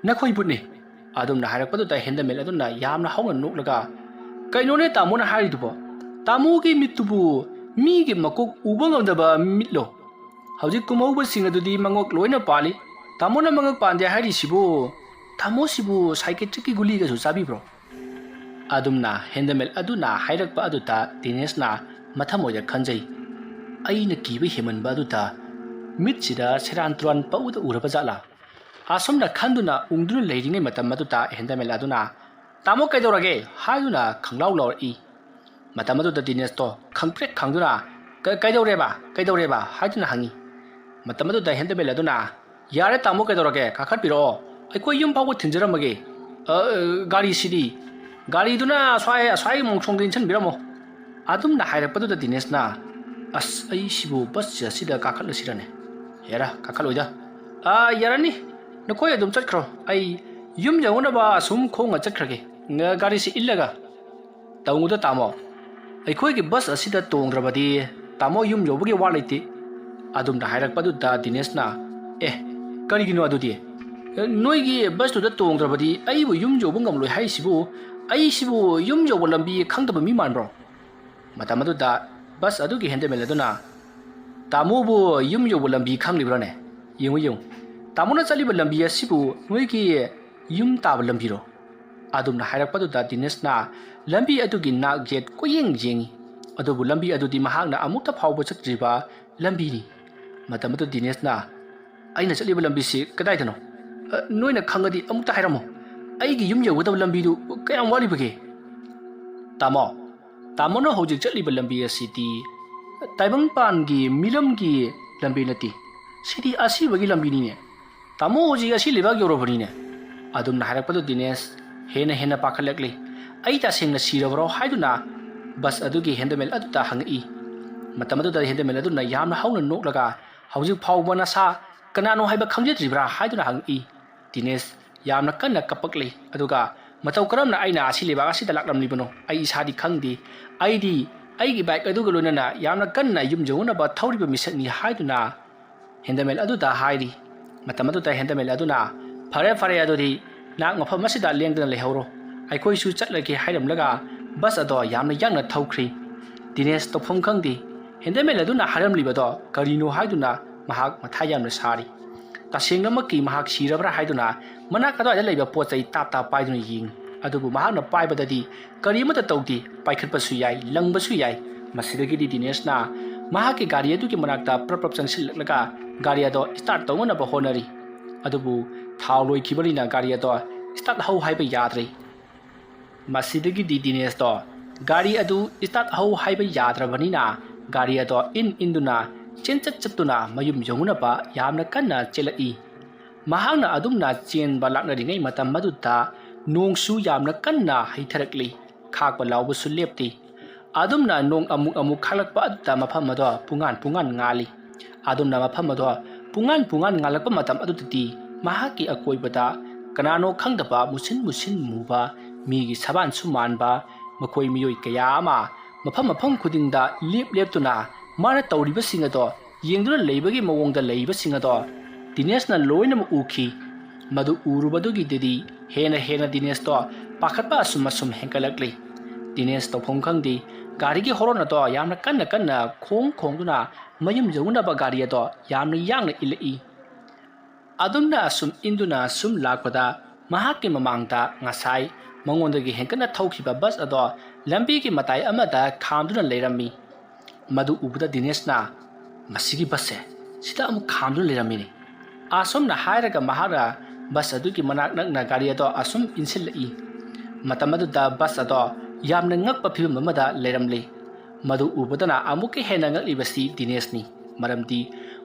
ꯅꯈꯣꯏ ꯕꯨꯠꯅꯤ꯫" ꯑꯗꯨꯝꯅ ꯍꯥꯏꯔꯛꯄꯗꯨꯗ ꯍꯦꯟꯗꯃꯦꯜ ꯑꯗꯨꯅ ꯌꯥꯝꯅ ꯍꯧꯅ ꯅꯣꯛꯂꯒ, "ꯀꯩꯅꯣꯅꯦ ꯇꯥꯃꯣꯅ ꯍꯥꯏꯔꯤꯗꯨꯕꯣ? ꯇꯥꯃꯣꯒꯤ ꯃꯤꯠꯇꯨꯕꯨ ꯃꯤꯒꯤ ꯃꯀꯣꯛ ꯎꯕ ꯉꯝꯗꯕ ꯃꯤꯠꯂꯣ? ꯍꯧꯖꯤꯛ ꯀꯨꯝꯍꯧꯕꯁꯤꯡ ꯑꯗꯨꯗꯤ ꯃꯉꯛ ꯂꯣꯏꯅ ꯄꯥꯜꯂꯤ꯫ ꯇꯥꯃꯣꯅ ꯃꯉꯛ ꯄꯥꯟꯗꯦ ꯍꯥꯏꯔꯤꯁꯤꯕꯨ? ꯇꯥꯃꯣꯁꯤꯕꯨ ꯁꯥꯏꯀꯦꯇ꯭ꯔꯤꯛꯀꯤ ꯒꯨꯂꯤꯒꯁꯨ ꯆꯥꯕꯤꯕ꯭ꯔꯣ?" ꯑꯗꯨꯝꯅ ꯍꯦꯟꯗꯃꯦꯜ ꯑꯗꯨꯅ ꯍꯥꯏꯔꯛꯄ ꯑꯗꯨꯗ ꯗꯤꯅꯦꯁꯅ ꯃꯊꯃꯣꯏꯗ ꯈꯟꯖꯩ, "ꯑꯩꯅ ꯀꯤꯕ ꯍꯦꯟꯃꯟꯕ ꯑꯗꯨꯗ ꯃꯤꯠꯁꯤꯗ ꯁꯦꯔꯥꯟ ꯇꯨꯔꯥꯟ ꯄꯛꯎꯗ ꯎꯔꯕ ꯖꯥꯠꯂꯥ?" ꯑꯁꯨꯝꯅ ꯈꯟꯗꯨꯅ ꯎꯪꯗꯨꯅ ꯂꯩꯔꯤꯉꯩ ꯃꯇꯝ ꯑꯗꯨꯗ ꯍꯦꯟꯗꯃꯦꯜ ꯑꯗꯨꯅ "ꯇꯥꯃꯣ, ꯀꯩꯗꯧꯔꯒꯦ?" ꯍꯥꯏꯗꯨꯅ ꯈꯪꯂꯥꯎ ꯂꯥꯎꯔꯛꯏ꯫ ꯃꯇꯝ ꯑꯗꯨꯗ ꯗꯤꯅꯦꯁꯇꯣ ꯈꯪꯄ꯭ꯔꯦꯛ ꯈꯪꯗꯨꯅ, "ꯀ-, ꯀꯩꯗꯧꯔꯦꯕ? ꯀꯩꯗꯧꯔꯦꯕ?" ꯍꯥꯏꯗꯨꯅ ꯍꯪꯉꯤ꯫ ꯃꯇꯝ ꯑꯗꯨꯗ ꯍꯦꯟꯗꯃꯦꯜ ꯑꯗꯨꯅ, "ꯌꯥꯔꯦ ꯇꯥꯃꯣ, ꯀꯩꯗꯧꯔꯒꯦ? ꯀꯥꯈꯠꯄꯤꯔꯛꯑꯣ, ꯑꯩꯈꯣꯏ ꯌꯨꯝ ꯐꯥꯎꯕ ꯊꯤꯟꯖꯔꯝꯃꯒꯦ꯫ ꯑ, ꯑ, ꯒꯥꯔꯤꯁꯤꯗꯤ, ꯒꯥꯔꯤꯗꯨꯅ ꯁ꯭ꯋꯥꯏ, ꯑꯁ꯭ꯋꯥꯏꯒꯤ ꯃꯣꯡꯁꯣꯡꯗ ꯏꯟꯁꯤꯟꯕꯤꯔꯝꯃꯣ"꯫ ꯑꯗꯨꯝꯅ ꯍꯥꯏꯔꯛꯄꯗꯨꯗ ꯗꯤꯅꯦꯁꯅ, "ꯑꯁ, ꯑꯩꯁꯤꯕꯨ ꯕꯁ ꯑꯁꯤꯗ ꯀꯥꯈꯠꯂꯁꯤꯔꯅꯦ? ꯍꯦꯔꯥ, ꯀꯥꯈꯠꯂꯣꯏꯗ꯫ ꯑꯥ, ꯌꯥꯔꯅꯤ, ꯅꯈꯣꯏ ꯑꯗꯨꯝ ꯆꯠꯈ꯭ꯔꯣ, ꯑꯩ ꯌꯨꯝ ꯌꯧꯅꯕ ꯑꯁꯨꯝ ꯈꯣꯡꯅ ꯆꯠꯈ꯭ꯔꯒꯦ, ꯉ-, ꯒꯥꯔꯤꯁꯤ ꯏꯜꯂꯒ"꯫ "ꯇꯧꯅꯨꯗ ꯇꯥꯃꯣ, ꯑꯩꯈꯣꯏꯒꯤ ꯕꯁ ꯑꯁꯤꯗ ꯇꯣꯡꯗ꯭ꯔꯕꯗꯤ ꯇꯥꯃꯣ ꯌꯨꯝ ꯌꯧꯕꯒꯤ ꯋꯥ ꯂꯩꯇꯦ"꯫ ꯑꯗꯨꯝꯅ ꯍꯥꯏꯔꯛꯄꯗꯨꯗ ꯗꯤꯅꯦꯁꯅ, "ꯑꯦ, ꯀꯔꯤꯒꯤꯅꯣ ꯑꯗꯨꯗꯤ? ꯅꯣꯏꯒꯤ ꯕꯁꯇꯨꯗ ꯇꯣꯡꯗ꯭ꯔꯕꯗꯤ ꯑꯩꯕꯨ ꯌꯨꯝ ꯌꯧꯕ ꯉꯝꯂꯣꯏ ꯍꯥꯏꯁꯤꯕꯨ? ꯑꯩꯁꯤꯕꯨ ꯌꯨꯝ ꯌꯧꯕ ꯂꯝꯕꯤ ꯈꯪꯗꯕ ꯃꯤ ꯃꯥꯟꯕ꯭ꯔꯣ?" ꯃꯇꯝ ꯑꯗꯨꯗ ꯕꯁ ꯑꯗꯨꯒꯤ ꯍꯦꯟꯗꯃꯦꯜ ꯑꯗꯨꯅ, "ꯇꯥꯃꯣꯕꯨ ꯌꯨꯝ ꯌꯧꯕ ꯂꯝꯕꯤ ꯈꯪꯂꯤꯕ꯭ꯔꯥꯅꯦ? ꯌꯦꯡꯉꯨ, ꯌꯦꯡꯉꯨ, ꯇꯥꯃꯣꯅ ꯆꯠꯂꯤꯕ ꯂꯝꯕꯤ ꯑꯁꯤꯕꯨ ꯅꯣꯏꯒꯤ ꯌꯨꯝ ꯇꯥꯕ ꯂꯝꯕꯤꯔꯣ?" ꯑꯗꯨꯝꯅ ꯍꯥꯏꯔꯛꯄꯗꯨꯗ ꯗꯤꯅꯦꯁꯅ ꯂꯝꯕꯤ ꯑꯗꯨꯒꯤ ꯅꯥꯛ ꯌꯦꯠ ꯀꯣꯏꯌꯦꯡ ꯌꯦꯡꯉꯤ꯫ ꯑꯗꯨꯕꯨ ꯂꯝꯕꯤ ꯑꯗꯨꯗꯤ ꯃꯍꯥꯛꯅ ꯑꯃꯨꯛꯇ ꯐꯥꯎꯕ ꯆꯠꯇ꯭ꯔꯤꯕ ꯂꯝꯕꯤꯅꯤ꯫ ꯃꯇꯝ ꯑꯗꯨ ꯗꯤꯅꯦꯁꯅ, "ꯑꯩꯅ ꯆꯠꯂꯤꯕ ꯂꯝꯕꯤꯁꯤ ꯀꯗꯥꯏꯗꯅꯣ? ꯑ, ꯅꯣꯏꯅ ꯈꯪꯉꯗꯤ ꯑꯃꯨꯛꯇ ꯍꯥꯏꯔꯝꯃꯣ꯫ ꯑꯩꯒꯤ ꯌꯨꯝ ꯌꯧꯒꯗꯕ ꯂꯝꯕꯤꯗꯨ ꯀꯌꯥꯝ ꯋꯥꯠꯂꯤꯕꯒꯦ?" "ꯇꯥꯃꯣ, ꯇꯥꯃꯣꯅ ꯍꯧꯖꯤꯛ ꯆꯠꯂꯤꯕ ꯂꯝꯕꯤ ꯑꯁꯤꯗꯤ ꯇꯥꯏꯕꯪꯄꯥꯟꯒꯤ ꯃꯤꯂꯝꯒꯤ ꯂꯝꯕꯤ ꯅꯠꯇꯦ꯫ ꯁꯤꯗꯤ ꯑꯁꯤꯕꯒꯤ ꯂꯝꯕꯤꯅꯤꯅꯦ꯫ ꯇꯥꯃꯣ ꯍꯧꯖꯤꯛ ꯑꯁꯤ ꯂꯩꯕꯥꯛ ꯌꯧꯔꯕꯅꯤꯅꯦ"꯫ ꯑꯗꯨꯝꯅ ꯍꯥꯏꯔꯛꯄꯗꯨ ꯗꯤꯅꯦꯁ ꯍꯦꯟꯅ ꯍꯦꯟꯅ ꯄꯥꯈꯠꯂꯛꯂꯤ꯫ "ꯑꯩ ꯇꯁꯦꯡꯅ ꯁꯤꯔꯕ꯭ꯔꯣ?" ꯍꯥꯏꯗꯨꯅ ꯕꯁ ꯑꯗꯨꯒꯤ ꯍꯦꯟꯗꯃꯦꯜ ꯑꯗꯨꯗ ꯍꯪꯉꯛꯏ꯫ ꯃꯇꯝ ꯑꯗꯨꯗ ꯍꯦꯟꯗꯃꯦꯜ ꯑꯗꯨꯅ ꯌꯥꯝꯅ ꯍꯧꯅ ꯅꯣꯛꯂꯒ, "ꯍꯧꯖꯤꯛ ꯐꯥꯎꯕ ꯅꯁꯥ ꯀꯅꯥꯅꯣ ꯍꯥꯏꯕ ꯈꯪꯖꯗ꯭ꯔꯤꯕ꯭ꯔꯥ?" ꯍꯥꯏꯗꯨꯅ ꯍꯪꯉꯛꯏ꯫ ꯗꯤꯅꯦꯁ ꯌꯥꯝꯅ ꯀꯟꯅ ꯀꯞꯄꯛꯂꯤ꯫ ꯑꯗꯨꯒ, "ꯃꯇꯧ ꯀꯔꯝꯅ ꯑꯩꯅ ꯑꯁꯤ ꯂꯩꯕꯥꯛ ꯑꯁꯤꯗ ꯂꯥꯛꯂꯝꯂꯤꯕꯅꯣ? ꯑꯩ ꯏꯁꯥꯗꯤ ꯈꯪꯗꯦ꯫ ꯑꯩꯗꯤ ꯑꯩꯒꯤ ꯕꯥꯏꯛ ꯑꯗꯨꯒ ꯂꯣꯏꯅꯅ ꯌꯥꯝꯅ ꯀꯟꯅ ꯌꯨꯝ ꯌꯧꯅꯅꯕ ꯊꯧꯔꯤꯕ ꯃꯤꯁꯛꯅꯤ" ꯍꯥꯏꯗꯨꯅ ꯍꯦꯟꯗꯃꯦꯜ ꯑꯗꯨꯗ ꯍꯥꯏꯔꯤ꯫ ꯃꯇꯝ ꯑꯗꯨꯗ ꯍꯦꯟꯗꯃꯦꯜ ꯑꯗꯨꯅ, "ꯐꯔꯦ, ꯐꯔꯦ, ꯑꯗꯨꯗꯤ ꯅꯍꯥꯛ ꯃꯐꯝ ꯑꯁꯤꯗ ꯂꯦꯡꯗꯅ ꯂꯩꯍꯧꯔꯣ꯫ ꯑꯩꯈꯣꯏꯁꯨ ꯆꯠꯂꯒꯦ" ꯍꯥꯏꯔꯝꯂꯒ ꯕꯁ ꯑꯗꯣ ꯌꯥꯝꯅ ꯌꯥꯡꯅ ꯊꯧꯈ꯭ꯔꯤ꯫ ꯗꯤꯅꯦꯁ ꯇꯧꯐꯝ ꯈꯪꯗꯦ꯫ ꯍꯦꯟꯗꯃꯦꯜ ꯑꯗꯨꯅ ꯍꯥꯏꯔꯝꯂꯤꯕꯗꯣ ꯀꯔꯤꯅꯣ ꯍꯥꯏꯗꯨꯅ ꯃꯍꯥꯛ ꯃꯊꯥ ꯌꯥꯝꯅ ꯁꯥꯔꯤ꯫ ꯇꯁꯦꯡꯅꯃꯛꯀꯤ ꯃꯍꯥꯛ ꯁꯤꯔꯕ꯭ꯔꯥ ꯍꯥꯏꯗꯨꯅ ꯃꯅꯥꯛ ꯑꯗꯨꯋꯥꯏꯗ ꯂꯩꯕ ꯄꯣꯠ ꯆꯩ ꯇꯥꯞ ꯇꯥꯞ ꯄꯥꯏꯗꯨꯅ ꯌꯦꯡꯉꯤ꯫ ꯑꯗꯨꯕꯨ ꯃꯍꯥꯛꯅ ꯄꯥꯏꯕꯗꯗꯤ ꯀꯔꯤ ꯑꯃꯠꯇ ꯇꯧꯗꯦ, ꯄꯥꯏꯈꯠꯄꯁꯨ ꯌꯥꯏ, ꯂꯪꯕꯁꯨ ꯌꯥꯏ꯫ ꯃꯁꯤꯗꯒꯤꯗꯤ ꯗꯤꯅꯦꯁꯅ ꯃꯍꯥꯛꯀꯤ ꯒꯥꯔꯤ ꯑꯗꯨꯒꯤ ꯃꯅꯥꯛꯇ ꯄ꯭ꯔꯞ ꯄ꯭ꯔꯞ ꯆꯪꯁꯤꯜꯂꯛꯂꯒ ꯒꯥꯔꯤ ꯑꯗꯣ start ꯇꯧꯅꯅꯕ ꯍꯣꯠꯅꯔꯤ꯫ ꯑꯗꯨꯕꯨ ꯊꯥꯎ ꯂꯣꯏꯈꯤꯕꯅꯤꯅ ꯒꯥꯔꯤ ꯑꯗꯣ start ꯍꯧ ꯍꯥꯏꯕ ꯌꯥꯗ꯭ꯔꯦ꯫ ꯃꯁꯤꯗꯒꯤꯗꯤ ꯗꯤꯅꯦꯁꯇꯣ ꯒꯥꯔꯤ ꯑꯗꯨ ꯏꯁꯇꯥꯔꯠ ꯍꯧ ꯍꯥꯏꯕ ꯌꯥꯗ꯭ꯔꯕꯅꯤꯅ, ꯒꯥꯔꯤ ꯑꯗꯣ ꯏꯟ ꯏꯟꯗꯨꯅ ꯆꯦꯟꯆꯠ ꯆꯠꯇꯨꯅ ꯃꯌꯨꯝ ꯌꯧꯅꯅꯕ ꯌꯥꯝꯅ ꯀꯟꯅ ꯆꯦꯜꯂꯛꯏ꯫ ꯃꯍꯥꯛꯅ ꯑꯗꯨꯝꯅ ꯆꯦꯟꯕ ꯂꯥꯛꯅꯔꯤꯉꯩ ꯃꯇꯝ ꯑꯗꯨꯗ ꯅꯣꯡꯁꯨ ꯌꯥꯝꯅ ꯀꯟꯅ ꯍꯩꯊꯔꯛꯂꯤ꯫ ꯈꯥꯛꯄ ꯂꯥꯎꯕꯁꯨ ꯂꯦꯞꯇꯦ꯫ ꯑꯗꯨꯝꯅ ꯅꯣꯡ ꯑꯃꯨꯛ ꯑꯃꯨꯛ ꯈꯥꯛꯂꯛꯄ ꯑꯗꯨꯗ ꯃꯐꯝ ꯑꯗꯣ ꯄꯨꯡꯉꯥꯟ ꯄꯨꯡꯉꯥꯟ ꯉꯥꯜꯂꯤ꯫ ꯑꯗꯨꯝꯅ ꯃꯐꯝ ꯑꯗꯣ ꯄꯨꯡꯉꯥꯟ ꯄꯨꯡꯉꯥꯟ ꯉꯥꯜꯂꯛꯄ ꯃꯇꯝ ꯑꯗꯨꯗꯗꯤ ꯃꯍꯥꯛꯀꯤ ꯑꯀꯣꯏꯕꯗ ꯀꯅꯥꯅꯣ ꯈꯪꯗꯕ ꯃꯨꯁꯤꯟ ꯃꯨꯁꯤꯟ ꯃꯨꯕ ꯃꯤꯒꯤ ꯁꯕꯥꯟꯁꯨ ꯃꯥꯟꯕ ꯃꯈꯣꯏ ꯃꯤꯑꯣꯏ ꯀꯌꯥ ꯑꯃ ꯃꯐꯝ ꯃꯐꯝ ꯈꯨꯗꯤꯡꯗ ꯂꯦꯞ ꯂꯦꯞꯇꯨꯅ ꯃꯥꯅ ꯇꯧꯔꯤꯕꯁꯤꯡ ꯑꯗꯣ ꯌꯦꯡꯗꯨꯅ ꯂꯩꯕꯒꯤ ꯃꯑꯣꯡꯗ ꯂꯩꯕꯁꯤꯡ ꯑꯗꯣ ꯗꯤꯅꯦꯁꯅ ꯂꯣꯏꯅꯃꯛ ꯎꯈꯤ꯫ ꯃꯗꯨ ꯎꯔꯨꯕꯗꯨꯒꯤꯗꯨꯗꯤ ꯍꯦꯟꯅ ꯍꯦꯟꯅ ꯗꯤꯅꯦꯁꯇꯣ ꯄꯥꯈꯠꯄ ꯑꯁꯨꯝ ꯑꯁꯨꯝ ꯍꯦꯟꯒꯠꯂꯛꯂꯤ꯫ ꯗꯤꯅꯦꯁ ꯇꯧꯐꯝ ꯈꯪꯗꯦ꯫ ꯒꯥꯔꯤꯒꯤ ꯍꯣꯔꯣꯟ ꯑꯗꯣ ꯌꯥꯝꯅ ꯀꯟꯅ ꯀꯟꯅ ꯈꯣꯡ ꯈꯣꯡꯗꯨꯅ ꯃꯌꯨꯝ ꯌꯧꯅꯕ ꯒꯥꯔꯤ ꯑꯗꯣ ꯌꯥꯝꯅ ꯌꯥꯡꯅ ꯏꯜꯂꯛꯏ꯫ ꯑꯗꯨꯝꯅ ꯑꯁꯨꯝ ꯏꯟꯗꯨꯅ ꯁꯨꯝ ꯂꯥꯛꯄꯗ ꯃꯍꯥꯛꯀꯤ ꯃꯃꯥꯡꯗ ꯉꯁꯥꯏ ꯃꯉꯣꯟꯗꯒꯤ ꯍꯦꯟꯒꯠꯅ ꯊꯧꯈꯤꯕ ꯕꯁ ꯑꯗꯣ ꯂꯝꯕꯤꯒꯤ ꯃꯇꯥꯏ ꯑꯃꯗ ꯈꯥꯝꯗꯨꯅ ꯂꯩꯔꯝꯃꯤ꯫ ꯃꯗꯨ ꯎꯕꯗ ꯗꯤꯅꯦꯁꯅ, "ꯃꯁꯤꯒꯤ ꯕꯁꯁꯦ ꯁꯤꯗ ꯑꯃꯨꯛ ꯈꯥꯝꯗꯨꯅ ꯂꯩꯔꯝꯃꯤꯅꯦ"꯫ ꯑꯁꯨꯝꯅ ꯍꯥꯏꯔꯒ ꯃꯍꯥꯛꯅ ꯕꯁ ꯑꯗꯨꯒꯤ ꯃꯅꯥꯛ ꯅꯛꯅ ꯒꯥꯔꯤ ꯑꯗꯣ ꯑꯁꯨꯝ ꯏꯟꯁꯤꯜꯂꯛꯏ꯫ ꯃꯇꯝ ꯑꯗꯨꯗ ꯕꯁ ꯑꯗꯣ ꯌꯥꯝꯅ ꯉꯛꯄ ꯐꯤꯕꯝ ꯑꯃꯗ ꯂꯩꯔꯝꯂꯤ꯫ ꯃꯗꯨ ꯎꯕꯗꯅ ꯑꯃꯨꯛꯀ ꯍꯦꯟꯅ ꯉꯛꯂꯤꯕꯁꯤ ꯗꯤꯅꯦꯁꯅꯤ꯫ ꯃꯔꯝꯗꯤ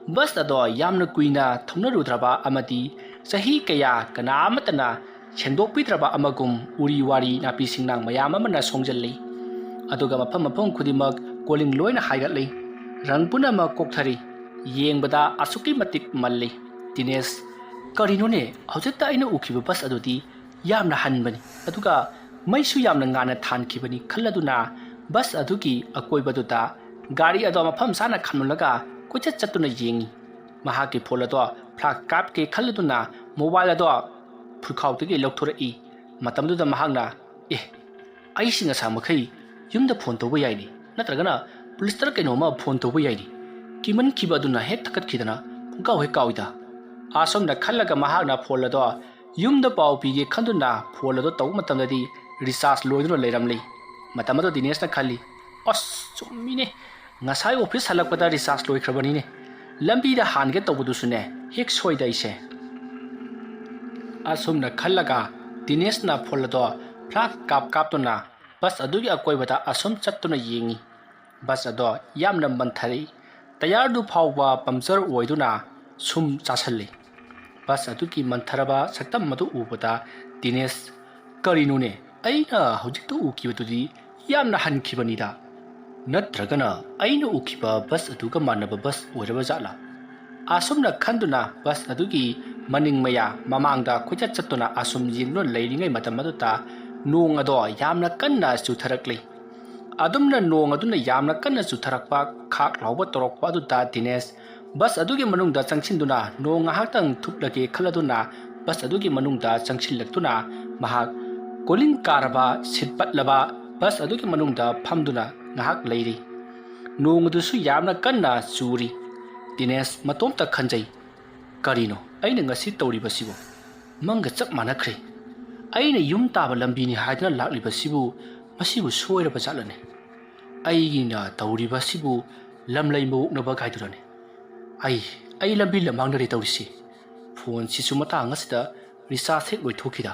ꯕꯁ ꯑꯗꯣ ꯌꯥꯝꯅ ꯀꯨꯏꯅ ꯊꯧꯅꯔꯨꯗ꯭ꯔꯕ ꯑꯃꯗꯤ ꯆꯍꯤ ꯀꯌꯥ ꯀꯅꯥ ꯑꯃꯠꯇꯅ ꯁꯦꯡꯗꯣꯛꯄꯤꯗ꯭ꯔꯕ ꯑꯃꯒꯨꯝ ꯎꯔꯤ ꯋꯥꯔꯤ ꯅꯥꯄꯤ ꯁꯤꯡꯅꯥꯡ ꯃꯌꯥꯝ ꯑꯃꯅ ꯁꯣꯡꯖꯜꯂꯤ꯫ ꯑꯗꯨꯒ ꯃꯐꯝ ꯃꯐꯝ ꯈꯨꯗꯤꯡꯃꯛ ꯀꯣꯂꯤꯡ ꯂꯣꯏꯅ ꯍꯥꯏꯒꯠꯂꯤ꯫ ꯔꯪ ꯄꯨꯝꯅꯃꯛ ꯀꯣꯛꯊꯔꯤ꯫ ꯌꯦꯡꯕꯗ ꯑꯁꯨꯛꯀꯤ ꯃꯇꯤꯛ ꯃꯜꯂꯤ꯫ ꯗꯤꯅꯦꯁ, "ꯀꯔꯤꯅꯣꯅꯦ, ꯍꯧꯖꯤꯛꯇ ꯑꯩꯅ ꯎꯈꯤꯕ ꯕꯁ ꯑꯗꯨꯗꯤ ꯌꯥꯝꯅ ꯍꯟꯕꯅꯤ, ꯑꯗꯨꯒ ꯃꯩꯁꯨ ꯌꯥꯝꯅ ꯉꯥꯟꯅ ꯊꯥꯟꯈꯤꯕꯅꯤ" ꯈꯜꯂꯗꯨꯅ ꯕꯁ ꯑꯗꯨꯒꯤ ꯑꯀꯣꯏꯕꯗꯨꯗ ꯒꯥꯔꯤ ꯑꯗꯣ ꯃꯐꯝ ꯆꯥꯅ ꯈꯥꯝꯂꯒ ꯀꯣꯏꯆꯠ ꯆꯠꯇꯨꯅ ꯌꯦꯡꯉꯤ꯫ ꯃꯍꯥꯛꯀꯤ ꯐꯣꯟ ꯑꯗꯣ ꯐ꯭ꯂꯥꯁ ꯀꯥꯞꯀꯦ ꯈꯜꯂꯗꯨꯅ ꯃꯣꯕꯥꯏꯜ ꯑꯗꯣ ꯐꯨꯔꯈꯥꯎꯗꯒꯤ ꯂꯧꯊꯣꯔꯛꯏ꯫ ꯃꯇꯝꯗꯨꯗ ꯃꯍꯥꯛꯅ, "ꯑꯦ, ꯑꯩꯁꯤ ꯉꯁꯥ ꯃꯈꯩ ꯌꯨꯝꯗ ꯐꯣꯟ ꯇꯧꯕ ꯌꯥꯏꯅꯤ, ꯅꯠꯇ꯭ꯔꯒꯅ ꯄꯨꯂꯤꯁꯇꯔ ꯀꯩꯅꯣꯝꯃ ꯐꯣꯟ ꯇꯧꯕ ꯌꯥꯏꯅꯤ꯫ ꯀꯤꯃꯟꯈꯤꯕ ꯑꯗꯨꯅ ꯍꯦꯛ ꯊꯛꯀꯠꯈꯤꯗꯅ ꯄꯨꯡꯀꯥꯎ ꯍꯦꯛ ꯀꯥꯎꯏꯗ"꯫ ꯑꯁꯨꯝꯅ ꯈꯜꯂꯒ ꯃꯍꯥꯛꯅ ꯐꯣꯟ ꯑꯗꯣ ꯌꯨꯝꯗ ꯄꯥꯎ ꯄꯤꯒꯦ ꯈꯟꯗꯨꯅ ꯐꯣꯟ ꯑꯗꯣ ꯇꯧꯕ ꯃꯇꯝꯗꯗꯤ ꯔꯤꯆꯥꯔꯖ ꯂꯣꯏꯗꯨꯅ ꯂꯩꯔꯝꯂꯤ꯫ ꯃꯇꯝ ꯑꯗꯨ ꯗꯤꯅꯦꯁꯅ ꯈꯜꯂꯤ, "ꯑꯁ, ꯆꯨꯝꯃꯤꯅꯦ, ꯉꯁꯥꯏ ꯑꯣꯐꯤꯁ ꯍꯜꯂꯛꯄꯗ ꯔꯤꯆꯥꯔꯖ ꯂꯣꯏꯈ꯭ꯔꯕꯅꯤꯅꯦ꯫ ꯂꯝꯕꯤꯗ ꯍꯥꯟꯒꯦ ꯇꯧꯕꯗꯨꯁꯨꯅꯦ ꯍꯦꯛ ꯁꯣꯏꯗ ꯑꯩꯁꯦ"꯫ ꯑꯁꯨꯝꯅ ꯈꯜꯂꯒ ꯗꯤꯅꯦꯁꯅ ꯐꯣꯟ ꯑꯗꯣ ꯐ꯭ꯂꯥꯁ ꯀꯥꯞ ꯀꯥꯞꯇꯨꯅ ꯕꯁ ꯑꯗꯨꯒꯤ ꯑꯀꯣꯏꯕꯗ ꯑꯁꯨꯝ ꯆꯠꯇꯨꯅ ꯌꯦꯡꯉꯤ꯫ ꯕꯁ ꯑꯗꯣ ꯌꯥꯝꯅ ꯃꯟꯊꯔꯛꯏ꯫ ꯇꯌꯥꯔꯗꯨ ꯐꯥꯎꯕ ꯄꯝꯆꯔ ꯑꯣꯏꯗꯨꯅ ꯁꯨꯝ ꯆꯥꯁꯜꯂꯤ꯫ ꯕꯁ ꯑꯗꯨꯒꯤ ꯃꯟꯊꯔꯕ ꯁꯛꯇꯝ ꯑꯗꯨ ꯎꯕꯗ ꯗꯤꯅꯦꯁ, "ꯀꯔꯤꯅꯣꯅꯦ? ꯑꯩꯅ ꯍꯧꯖꯤꯛꯇ ꯎꯈꯤꯕꯗꯨꯗꯤ ꯌꯥꯝꯅ ꯍꯟꯈꯤꯕꯅꯤꯗ꯫ ꯅꯠꯇ꯭ꯔꯒꯅ ꯑꯩꯅ ꯎꯈꯤꯕ ꯕꯁ ꯑꯗꯨꯒ ꯃꯥꯟꯅꯕ ꯕꯁ ꯑꯣꯏꯔꯕ ꯖꯥꯠꯂꯥ?" ꯑꯁꯨꯝꯅ ꯈꯟꯗꯨꯅ ꯕꯁ ꯑꯗꯨꯒꯤ ꯃꯅꯤꯡ ꯃꯌꯥ ꯃꯃꯥꯡꯗ ꯀꯣꯏꯆꯠ ꯆꯠꯇꯨꯅ ꯑꯁꯨꯝ ꯌꯦꯡꯗꯨꯅ ꯂꯩꯔꯤꯉꯩ ꯃꯇꯝ ꯑꯗꯨꯗ ꯅꯣꯡ ꯑꯗꯣ ꯌꯥꯝꯅ ꯀꯟꯅ ꯆꯨꯊꯔꯛꯂꯤ꯫ ꯑꯗꯨꯝꯅ ꯅꯣꯡ ꯑꯗꯨꯅ ꯌꯥꯝꯅ ꯀꯟꯅ ꯆꯨꯊꯔꯛꯄ, ꯈꯥꯛ ꯂꯥꯎꯕ ꯇꯧꯔꯛꯄ ꯑꯗꯨꯗ ꯗꯤꯅꯦꯁ ꯕꯁ ꯑꯗꯨꯒꯤ ꯃꯅꯨꯡꯗ ꯆꯪꯁꯤꯟꯗꯨꯅ ꯅꯣꯡ ꯉꯥꯏꯍꯥꯛꯇꯪ ꯊꯨꯞꯂꯒꯦ ꯈꯜꯂꯗꯨꯅ ꯕꯁ ꯑꯗꯨꯒꯤ ꯃꯅꯨꯡꯗ ꯆꯪꯁꯤꯜꯂꯛꯇꯨꯅ ꯃꯍꯥꯛ ꯀꯣꯂꯤꯡ ꯀꯥꯔꯕ, ꯁꯤꯠ ꯄꯠꯂꯕ ꯕꯁ ꯑꯗꯨꯒꯤ ꯃꯅꯨꯡꯗ ꯐꯝꯗꯨꯅ ꯉꯥꯏꯍꯥꯛ ꯂꯩꯔꯤ꯫ ꯅꯣꯡ ꯑꯗꯨꯁꯨ ꯌꯥꯝꯅ ꯀꯟꯅ ꯆꯨꯔꯤ꯫ ꯗꯤꯅꯦꯁ ꯃꯇꯣꯝꯇ ꯈꯟꯖꯩ, "ꯀꯔꯤꯅꯣ ꯑꯩꯅ ꯉꯁꯤ ꯇꯧꯔꯤꯕꯁꯤꯕꯨ? ꯃꯪꯒ ꯆꯞ ꯃꯥꯟꯅꯈ꯭ꯔꯦ꯫ ꯑꯩꯅ ꯌꯨꯝ ꯇꯥꯕ ꯂꯝꯕꯤꯅꯤ ꯍꯥꯏꯗꯨꯅ ꯂꯥꯛꯂꯤꯕꯁꯤꯕꯨ ꯃꯁꯤꯕꯨ ꯁꯣꯏꯔꯕ ꯖꯥꯠꯂꯅꯦ? ꯑꯩꯒꯤꯅ ꯇꯧꯔꯤꯕꯁꯤꯕꯨ ꯂꯝꯂꯩ ꯃꯋꯣꯛꯅꯕ ꯀꯥꯏꯗꯨꯔꯅꯦ? ꯑꯩ, ꯑꯩ ꯂꯝꯕꯤ ꯂꯝꯃꯥꯡꯅꯔꯦ ꯇꯧꯔꯤꯁꯤ꯫ ꯐꯣꯟꯁꯤꯁꯨ ꯃꯇꯥꯡ ꯑꯁꯤꯗ ꯔꯤꯆꯥꯔꯖ ꯍꯦꯛ ꯂꯣꯏꯊꯣꯛꯈꯤꯗ꯫"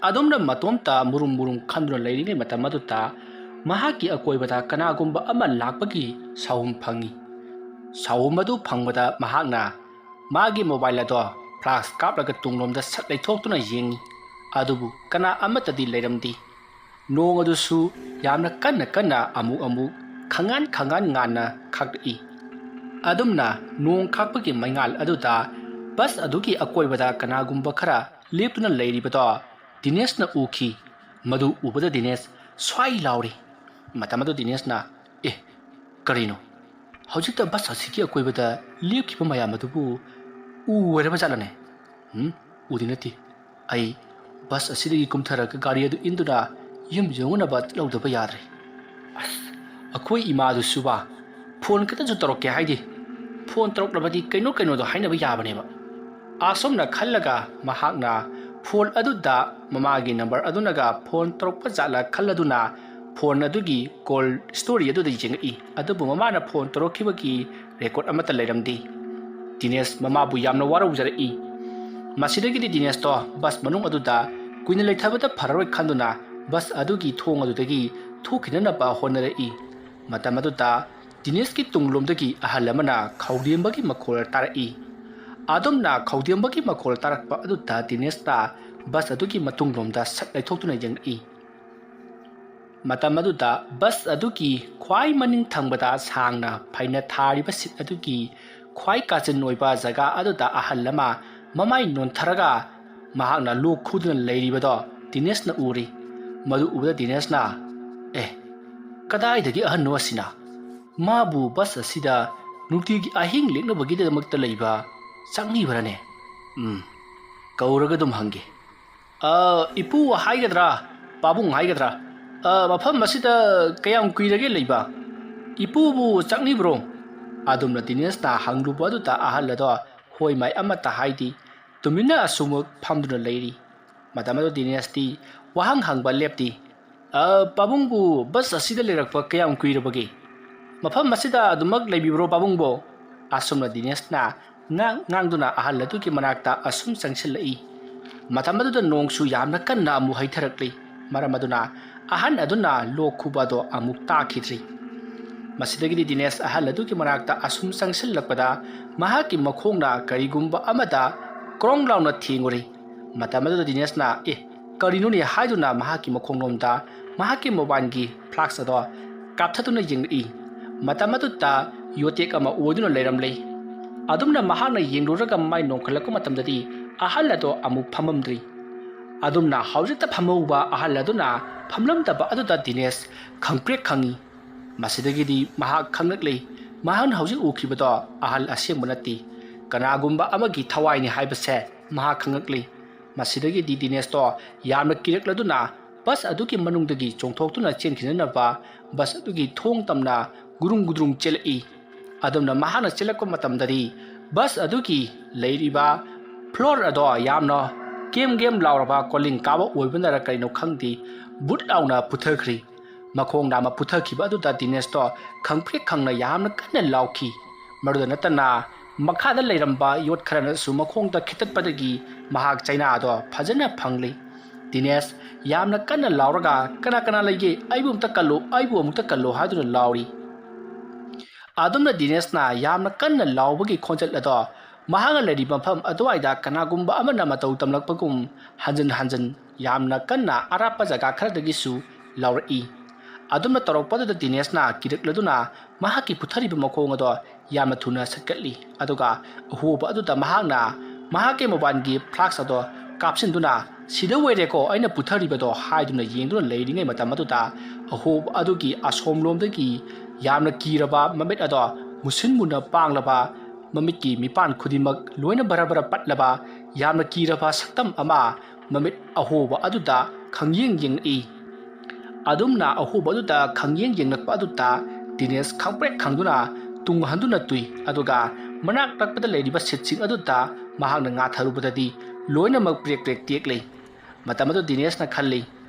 ꯑꯗꯨꯝꯅ ꯃꯇꯣꯝꯇ ꯃꯨꯔꯨꯝ ꯃꯨꯔꯨꯝ ꯈꯟꯗꯨꯅ ꯂꯩꯔꯤꯉꯩ ꯃꯇꯝ ꯑꯗꯨꯗ ꯃꯍꯥꯛꯀꯤ ꯑꯀꯣꯏꯕꯗ ꯀꯅꯥꯒꯨꯝꯕ ꯑꯃ ꯂꯥꯛꯄꯒꯤ ꯁꯥꯍꯨꯝ ꯐꯪꯏ꯫ ꯁꯥꯍꯨꯝ ꯑꯗꯨ ꯐꯪꯕꯗ ꯃꯍꯥꯛꯅ ꯃꯥꯒꯤ ꯃꯣꯕꯥꯏꯜ ꯑꯗꯣ ꯐ꯭ꯂꯥꯁ ꯀꯥꯞꯂꯒ ꯇꯨꯡꯂꯣꯝꯗ ꯁꯠ ꯂꯩꯊꯣꯛꯇꯨꯅ ꯌꯦꯡꯏ꯫ ꯑꯗꯨꯕꯨ ꯀꯅꯥ ꯑꯃꯠꯇꯗꯤ ꯂꯩꯔꯝꯗꯦ꯫ ꯅꯣꯡ ꯑꯗꯨꯁꯨ ꯌꯥꯝꯅ ꯀꯟꯅ ꯀꯟꯅ ꯑꯃꯨꯛ ꯑꯃꯨꯛ ꯈꯪꯉꯥꯟ ꯈꯪꯉꯥꯟ ꯉꯥꯟꯅ ꯈꯥꯛꯂꯛꯏ꯫ ꯑꯗꯨꯝꯅ ꯅꯣꯡ ꯈꯥꯛꯄꯒꯤ ꯃꯩꯉꯥꯜ ꯑꯗꯨꯗ ꯕꯁ ꯑꯗꯨꯒꯤ ꯑꯀꯣꯏꯕꯗ ꯀꯅꯥꯒꯨꯝꯕ ꯈꯔ ꯂꯦꯞꯇꯨꯅ ꯂꯩꯔꯤꯕꯗꯣ ꯗꯤꯅꯦꯁꯅ ꯎꯈꯤ꯫ ꯃꯗꯨ ꯎꯕꯗ ꯗꯤꯅꯦꯁ ꯁ꯭ꯋꯥꯏ ꯂꯥꯎꯔꯤ꯫ ꯃꯇꯝ ꯑꯗꯨ ꯗꯤꯅꯦꯁꯅ, "ꯑꯦ, ꯀꯔꯤꯅꯣ? ꯍꯧꯖꯤꯛꯇ ꯕꯁ ꯑꯁꯤꯒꯤ ꯑꯀꯣꯏꯕꯗ ꯂꯦꯞꯈꯤꯕ ꯃꯌꯥꯝ ꯑꯗꯨꯕꯨ ꯎ ꯑꯣꯏꯔꯕ ꯖꯥꯠꯂꯅꯦ? ꯎꯝ, ꯎꯗꯤ ꯅꯠꯇꯦ꯫ ꯑꯩ ꯕꯁ ꯑꯁꯤꯗꯒꯤ ꯀꯨꯝꯊꯔꯒ ꯒꯥꯔꯤ ꯑꯗꯨ ꯏꯟꯗꯨꯅ ꯌꯨꯝ ꯌꯧꯅꯅꯕ ꯆꯠꯍꯧꯗꯕ ꯌꯥꯗ꯭ꯔꯦ꯫ ꯑꯁ, ꯑꯩꯈꯣꯏ ꯏꯃꯥꯗꯨꯁꯨꯕ ꯐꯣꯟ ꯈꯛꯇꯁꯨ ꯇꯧꯔꯛꯀꯦ ꯍꯥꯏꯗꯦ꯫ ꯐꯣꯟ ꯇꯧꯔꯛꯂꯕꯗꯤ ꯀꯩꯅꯣ ꯀꯩꯅꯣꯗꯣ ꯍꯥꯏꯅꯕ ꯌꯥꯕꯅꯦꯕ꯫" ꯑꯁꯨꯝꯅ ꯈꯜꯂꯒ ꯃꯍꯥꯛꯅ ꯐꯣꯟ ꯑꯗꯨꯗ ꯃꯃꯥꯒꯤ ꯅꯝꯕꯔ ꯑꯗꯨꯅꯒ ꯐꯣꯟ ꯇꯧꯔꯛꯄ ꯖꯥꯠꯂ ꯈꯜꯂꯗꯨꯅ ꯐꯣꯟ ꯑꯗꯨꯒꯤ ꯀꯣꯜ ꯍꯤꯁꯇꯣꯔꯤ ꯑꯗꯨꯗ ꯌꯦꯡꯉꯛꯏ꯫ ꯑꯗꯨꯕꯨ ꯃꯃꯥꯅ ꯐꯣꯟ ꯇꯧꯔꯛꯈꯤꯕꯒꯤ ꯔꯦꯀꯣꯔꯗ ꯑꯃꯠꯇ ꯂꯩꯔꯝꯗꯦ꯫ ꯗꯤꯅꯦꯁ ꯃꯃꯥꯕꯨ ꯌꯥꯝꯅ ꯋꯥꯔꯧꯖꯔꯛꯏ꯫ ꯃꯁꯤꯗꯒꯤꯗꯤ ꯗꯤꯅꯦꯁꯇꯣ ꯕꯁ ꯃꯅꯨꯡ ꯑꯗꯨꯗ ꯀꯨꯏꯅ ꯂꯩꯊꯕꯗ ꯐꯔꯔꯣꯏ ꯈꯟꯗꯨꯅ ꯕꯁ ꯑꯗꯨꯒꯤ ꯊꯣꯡ ꯑꯗꯨꯗꯒꯤ ꯊꯣꯛꯈꯤꯅꯅꯕ ꯍꯣꯠꯅꯔꯛꯏ꯫ ꯃꯇꯝ ꯑꯗꯨꯗ ꯗꯤꯅꯦꯁꯀꯤ ꯇꯨꯡꯂꯣꯝꯗꯒꯤ ꯑꯍꯜ ꯑꯃꯅ ꯈꯧꯗꯦꯝꯕꯒꯤ ꯃꯈꯣꯜ ꯇꯥꯔꯛꯏ꯫ ꯑꯗꯨꯝꯅ ꯈꯧꯗꯦꯝꯕꯒꯤ ꯃꯈꯣꯜ ꯇꯥꯔꯛꯄ ꯑꯗꯨꯗ ꯗꯤꯅꯦꯁꯅ ꯕꯁ ꯑꯗꯨꯒꯤ ꯃꯇꯨꯡꯂꯣꯝꯗ ꯁꯠ ꯂꯩꯊꯣꯛꯇꯨꯅ ꯌꯦꯡꯂꯛꯏ꯫ ꯃꯇꯝ ꯑꯗꯨꯗ ꯕꯁ ꯑꯗꯨꯒꯤ ꯈ꯭ꯋꯥꯏ ꯃꯅꯤꯡ ꯊꯪꯕꯗ ꯁꯥꯡꯅ ꯐꯩꯅ ꯊꯥꯔꯤꯕ ꯁꯤꯠ ꯑꯗꯨꯒꯤ ꯈ꯭ꯋꯥꯏ ꯀꯥꯆꯤꯟ ꯑꯣꯏꯕ ꯖꯒꯥ ꯑꯗꯨꯗ ꯑꯍꯜ ꯑꯃ ꯃꯃꯥꯏ ꯅꯣꯟꯊꯔꯒ ꯃꯍꯥꯛꯅ ꯂꯣꯛ ꯈꯨꯗꯨꯅ ꯂꯩꯔꯤꯕꯗꯣ ꯗꯤꯅꯦꯁꯅ ꯎꯔꯤ꯫ ꯃꯗꯨ ꯎꯕꯗ ꯗꯤꯅꯦꯁꯅ, "ꯑꯦ, ꯀꯗꯥꯏꯗꯒꯤ ꯑꯍꯟꯅꯣ ꯑꯁꯤꯅ? ꯃꯥꯕꯨ ꯕꯁ ꯑꯁꯤꯗ ꯅꯨꯡꯇꯤꯒꯤ ꯑꯍꯤꯡ ꯂꯦꯛꯅꯕꯒꯤꯗꯃꯛꯇ ꯂꯩꯕ ꯆꯪꯂꯤꯕꯔꯅꯦ? ꯎꯝ, ꯀꯧꯔꯒ ꯑꯗꯨꯝ ꯍꯪꯒꯦ꯫ ꯑ, ꯏꯄꯨ ꯍꯥꯏꯒꯗ꯭ꯔꯥ, ꯄꯥꯕꯨꯡ ꯍꯥꯏꯒꯗ꯭ꯔꯥ? ꯑ, ꯃꯐꯝ ꯑꯁꯤꯗ ꯀꯌꯥꯝ ꯀꯨꯏꯔꯒꯦ ꯂꯩꯕ? ꯏꯄꯨꯕꯨ ꯆꯪꯂꯤꯕ꯭ꯔꯣ?" ꯑꯗꯨꯝꯅ ꯗꯤꯅꯦꯁꯅ ꯍꯪꯂꯨꯕ ꯑꯗꯨꯗ ꯑꯍꯜ ꯑꯗꯣ ꯍꯣꯏ ꯃꯥꯏ ꯑꯃꯠꯇ ꯍꯥꯏꯗꯦ꯫ ꯇꯨꯃꯤꯟꯅ ꯑꯁꯨꯝꯃꯛ ꯐꯝꯗꯨꯅ ꯂꯩꯔꯤ꯫ ꯃꯇꯝ ꯑꯗꯨ ꯗꯤꯅꯦꯁꯇꯤ ꯋꯥꯍꯪ ꯍꯪꯕ ꯂꯦꯞꯇꯦ꯫ "ꯑ, ꯄꯥꯕꯨꯡꯕꯨ ꯕꯁ ꯑꯁꯤꯗ ꯂꯩꯔꯛꯄ ꯀꯌꯥꯝ ꯀꯨꯏꯔꯕꯒꯦ? ꯃꯐꯝ ꯑꯁꯤꯗ ꯑꯗꯨꯃꯛ ꯂꯩꯕꯤꯕ꯭ꯔꯣ ꯄꯥꯕꯨꯡꯕꯣ?" ꯑꯁꯨꯝꯅ ꯗꯤꯅꯦꯁꯅ ꯉꯥꯡ ꯉꯥꯡꯗꯨꯅ ꯑꯍꯜ ꯑꯗꯨꯒꯤ ꯃꯅꯥꯛꯇ ꯑꯁꯨꯝ ꯆꯪꯁꯤꯜꯂꯛꯏ꯫ ꯃꯇꯝ ꯑꯗꯨꯗ ꯅꯣꯡꯁꯨ ꯌꯥꯝꯅ ꯀꯟꯅ ꯑꯃꯨꯛ ꯍꯩꯊꯔꯛꯂꯤ꯫ ꯃꯔꯝ ꯑꯗꯨꯅ ꯑꯍꯟ ꯑꯗꯨꯅ ꯂꯣꯛ ꯈꯨꯕ ꯑꯗꯣ ꯑꯃꯨꯛ ꯇꯥꯈꯤꯗ꯭ꯔꯤ꯫ ꯃꯁꯤꯗꯒꯤꯗꯤ ꯗꯤꯅꯦꯁ ꯑꯍꯜ ꯑꯗꯨꯒꯤ ꯃꯅꯥꯛꯇ ꯑꯁꯨꯝ ꯆꯪꯁꯤꯜꯂꯛꯄꯗ ꯃꯍꯥꯛꯀꯤ ꯃꯈꯣꯡꯅ ꯀꯔꯤꯒꯨꯝꯕ ꯑꯃꯗ ꯀ꯭ꯔꯣꯡ ꯂꯥꯎꯅ ꯊꯦꯡꯉꯨꯔꯤ꯫ ꯃꯇꯝ ꯑꯗꯨꯗ ꯗꯤꯅꯦꯁꯅ, "ꯑꯦ, ꯀꯔꯤꯅꯣꯅꯦ?" ꯍꯥꯏꯗꯨꯅ ꯃꯍꯥꯛꯀꯤ ꯃꯈꯣꯡꯂꯣꯝꯗ ꯃꯍꯥꯛꯀꯤ ꯃꯣꯕꯥꯏꯜꯒꯤ ꯐ꯭ꯂꯥꯛꯁ ꯑꯗꯣ ꯀꯥꯞꯊꯗꯨꯅ ꯌꯦꯡꯂꯛꯏ꯫ ꯃꯇꯝ ꯑꯗꯨꯗ ꯌꯣꯇꯦꯛ ꯑꯃ ꯑꯣꯏꯗꯨꯅ ꯂꯩꯔꯝꯂꯦ꯫ ꯑꯗꯨꯝꯅ ꯃꯍꯥꯛꯅ ꯌꯦꯡꯂꯨꯔꯒ ꯃꯥꯏ ꯅꯣꯡꯈꯠꯂꯛꯄ ꯃꯇꯝꯗꯗꯤ ꯑꯍꯜ ꯑꯗꯣ ꯑꯃꯨꯛ ꯐꯝꯃꯝꯗ꯭ꯔꯤ꯫ ꯑꯗꯨꯝꯅ ꯍꯧꯖꯤꯛꯇ ꯐꯝꯍꯧꯕ ꯑꯍꯜ ꯑꯗꯨꯅ ꯐꯝꯂꯝꯗꯕ ꯑꯗꯨꯗ ꯗꯤꯅꯦꯁ ꯈꯪꯄ꯭ꯔꯦꯛ ꯈꯪꯏ꯫ ꯃꯁꯤꯗꯒꯤꯗꯤ ꯃꯍꯥꯛ ꯈꯪꯂꯛꯂꯤ, ꯃꯍꯥꯛꯅ ꯍꯧꯖꯤꯛ ꯎꯈꯤꯕꯗꯣ ꯑꯍꯜ ꯑꯁꯦꯡꯕ ꯅꯠꯇꯦ, ꯀꯅꯥꯒꯨꯝꯕ ꯑꯃꯒꯤ ꯊꯋꯥꯏꯅꯤ ꯍꯥꯏꯕꯁꯦ ꯃꯍꯥꯛ ꯈꯪꯂꯛꯂꯤ꯫ ꯃꯁꯤꯗꯒꯤꯗꯤ ꯗꯤꯅꯦꯁꯇꯣ ꯌꯥꯝꯅ ꯀꯤꯔꯛꯂꯗꯨꯅ ꯕꯁ ꯑꯗꯨꯒꯤ ꯃꯅꯨꯡꯗꯒꯤ ꯆꯣꯡꯊꯣꯛꯇꯨꯅ ꯆꯦꯟꯈꯤꯅꯅꯕ ꯕꯁ ꯑꯗꯨꯒꯤ ꯊꯣꯡ ꯇꯝꯅ ꯒꯨꯔꯨꯡ ꯒꯨꯗ꯭ꯔꯨꯡ ꯆꯦꯜꯂꯛꯏ꯫ ꯑꯗꯨꯝꯅ ꯃꯍꯥꯛꯅ ꯆꯦꯜꯂꯛꯄ ꯃꯇꯝꯗꯗꯤ ꯕꯁ ꯑꯗꯨꯒꯤ ꯂꯩꯔꯤꯕ ꯐ꯭ꯂꯣꯔ ꯑꯗꯣ ꯌꯥꯝꯅ ꯀꯦꯝ ꯀꯦꯝ ꯂꯥꯎꯔꯕ ꯀꯣꯂꯤꯡ ꯀꯥꯕ ꯑꯣꯏꯕꯅꯔ ꯀꯔꯤꯅꯣ ꯈꯪꯗꯦ, ꯕꯨꯠ ꯂꯥꯎꯅ ꯄꯨꯊꯈ꯭ꯔꯤ꯫ ꯃꯈꯣꯡ ꯅꯥꯝꯃ ꯄꯨꯊꯈꯤꯕ ꯑꯗꯨꯗ ꯗꯤꯅꯦꯁꯇꯣ ꯈꯪꯄ꯭ꯔꯦꯛ ꯈꯪꯅ ꯌꯥꯝꯅ ꯀꯟꯅ ꯂꯥꯎꯈꯤ꯫ ꯃꯗꯨꯗ ꯅꯠꯇꯅ ꯃꯈꯥꯗ ꯂꯩꯔꯝꯕ ꯌꯣꯠ ꯈꯔꯅꯁꯨ ꯃꯈꯣꯡꯗ ꯈꯤꯇꯠꯄꯗꯒꯤ ꯃꯍꯥꯛ ꯆꯩꯅꯥꯗꯣ ꯐꯖꯅ ꯐꯪꯂꯤ꯫ ꯗꯤꯅꯦꯁ ꯌꯥꯝꯅ ꯀꯟꯅ ꯂꯥꯎꯔꯒ, "ꯀꯅꯥ ꯀꯅꯥ ꯂꯩꯒꯦ? ꯑꯩꯕꯨ ꯑꯃꯨꯛꯇ ꯀꯜꯂꯨ, ꯑꯩꯕꯨ ꯑꯃꯨꯛꯇ ꯀꯜꯂꯨ" ꯍꯥꯏꯗꯨꯅ ꯂꯥꯎꯔꯤ꯫ ꯑꯗꯨꯝꯅ ꯗꯤꯅꯦꯁꯅ ꯌꯥꯝꯅ ꯀꯟꯅ ꯂꯥꯎꯕꯒꯤ ꯈꯣꯟꯖꯦꯜ ꯑꯗꯣ ꯃꯍꯥꯛꯅ ꯂꯩꯔꯤꯕ ꯃꯐꯝ ꯑꯗꯨꯋꯥꯏꯗ ꯀꯅꯥꯒꯨꯝꯕ ꯑꯃꯅ ꯃꯇꯧ ꯇꯝꯂꯛꯄꯒꯨꯝ ꯍꯟꯖꯤꯟ ꯍꯟꯖꯤꯟ ꯌꯥꯝꯅ ꯀꯟꯅ ꯑꯔꯥꯞꯄ ꯖꯒꯥ ꯈꯔꯗꯒꯤꯁꯨ ꯂꯥꯎꯔꯛꯏ꯫ ꯑꯗꯨꯝꯅ ꯇꯧꯔꯛꯄꯗꯨꯗ ꯗꯤꯅꯦꯁꯅ ꯀꯤꯔꯛꯂꯗꯨꯅ ꯃꯍꯥꯛꯀꯤ ꯄꯨꯊꯔꯤꯕ ꯃꯈꯣꯡ ꯑꯗꯣ ꯌꯥꯝꯅ ꯊꯨꯅ ꯁꯠꯀꯠꯂꯤ꯫ ꯑꯗꯨꯒ ꯑꯍꯣꯕ ꯑꯗꯨꯗ ꯃꯍꯥꯛꯅ ꯃꯍꯥꯛꯀꯤ ꯃꯣꯕꯥꯏꯜꯒꯤ ꯐ꯭ꯂꯥꯁ ꯑꯗꯣ ꯀꯥꯞꯁꯤꯟꯗꯨꯅ, "ꯁꯤꯗ ꯑꯣꯏꯔꯦꯀꯣ ꯑꯩꯅ ꯄꯨꯊꯔꯤꯕꯗꯣ" ꯍꯥꯏꯗꯨꯅ ꯌꯦꯡꯗꯨꯅ ꯂꯩꯔꯤꯉꯩ ꯃꯇꯝ ꯑꯗꯨꯗ ꯑꯍꯣꯕ ꯑꯗꯨꯒꯤ ꯑꯁꯣꯝꯂꯣꯝꯗꯒꯤ ꯌꯥꯝꯅ ꯀꯤꯔꯕ ꯃꯃꯤꯠ ꯑꯗꯣ ꯃꯨꯁꯤꯟ ꯃꯨꯅ ꯄꯥꯡꯂꯕ, ꯃꯃꯤꯠꯀꯤ ꯃꯤꯄꯥꯟ ꯈꯨꯗꯤꯡꯃꯛ ꯂꯣꯏꯅ ꯕꯔ ꯕꯔ ꯄꯠꯂꯕ ꯌꯥꯝꯅ ꯀꯤꯔꯕ ꯁꯛꯇꯝ ꯑꯃ ꯃꯃꯤꯠ ꯑꯍꯣꯕ ꯑꯗꯨꯗ ꯈꯪꯌꯦꯡ ꯌꯦꯡꯂꯛꯏ꯫ ꯑꯗꯨꯝꯅ ꯑꯍꯣꯕ ꯑꯗꯨꯗ ꯈꯪꯌꯦꯡ ꯌꯦꯡꯂꯛꯄ ꯑꯗꯨꯗ ꯗꯤꯅꯦꯁ ꯈꯪꯄ꯭ꯔꯦꯛ ꯈꯪꯗꯨꯅ ꯇꯨꯡ ꯍꯟꯗꯨꯅ ꯇꯨꯏ, ꯑꯗꯨꯒ ꯃꯅꯥꯛ ꯅꯛꯄꯗ ꯂꯩꯔꯤꯕ ꯁꯤꯠꯁꯤꯡ ꯑꯗꯨꯗ ꯃꯍꯥꯛꯅ ꯉꯥꯊꯔꯨꯕꯗꯗꯤ ꯂꯣꯏꯅꯃꯛ ꯄ꯭ꯔꯦꯛ ꯄ꯭ꯔꯦꯛ ꯇꯦꯛꯂꯤ꯫ ꯃꯇꯝ ꯑꯗꯨ ꯗꯤꯅꯦꯁꯅ ꯈꯜꯂꯤ,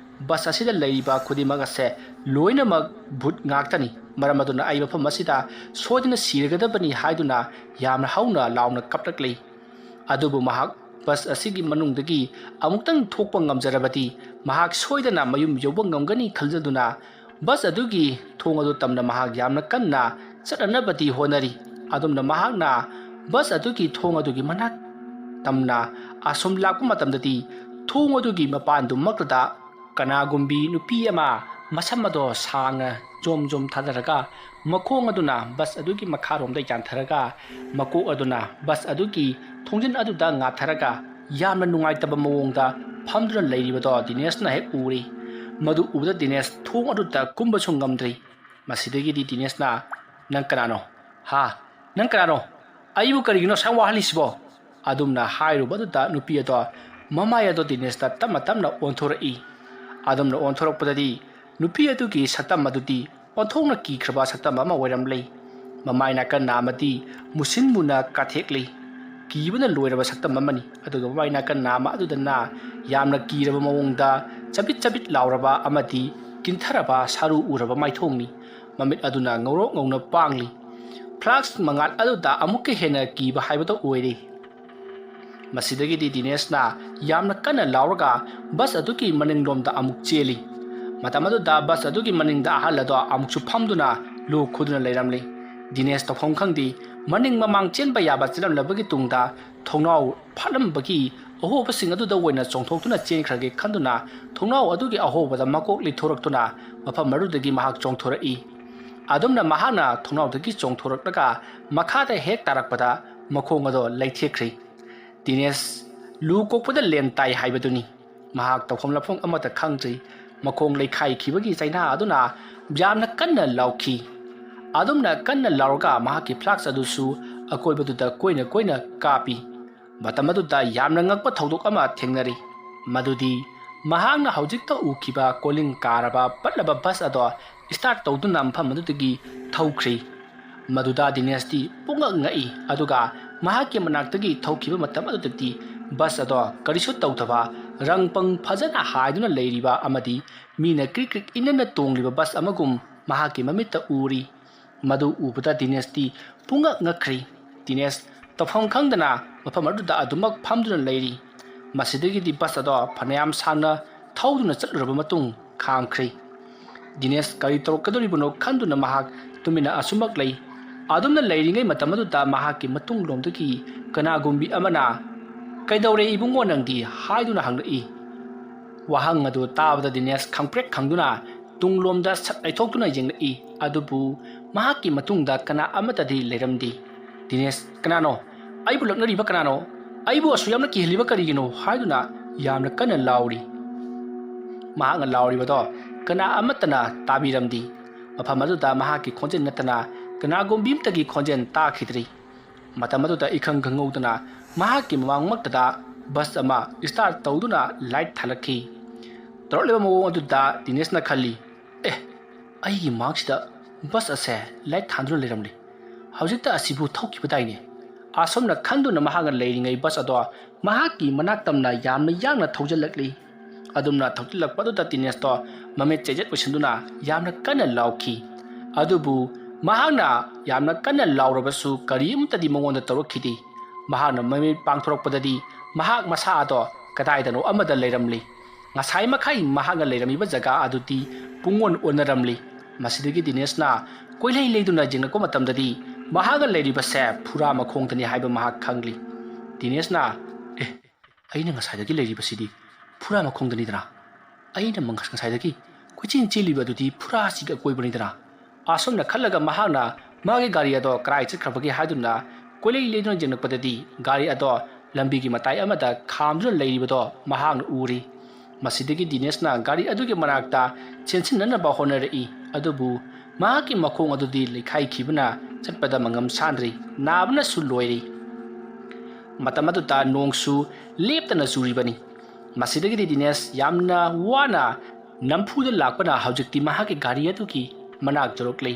"ꯕꯁ ꯑꯁꯤꯗ ꯂꯩꯔꯤꯕ ꯈꯨꯗꯤꯡꯃꯛ ꯑꯁꯦ ꯂꯣꯏꯅꯃꯛ ꯚꯨꯠ ꯉꯥꯛꯇꯅꯤ, ꯃꯔꯝ ꯑꯗꯨꯅ ꯑꯩ ꯃꯐꯝ ꯑꯁꯤꯗ ꯁꯣꯏꯗꯅ ꯁꯤꯔꯒꯗꯕꯅꯤ" ꯍꯥꯏꯗꯨꯅ ꯌꯥꯝꯅ ꯍꯧꯅ ꯂꯥꯎꯅ ꯀꯞꯂꯛꯂꯤ꯫ ꯑꯗꯨꯕꯨ ꯃꯍꯥꯛ ꯕꯁ ꯑꯁꯤꯒꯤ ꯃꯅꯨꯡꯗꯒꯤ ꯑꯃꯨꯛꯇꯪ ꯊꯣꯛꯄ ꯉꯝꯖꯔꯕꯗꯤ ꯃꯍꯥꯛ ꯁꯣꯏꯗꯅ ꯃꯌꯨꯝ ꯌꯧꯕ ꯉꯝꯒꯅꯤ ꯈꯟꯖꯗꯨꯅ ꯕꯁ ꯑꯗꯨꯒꯤ ꯊꯣꯡ ꯑꯗꯨ ꯇꯝꯅ ꯃꯍꯥꯛ ꯌꯥꯝꯅ ꯀꯟꯅ ꯆꯠꯅꯅꯕꯗꯤ ꯍꯣꯠꯅꯔꯤ꯫ ꯑꯗꯨꯝꯅ ꯃꯍꯥꯛꯅ ꯕꯁ ꯑꯗꯨꯒꯤ ꯊꯣꯡ ꯑꯗꯨꯒꯤ ꯃꯅꯥꯛ ꯇꯝꯅ ꯑꯁꯨꯝ ꯂꯥꯛꯄ ꯃꯇꯝꯗꯗꯤ ꯊꯣꯡ ꯑꯗꯨꯒꯤ ꯃꯄꯥꯟꯗꯨꯃꯛꯇꯗ ꯀꯅꯥꯒꯨꯝꯕꯤ ꯅꯨꯄꯤ ꯑꯃ ꯃꯁꯝ ꯑꯗꯣ ꯁꯥꯡꯅ ꯖꯣꯝ ꯖꯣꯝ ꯊꯥꯗꯔꯒ ꯃꯈꯣꯡ ꯑꯗꯨꯅ ꯕꯁ ꯑꯗꯨꯒꯤ ꯃꯈꯥꯔꯣꯝꯗ ꯌꯥꯟꯊꯔꯒ ꯃꯀꯣꯛ ꯑꯗꯨꯅ ꯕꯁ ꯑꯗꯨꯒꯤ ꯊꯣꯡꯖꯤꯟ ꯑꯗꯨꯗ ꯉꯥꯊꯔꯒ ꯌꯥꯝꯅ ꯅꯨꯡꯉꯥꯏꯇꯕ ꯃꯑꯣꯡꯗ ꯐꯝꯗꯨꯅ ꯂꯩꯔꯤꯕꯗꯣ ꯗꯤꯅꯦꯁꯅ ꯍꯦꯛ ꯎꯔꯤ꯫ ꯃꯗꯨ ꯎꯕꯗ ꯗꯤꯅꯦꯁ ꯊꯣꯡ ꯑꯗꯨꯗ ꯀꯨꯝꯕꯁꯨ ꯉꯝꯗ꯭ꯔꯤ꯫ ꯃꯁꯤꯗꯒꯤꯗꯤ ꯗꯤꯅꯦꯁꯅ, "ꯅꯪ ꯀꯅꯥꯅꯣ? ꯍꯥ? ꯅꯪ ꯀꯅꯥꯅꯣ? ꯑꯩꯕꯨ ꯀꯔꯤꯒꯤꯅꯣ ꯑꯁꯨꯛ ꯋꯥꯍꯜꯂꯤꯁꯤꯕꯣ?" ꯑꯗꯨꯝꯅ ꯍꯥꯏꯔꯨꯕ ꯑꯗꯨꯗ ꯅꯨꯄꯤ ꯑꯗꯣ ꯃꯃꯥꯏ ꯑꯗꯣ ꯗꯤꯅꯦꯁꯇ ꯇꯞꯅ ꯇꯞꯅ ꯑꯣꯟꯊꯣꯔꯛꯏ꯫ ꯑꯗꯨꯝꯅ ꯑꯣꯟꯊꯣꯔꯛꯄꯗꯗꯤ ꯅꯨꯄꯤ ꯑꯗꯨꯒꯤ ꯁꯛꯇꯝ ꯑꯗꯨꯗꯤ ꯑꯣꯟꯊꯣꯛꯅ ꯀꯤꯈ꯭ꯔꯕ ꯁꯛꯇꯝ ꯑꯃ ꯑꯣꯏꯔꯝꯂꯦ꯫ ꯃꯃꯥꯏ ꯅꯥꯀꯟ ꯅꯥꯝꯃꯗꯤ ꯃꯨꯁꯤꯟ ꯃꯨꯅ ꯀꯥꯊꯦꯛꯂꯤ꯫ ꯀꯤꯕꯅ ꯂꯣꯏꯔꯕ ꯁꯛꯇꯝ ꯑꯃꯅꯤ꯫ ꯑꯗꯨꯒ ꯃꯃꯥꯏ ꯅꯥꯀꯟ ꯅꯥꯝꯃ ꯑꯗꯨꯗꯅ ꯌꯥꯝꯅ ꯀꯤꯔꯕ ꯃꯑꯣꯡꯗ ꯆꯕꯤꯠ ꯆꯕꯤꯠ ꯂꯥꯎꯔꯕ ꯑꯃꯗꯤ ꯀꯤꯟꯊꯔꯕ ꯁꯥꯔꯨ ꯎꯔꯕ ꯃꯥꯏꯊꯣꯡꯅꯤ꯫ ꯃꯃꯤꯠ ꯑꯗꯨꯅ ꯉꯧꯔꯣꯛ ꯉꯧꯅ ꯄꯥꯡꯂꯤ꯫ ꯐ꯭ꯂꯥꯁ ꯃꯉꯥꯜ ꯑꯗꯨꯗ ꯑꯃꯨꯛꯀ ꯍꯦꯟꯅ ꯀꯤꯕ ꯍꯥꯏꯕꯗꯨ ꯑꯣꯏꯔꯦ꯫ ꯃꯁꯤꯗꯒꯤꯗꯤ ꯗꯤꯅꯦꯁꯅ ꯌꯥꯝꯅ ꯀꯟꯅ ꯂꯥꯎꯔꯒ ꯕꯁ ꯑꯗꯨꯒꯤ ꯃꯅꯤꯡꯂꯣꯝꯗ ꯑꯃꯨꯛ ꯆꯦꯜꯂꯤ꯫ ꯃꯇꯝ ꯑꯗꯨꯗ ꯕꯁ ꯑꯗꯨꯒꯤ ꯃꯅꯤꯡꯗ ꯑꯍꯜ ꯑꯗꯣ ꯑꯃꯨꯛꯁꯨ ꯐꯝꯗꯨꯅ ꯂꯨ ꯈꯨꯗꯨꯅ ꯂꯩꯔꯝꯂꯤ꯫ ꯗꯤꯅꯦꯁ ꯇꯧꯐꯝ ꯈꯪꯗꯦ꯫ ꯃꯅꯤꯡ ꯃꯃꯥꯡ ꯆꯦꯟꯕ ꯌꯥꯕ ꯆꯦꯜꯂꯝꯂꯕꯒꯤ ꯇꯨꯡꯗ ꯊꯣꯡꯅꯥꯎ ꯐꯥꯠꯂꯝꯕꯒꯤ ꯑꯍꯣꯕꯁꯤꯡ ꯑꯗꯨꯗ ꯑꯣꯏꯅ ꯆꯣꯡꯊꯣꯛꯇꯨꯅ ꯆꯦꯟꯈ꯭ꯔꯒꯦ ꯈꯟꯗꯨꯅ ꯊꯣꯡꯅꯥꯎ ꯑꯗꯨꯒꯤ ꯑꯍꯣꯕꯗ ꯃꯀꯣꯛ ꯂꯤꯊꯣꯔꯛꯇꯨꯅ ꯃꯐꯝ ꯑꯗꯨꯗꯒꯤ ꯃꯍꯥꯛ ꯆꯣꯡꯊꯣꯔꯛꯏ꯫ ꯑꯗꯨꯝꯅ ꯃꯍꯥꯛꯅ ꯊꯣꯡꯅꯥꯎꯗꯒꯤ ꯆꯣꯡꯊꯣꯔꯛꯂꯒ ꯃꯈꯥꯗ ꯍꯦꯛ ꯇꯥꯔꯛꯄꯗ ꯃꯈꯣꯡ ꯑꯗꯣ ꯂꯩꯊꯦꯛꯈ꯭ꯔꯦ꯫ ꯗꯤꯅꯦꯁ ꯂꯨ ꯀꯣꯛꯄꯗ ꯂꯦꯟ ꯇꯥꯏ ꯍꯥꯏꯕꯗꯨꯅꯤ꯫ ꯃꯍꯥꯛ ꯇꯧꯐꯝ ꯂꯥꯛꯐꯝ ꯑꯃꯠꯇ ꯈꯪꯗ꯭ꯔꯤ꯫ ꯃꯈꯣꯡ ꯂꯩꯈꯥꯏꯈꯤꯕꯒꯤ ꯆꯩꯅꯥ ꯑꯗꯨꯅ ꯌꯥꯝꯅ ꯀꯟꯅ ꯂꯥꯎꯈꯤ꯫ ꯑꯗꯨꯝꯅ ꯀꯟꯅ ꯂꯥꯎꯔꯒ ꯃꯍꯥꯛꯀꯤ ꯐ꯭ꯂꯥꯛꯁ ꯑꯗꯨꯁꯨ ꯑꯀꯣꯏꯕꯗꯨꯗ ꯀꯣꯏꯅ ꯀꯣꯏꯅ ꯀꯥꯞꯄꯤ꯫ ꯃꯇꯝ ꯑꯗꯨꯗ ꯌꯥꯝꯅ ꯉꯛꯄ ꯊꯧꯗꯣꯛ ꯑꯃ ꯊꯦꯡꯅꯔꯤ꯫ ꯃꯗꯨꯗꯤ ꯃꯍꯥꯛꯅ ꯍꯧꯖꯤꯛꯇ ꯎꯈꯤꯕ ꯀꯣꯂꯤꯡ ꯀꯥꯔꯕ ꯄꯠꯂꯕ ꯕꯁ ꯑꯗꯣ ꯁ꯭ꯇꯥꯔꯠ ꯇꯧꯗꯨꯅ ꯃꯐꯝ ꯑꯗꯨꯗꯒꯤ ꯊꯧꯈ꯭ꯔꯤ꯫ ꯃꯗꯨꯗ ꯗꯤꯅꯦꯁꯇꯤ ꯄꯨꯡꯉꯛ ꯉꯛꯏ, ꯑꯗꯨꯒ ꯃꯍꯥꯛꯀꯤ ꯃꯅꯥꯛꯇꯒꯤ ꯊꯧꯈꯤꯕ ꯃꯇꯝ ꯑꯗꯨꯗꯗꯤ ꯕꯁ ꯑꯗꯣ ꯀꯔꯤꯁꯨ ꯇꯧꯗꯕ, ꯔꯪ ꯄꯪ ꯐꯖꯅ ꯍꯥꯏꯗꯨꯅ ꯂꯩꯔꯤꯕ ꯑꯃꯗꯤ ꯃꯤꯅ ꯀ꯭ꯔꯤꯛ ꯀ꯭ꯔꯤꯛ ꯏꯟꯅꯅ ꯇꯣꯡꯂꯤꯕ ꯕꯁ ꯑꯃꯒꯨꯝ ꯃꯍꯥꯛꯀꯤ ꯃꯃꯤꯠꯇ ꯎꯔꯤ꯫ ꯃꯗꯨ ꯎꯕꯗ ꯗꯤꯅꯦꯁꯇꯤ ꯄꯨꯡꯉꯛ ꯉꯛꯈ꯭ꯔꯤ꯫ ꯗꯤꯅꯦꯁ ꯇꯧꯐꯝ ꯈꯪꯗꯅ ꯃꯐꯝ ꯑꯗꯨꯗ ꯑꯗꯨꯃꯛ ꯐꯝꯗꯨꯅ ꯂꯩꯔꯤ꯫ ꯃꯁꯤꯗꯒꯤꯗꯤ ꯕꯁ ꯑꯗꯣ ꯐꯅꯌꯥꯝ ꯁꯥꯡꯅ ꯊꯧꯗꯨꯅ ꯆꯠꯂꯨꯔꯕ ꯃꯇꯨꯡ ꯈꯥꯝꯈ꯭ꯔꯦ꯫ ꯗꯤꯅꯦꯁ ꯀꯔꯤ ꯇꯧꯔꯛꯀꯗꯧꯔꯤꯕꯅꯣ ꯈꯟꯗꯨꯅ ꯃꯍꯥꯛ ꯇꯨꯃꯤꯟꯅ ꯑꯁꯨꯃꯛ ꯂꯩ꯫ ꯑꯗꯨꯝꯅ ꯂꯩꯔꯤꯉꯩ ꯃꯇꯝ ꯑꯗꯨꯗ ꯃꯍꯥꯛꯀꯤ ꯃꯇꯨꯡꯂꯣꯝꯗꯒꯤ ꯀꯅꯥꯒꯨꯝꯕꯤ ꯑꯃꯅ "ꯀꯩꯗꯧꯔꯦ ꯏꯕꯨꯡꯉꯣ ꯅꯪꯗꯤ?" ꯍꯥꯏꯗꯨꯅ ꯍꯪꯂꯛꯏ꯫ ꯋꯥꯍꯪ ꯑꯗꯨ ꯇꯥꯕꯗ ꯗꯤꯅꯦꯁ ꯈꯪꯄ꯭ꯔꯦꯛ ꯈꯪꯗꯨꯅ ꯇꯨꯡꯂꯣꯝꯗ ꯁꯠ ꯂꯩꯊꯣꯛꯇꯨꯅ ꯌꯦꯡꯂꯛꯏ꯫ ꯑꯗꯨꯕꯨ ꯃꯍꯥꯛꯀꯤ ꯃꯇꯨꯡꯗ ꯀꯅꯥ ꯑꯃꯠꯇꯗꯤ ꯂꯩꯔꯝꯗꯦ꯫ ꯗꯤꯅꯦꯁ, "ꯀꯅꯥꯅꯣ? ꯑꯩꯕꯨ ꯂꯛꯅꯔꯤꯕ ꯀꯅꯥꯅꯣ? ꯑꯩꯕꯨ ꯑꯁꯨꯛ ꯌꯥꯝꯅ ꯀꯤꯍꯜꯂꯤꯕ ꯀꯔꯤꯒꯤꯅꯣ?" ꯍꯥꯏꯗꯨꯅ ꯌꯥꯝꯅ ꯀꯟꯅ ꯂꯥꯎꯔꯤ꯫ ꯃꯍꯥꯛꯅ ꯂꯥꯎꯔꯤꯕꯗꯣ ꯀꯅꯥ ꯑꯃꯠꯇꯅ ꯇꯥꯕꯤꯔꯝꯗꯦ꯫ ꯃꯐꯝ ꯑꯗꯨꯗ ꯃꯍꯥꯛꯀꯤ ꯈꯣꯟꯖꯦꯜ ꯅꯠꯇꯅ ꯀꯅꯥꯒꯨꯝꯕꯤ ꯑꯃꯠꯇꯒꯤ ꯈꯣꯟꯖꯦꯜ ꯇꯥꯈꯤꯗ꯭ꯔꯤ꯫ ꯃꯇꯝ ꯑꯗꯨꯗ ꯏꯈꯪ ꯈꯪꯍꯧꯗꯅ ꯃꯍꯥꯛꯀꯤ ꯃꯃꯥꯡꯃꯛꯇꯗ ꯕꯁ ꯑꯃ ꯁ꯭ꯇꯥꯔꯠ ꯇꯧꯗꯨꯅ ꯂꯥꯏꯠ ꯊꯥꯜꯂꯛꯈꯤ꯫ ꯇꯧꯔꯛꯂꯤꯕ ꯃꯑꯣꯡ ꯑꯗꯨꯗ ꯗꯤꯅꯦꯁꯅ ꯈꯜꯂꯤ, "ꯑꯦ, ꯑꯩꯒꯤ ꯃꯥꯡꯁꯤꯗ ꯕꯁ ꯑꯁꯦ ꯂꯥꯏꯠ ꯊꯥꯟꯗꯨꯅ ꯂꯩꯔꯝꯂꯤ꯫ ꯍꯧꯖꯤꯛꯇ ꯑꯁꯤꯕꯨ ꯊꯧꯈꯤꯕꯗꯥꯏꯅꯦ?" ꯑꯁꯨꯝꯅ ꯈꯟꯗꯨꯅ ꯃꯍꯥꯛꯅ ꯂꯩꯔꯤꯉꯩ ꯕꯁ ꯑꯗꯣ ꯃꯍꯥꯛꯀꯤ ꯃꯅꯥꯛ ꯇꯝꯅ ꯌꯥꯝꯅ ꯌꯥꯡꯅ ꯊꯧꯖꯤꯜꯂꯛꯂꯤ꯫ ꯑꯗꯨꯝꯅ ꯊꯧꯖꯤꯜꯂꯛꯄ ꯑꯗꯨꯗ ꯗꯤꯅꯦꯁꯇꯣ ꯃꯃꯤꯠ ꯆꯦꯖꯦꯠ ꯑꯣꯏꯁꯤꯟꯗꯨꯅ ꯌꯥꯝꯅ ꯀꯟꯅ ꯂꯥꯎꯈꯤ꯫ ꯑꯗꯨꯕꯨ ꯃꯍꯥꯛꯅ ꯌꯥꯝꯅ ꯀꯟꯅ ꯂꯥꯎꯔꯕꯁꯨ ꯀꯔꯤꯝꯇꯗꯤ ꯃꯉꯣꯟꯗ ꯇꯧꯔꯛꯈꯤꯗꯦ꯫ ꯃꯍꯥꯛꯅ ꯃꯃꯤꯠ ꯄꯥꯡꯊꯣꯔꯛꯄꯗꯗꯤ ꯃꯍꯥꯛ ꯃꯁꯥ ꯑꯗꯣ ꯀꯗꯥꯏꯗꯅꯣ ꯑꯃꯗ ꯂꯩꯔꯝꯂꯤ꯫ ꯉꯁꯥꯏ ꯃꯈꯩ ꯃꯍꯥꯛꯅ ꯂꯩꯔꯝꯃꯤꯕ ꯖꯒꯥ ꯑꯗꯨꯗꯤ ꯄꯨꯡꯑꯣꯟ ꯑꯣꯟꯅꯔꯝꯂꯤ꯫ ꯃꯁꯤꯗꯒꯤ ꯗꯤꯅꯦꯁꯅ ꯀꯣꯏꯂꯩ ꯂꯩꯗꯨꯅ ꯌꯦꯡꯂꯛꯄ ꯃꯇꯝꯗꯗꯤ ꯃꯍꯥꯛꯅ ꯂꯩꯔꯤꯕꯁꯦ ꯐꯨꯔꯥ ꯃꯈꯣꯡꯗꯅꯤ ꯍꯥꯏꯕ ꯃꯍꯥꯛ ꯈꯪꯂꯤ꯫ ꯗꯤꯅꯦꯁꯅ, "ꯑꯦ, ꯑꯩꯅ ꯉꯁꯥꯏꯗꯒꯤ ꯂꯩꯔꯤꯕꯁꯤꯗꯤ ꯐꯨꯔꯥ ꯃꯈꯣꯡꯗꯅꯤꯗꯅ꯫ ꯑꯩꯅ ꯃꯪ-, ꯉꯁꯥꯏꯗꯒꯤ ꯀꯣꯏꯆꯦꯟ ꯆꯦꯜꯂꯤꯕ ꯑꯗꯨꯗꯤ ꯐꯨꯔꯥꯁꯤꯒꯤ ꯑꯀꯣꯏꯕꯅꯤꯗꯅ"꯫ ꯑꯁꯨꯝꯅ ꯈꯜꯂꯒ ꯃꯍꯥꯛꯅ ꯃꯥꯒꯤ ꯒꯥꯔꯤ ꯑꯗꯣ ꯀꯗꯥꯏ ꯆꯠꯈ꯭ꯔꯕꯒꯦ ꯍꯥꯏꯗꯨꯅ ꯀꯣꯏꯂꯩ ꯂꯩꯗꯨꯅ ꯌꯦꯡꯂꯛꯄꯗꯗꯤ ꯒꯥꯔꯤ ꯑꯗꯣ ꯂꯝꯕꯤꯒꯤ ꯃꯇꯥꯏ ꯑꯃꯗ ꯈꯥꯝꯗꯨꯅ ꯂꯩꯔꯤꯕꯗꯣ ꯃꯍꯥꯛꯅ ꯎꯔꯤ꯫ ꯃꯁꯤꯗꯒꯤ ꯗꯤꯅꯦꯁꯅ ꯒꯥꯔꯤ ꯑꯗꯨꯒꯤ ꯃꯅꯥꯛꯇ ꯆꯦꯟꯁꯤꯟꯅꯅꯕ ꯍꯣꯠꯅꯔꯛꯏ꯫ ꯑꯗꯨꯕꯨ ꯃꯍꯥꯛꯀꯤ ꯃꯈꯣꯡ ꯑꯗꯨꯗꯤ ꯂꯩꯈꯥꯏꯈꯤꯕꯅ ꯆꯠꯄꯗ ꯃꯉꯝ ꯁꯥꯟꯗ꯭ꯔꯤ, ꯅꯥꯕꯅꯁꯨ ꯂꯣꯏꯔꯤ꯫ ꯃꯇꯝ ꯑꯗꯨꯗ ꯅꯣꯡꯁꯨ ꯂꯦꯞꯇꯅ ꯆꯨꯔꯤꯕꯅꯤ꯫ ꯃꯁꯤꯗꯒꯤꯗꯤ ꯗꯤꯅꯦꯁ ꯌꯥꯝꯅ ꯋꯥꯅ ꯅꯝꯐꯨꯗ ꯂꯥꯛꯄꯅ ꯍꯧꯖꯤꯛꯇꯤ ꯃꯍꯥꯛꯀꯤ ꯒꯥꯔꯤ ꯑꯗꯨꯒꯤ ꯃꯅꯥꯛ ꯌꯧꯔꯛꯂꯤ꯫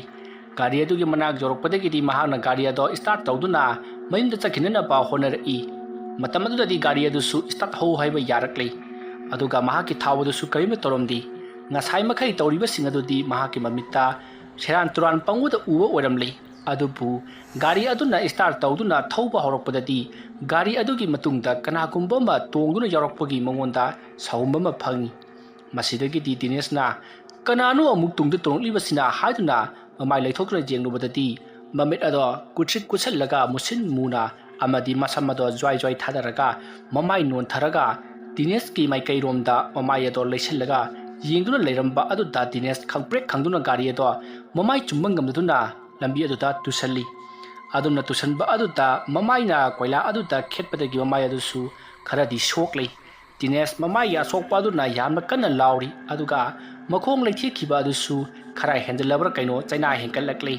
ꯒꯥꯔꯤ ꯑꯗꯨꯒꯤ ꯃꯅꯥꯛ ꯌꯧꯔꯛꯄꯗꯒꯤꯗꯤ ꯃꯍꯥꯛꯅ ꯒꯥꯔꯤ ꯑꯗꯣ start ꯇꯧꯗꯨꯅ ꯃꯌꯨꯝꯗ ꯆꯠꯈꯤꯅꯅꯕ ꯍꯣꯠꯅꯔꯛꯏ꯫ ꯃꯇꯝ ꯑꯗꯨꯗꯗꯤ ꯒꯥꯔꯤ ꯑꯗꯨꯁꯨ start ꯍꯧ ꯍꯥꯏꯕ ꯌꯥꯔꯛꯂꯤ꯫ ꯑꯗꯨꯒ ꯃꯍꯥꯛꯀꯤ ꯊꯥꯎ ꯑꯗꯨꯁꯨ ꯀꯔꯤꯝꯇ ꯇꯧꯔꯝꯗꯦ꯫ ꯉꯁꯥꯏ ꯃꯈꯩ ꯇꯧꯔꯤꯕꯁꯤꯡ ꯑꯗꯨꯗꯤ ꯃꯍꯥꯛꯀꯤ ꯃꯃꯤꯠꯇ ꯁꯦꯔꯥꯟ ꯇꯨꯔꯥꯟ ꯄꯪꯎꯗ ꯎꯕ ꯑꯣꯏꯔꯝꯂꯤ꯫ ꯑꯗꯨꯕꯨ ꯒꯥꯔꯤ ꯑꯗꯨꯅ start ꯇꯧꯗꯨꯅ ꯊꯧꯕ ꯍꯧꯔꯛꯄꯗꯗꯤ ꯒꯥꯔꯤ ꯑꯗꯨꯒꯤ ꯃꯇꯨꯡꯗ ꯀꯅꯥꯒꯨꯝꯕ ꯑꯃ ꯇꯣꯡꯗꯨꯅ ꯌꯥꯎꯔꯛꯄꯒꯤ ꯃꯉꯣꯟꯗ ꯁꯥꯎꯍꯨꯝ ꯑꯃ ꯐꯪꯏ꯫ ꯃꯁꯤꯗꯒꯤꯗꯤ ꯗꯤꯅꯦꯁꯅ "ꯀꯅꯥꯅꯣ ꯑꯃꯨꯛ ꯇꯨꯡꯗ ꯇꯣꯡꯂꯛꯂꯤꯕꯁꯤꯅ?" ꯍꯥꯏꯗꯨꯅ ꯃꯃꯥꯏ ꯂꯩꯊꯣꯛꯇꯨꯅ ꯌꯦꯡꯂꯨꯕꯗꯗꯤ ꯃꯃꯤꯠ ꯑꯗꯣ ꯀꯨꯠꯁꯤꯠ ꯀꯨꯠꯁꯤꯠꯂꯒ ꯃꯨꯁꯤꯟ ꯃꯨꯅ ꯑꯃꯗꯤ ꯃꯁꯝ ꯑꯗꯣ ꯖ꯭ꯋꯥꯏ ꯖ꯭ꯋꯥꯏ ꯊꯥꯗꯔꯒ ꯃꯃꯥꯏ ꯅꯣꯟꯊꯔꯒ ꯗꯤꯅꯦꯁꯀꯤ ꯃꯥꯏꯀꯩꯔꯣꯝꯗ ꯃꯃꯥꯏ ꯑꯗꯣ ꯂꯩꯁꯤꯜꯂꯒ ꯌꯦꯡꯗꯨꯅ ꯂꯩꯔꯝꯕ ꯑꯗꯨꯗ ꯗꯤꯅꯦꯁ ꯈꯪꯄ꯭ꯔꯦꯛ ꯈꯪꯗꯨꯅ ꯒꯥꯔꯤ ꯑꯗꯣ ꯃꯃꯥꯏ ꯆꯨꯝꯕ ꯉꯝꯗꯗꯨꯅ ꯂꯝꯕꯤ ꯑꯗꯨꯗ ꯇꯨꯁꯜꯂꯤ꯫ ꯑꯗꯨꯝꯅ ꯇꯨꯁꯟꯕ ꯑꯗꯨꯗ ꯃꯃꯥꯏꯅ ꯀꯣꯏꯂꯥ ꯑꯗꯨꯗ ꯈꯦꯠꯄꯗꯒꯤ ꯃꯃꯥꯏ ꯑꯗꯨꯁꯨ ꯈꯔꯗꯤ ꯁꯣꯛꯂꯤ꯫ ꯗꯤꯅꯦꯁ ꯃꯃꯥꯏꯒꯤ ꯑꯁꯣꯛꯄ ꯑꯗꯨꯅ ꯌꯥꯝꯅ ꯀꯟꯅ ꯂꯥꯎꯔꯤ, ꯑꯗꯨꯒ ꯃꯈꯣꯡ ꯂꯩꯊꯦꯛꯈꯤꯕ ꯑꯗꯨꯁꯨ ꯈꯔ ꯍꯦꯟꯖꯜꯂꯕ꯭ꯔꯥ ꯀꯩꯅꯣ ꯆꯩꯅꯥ ꯍꯦꯟꯒꯠꯂꯛꯂꯤ꯫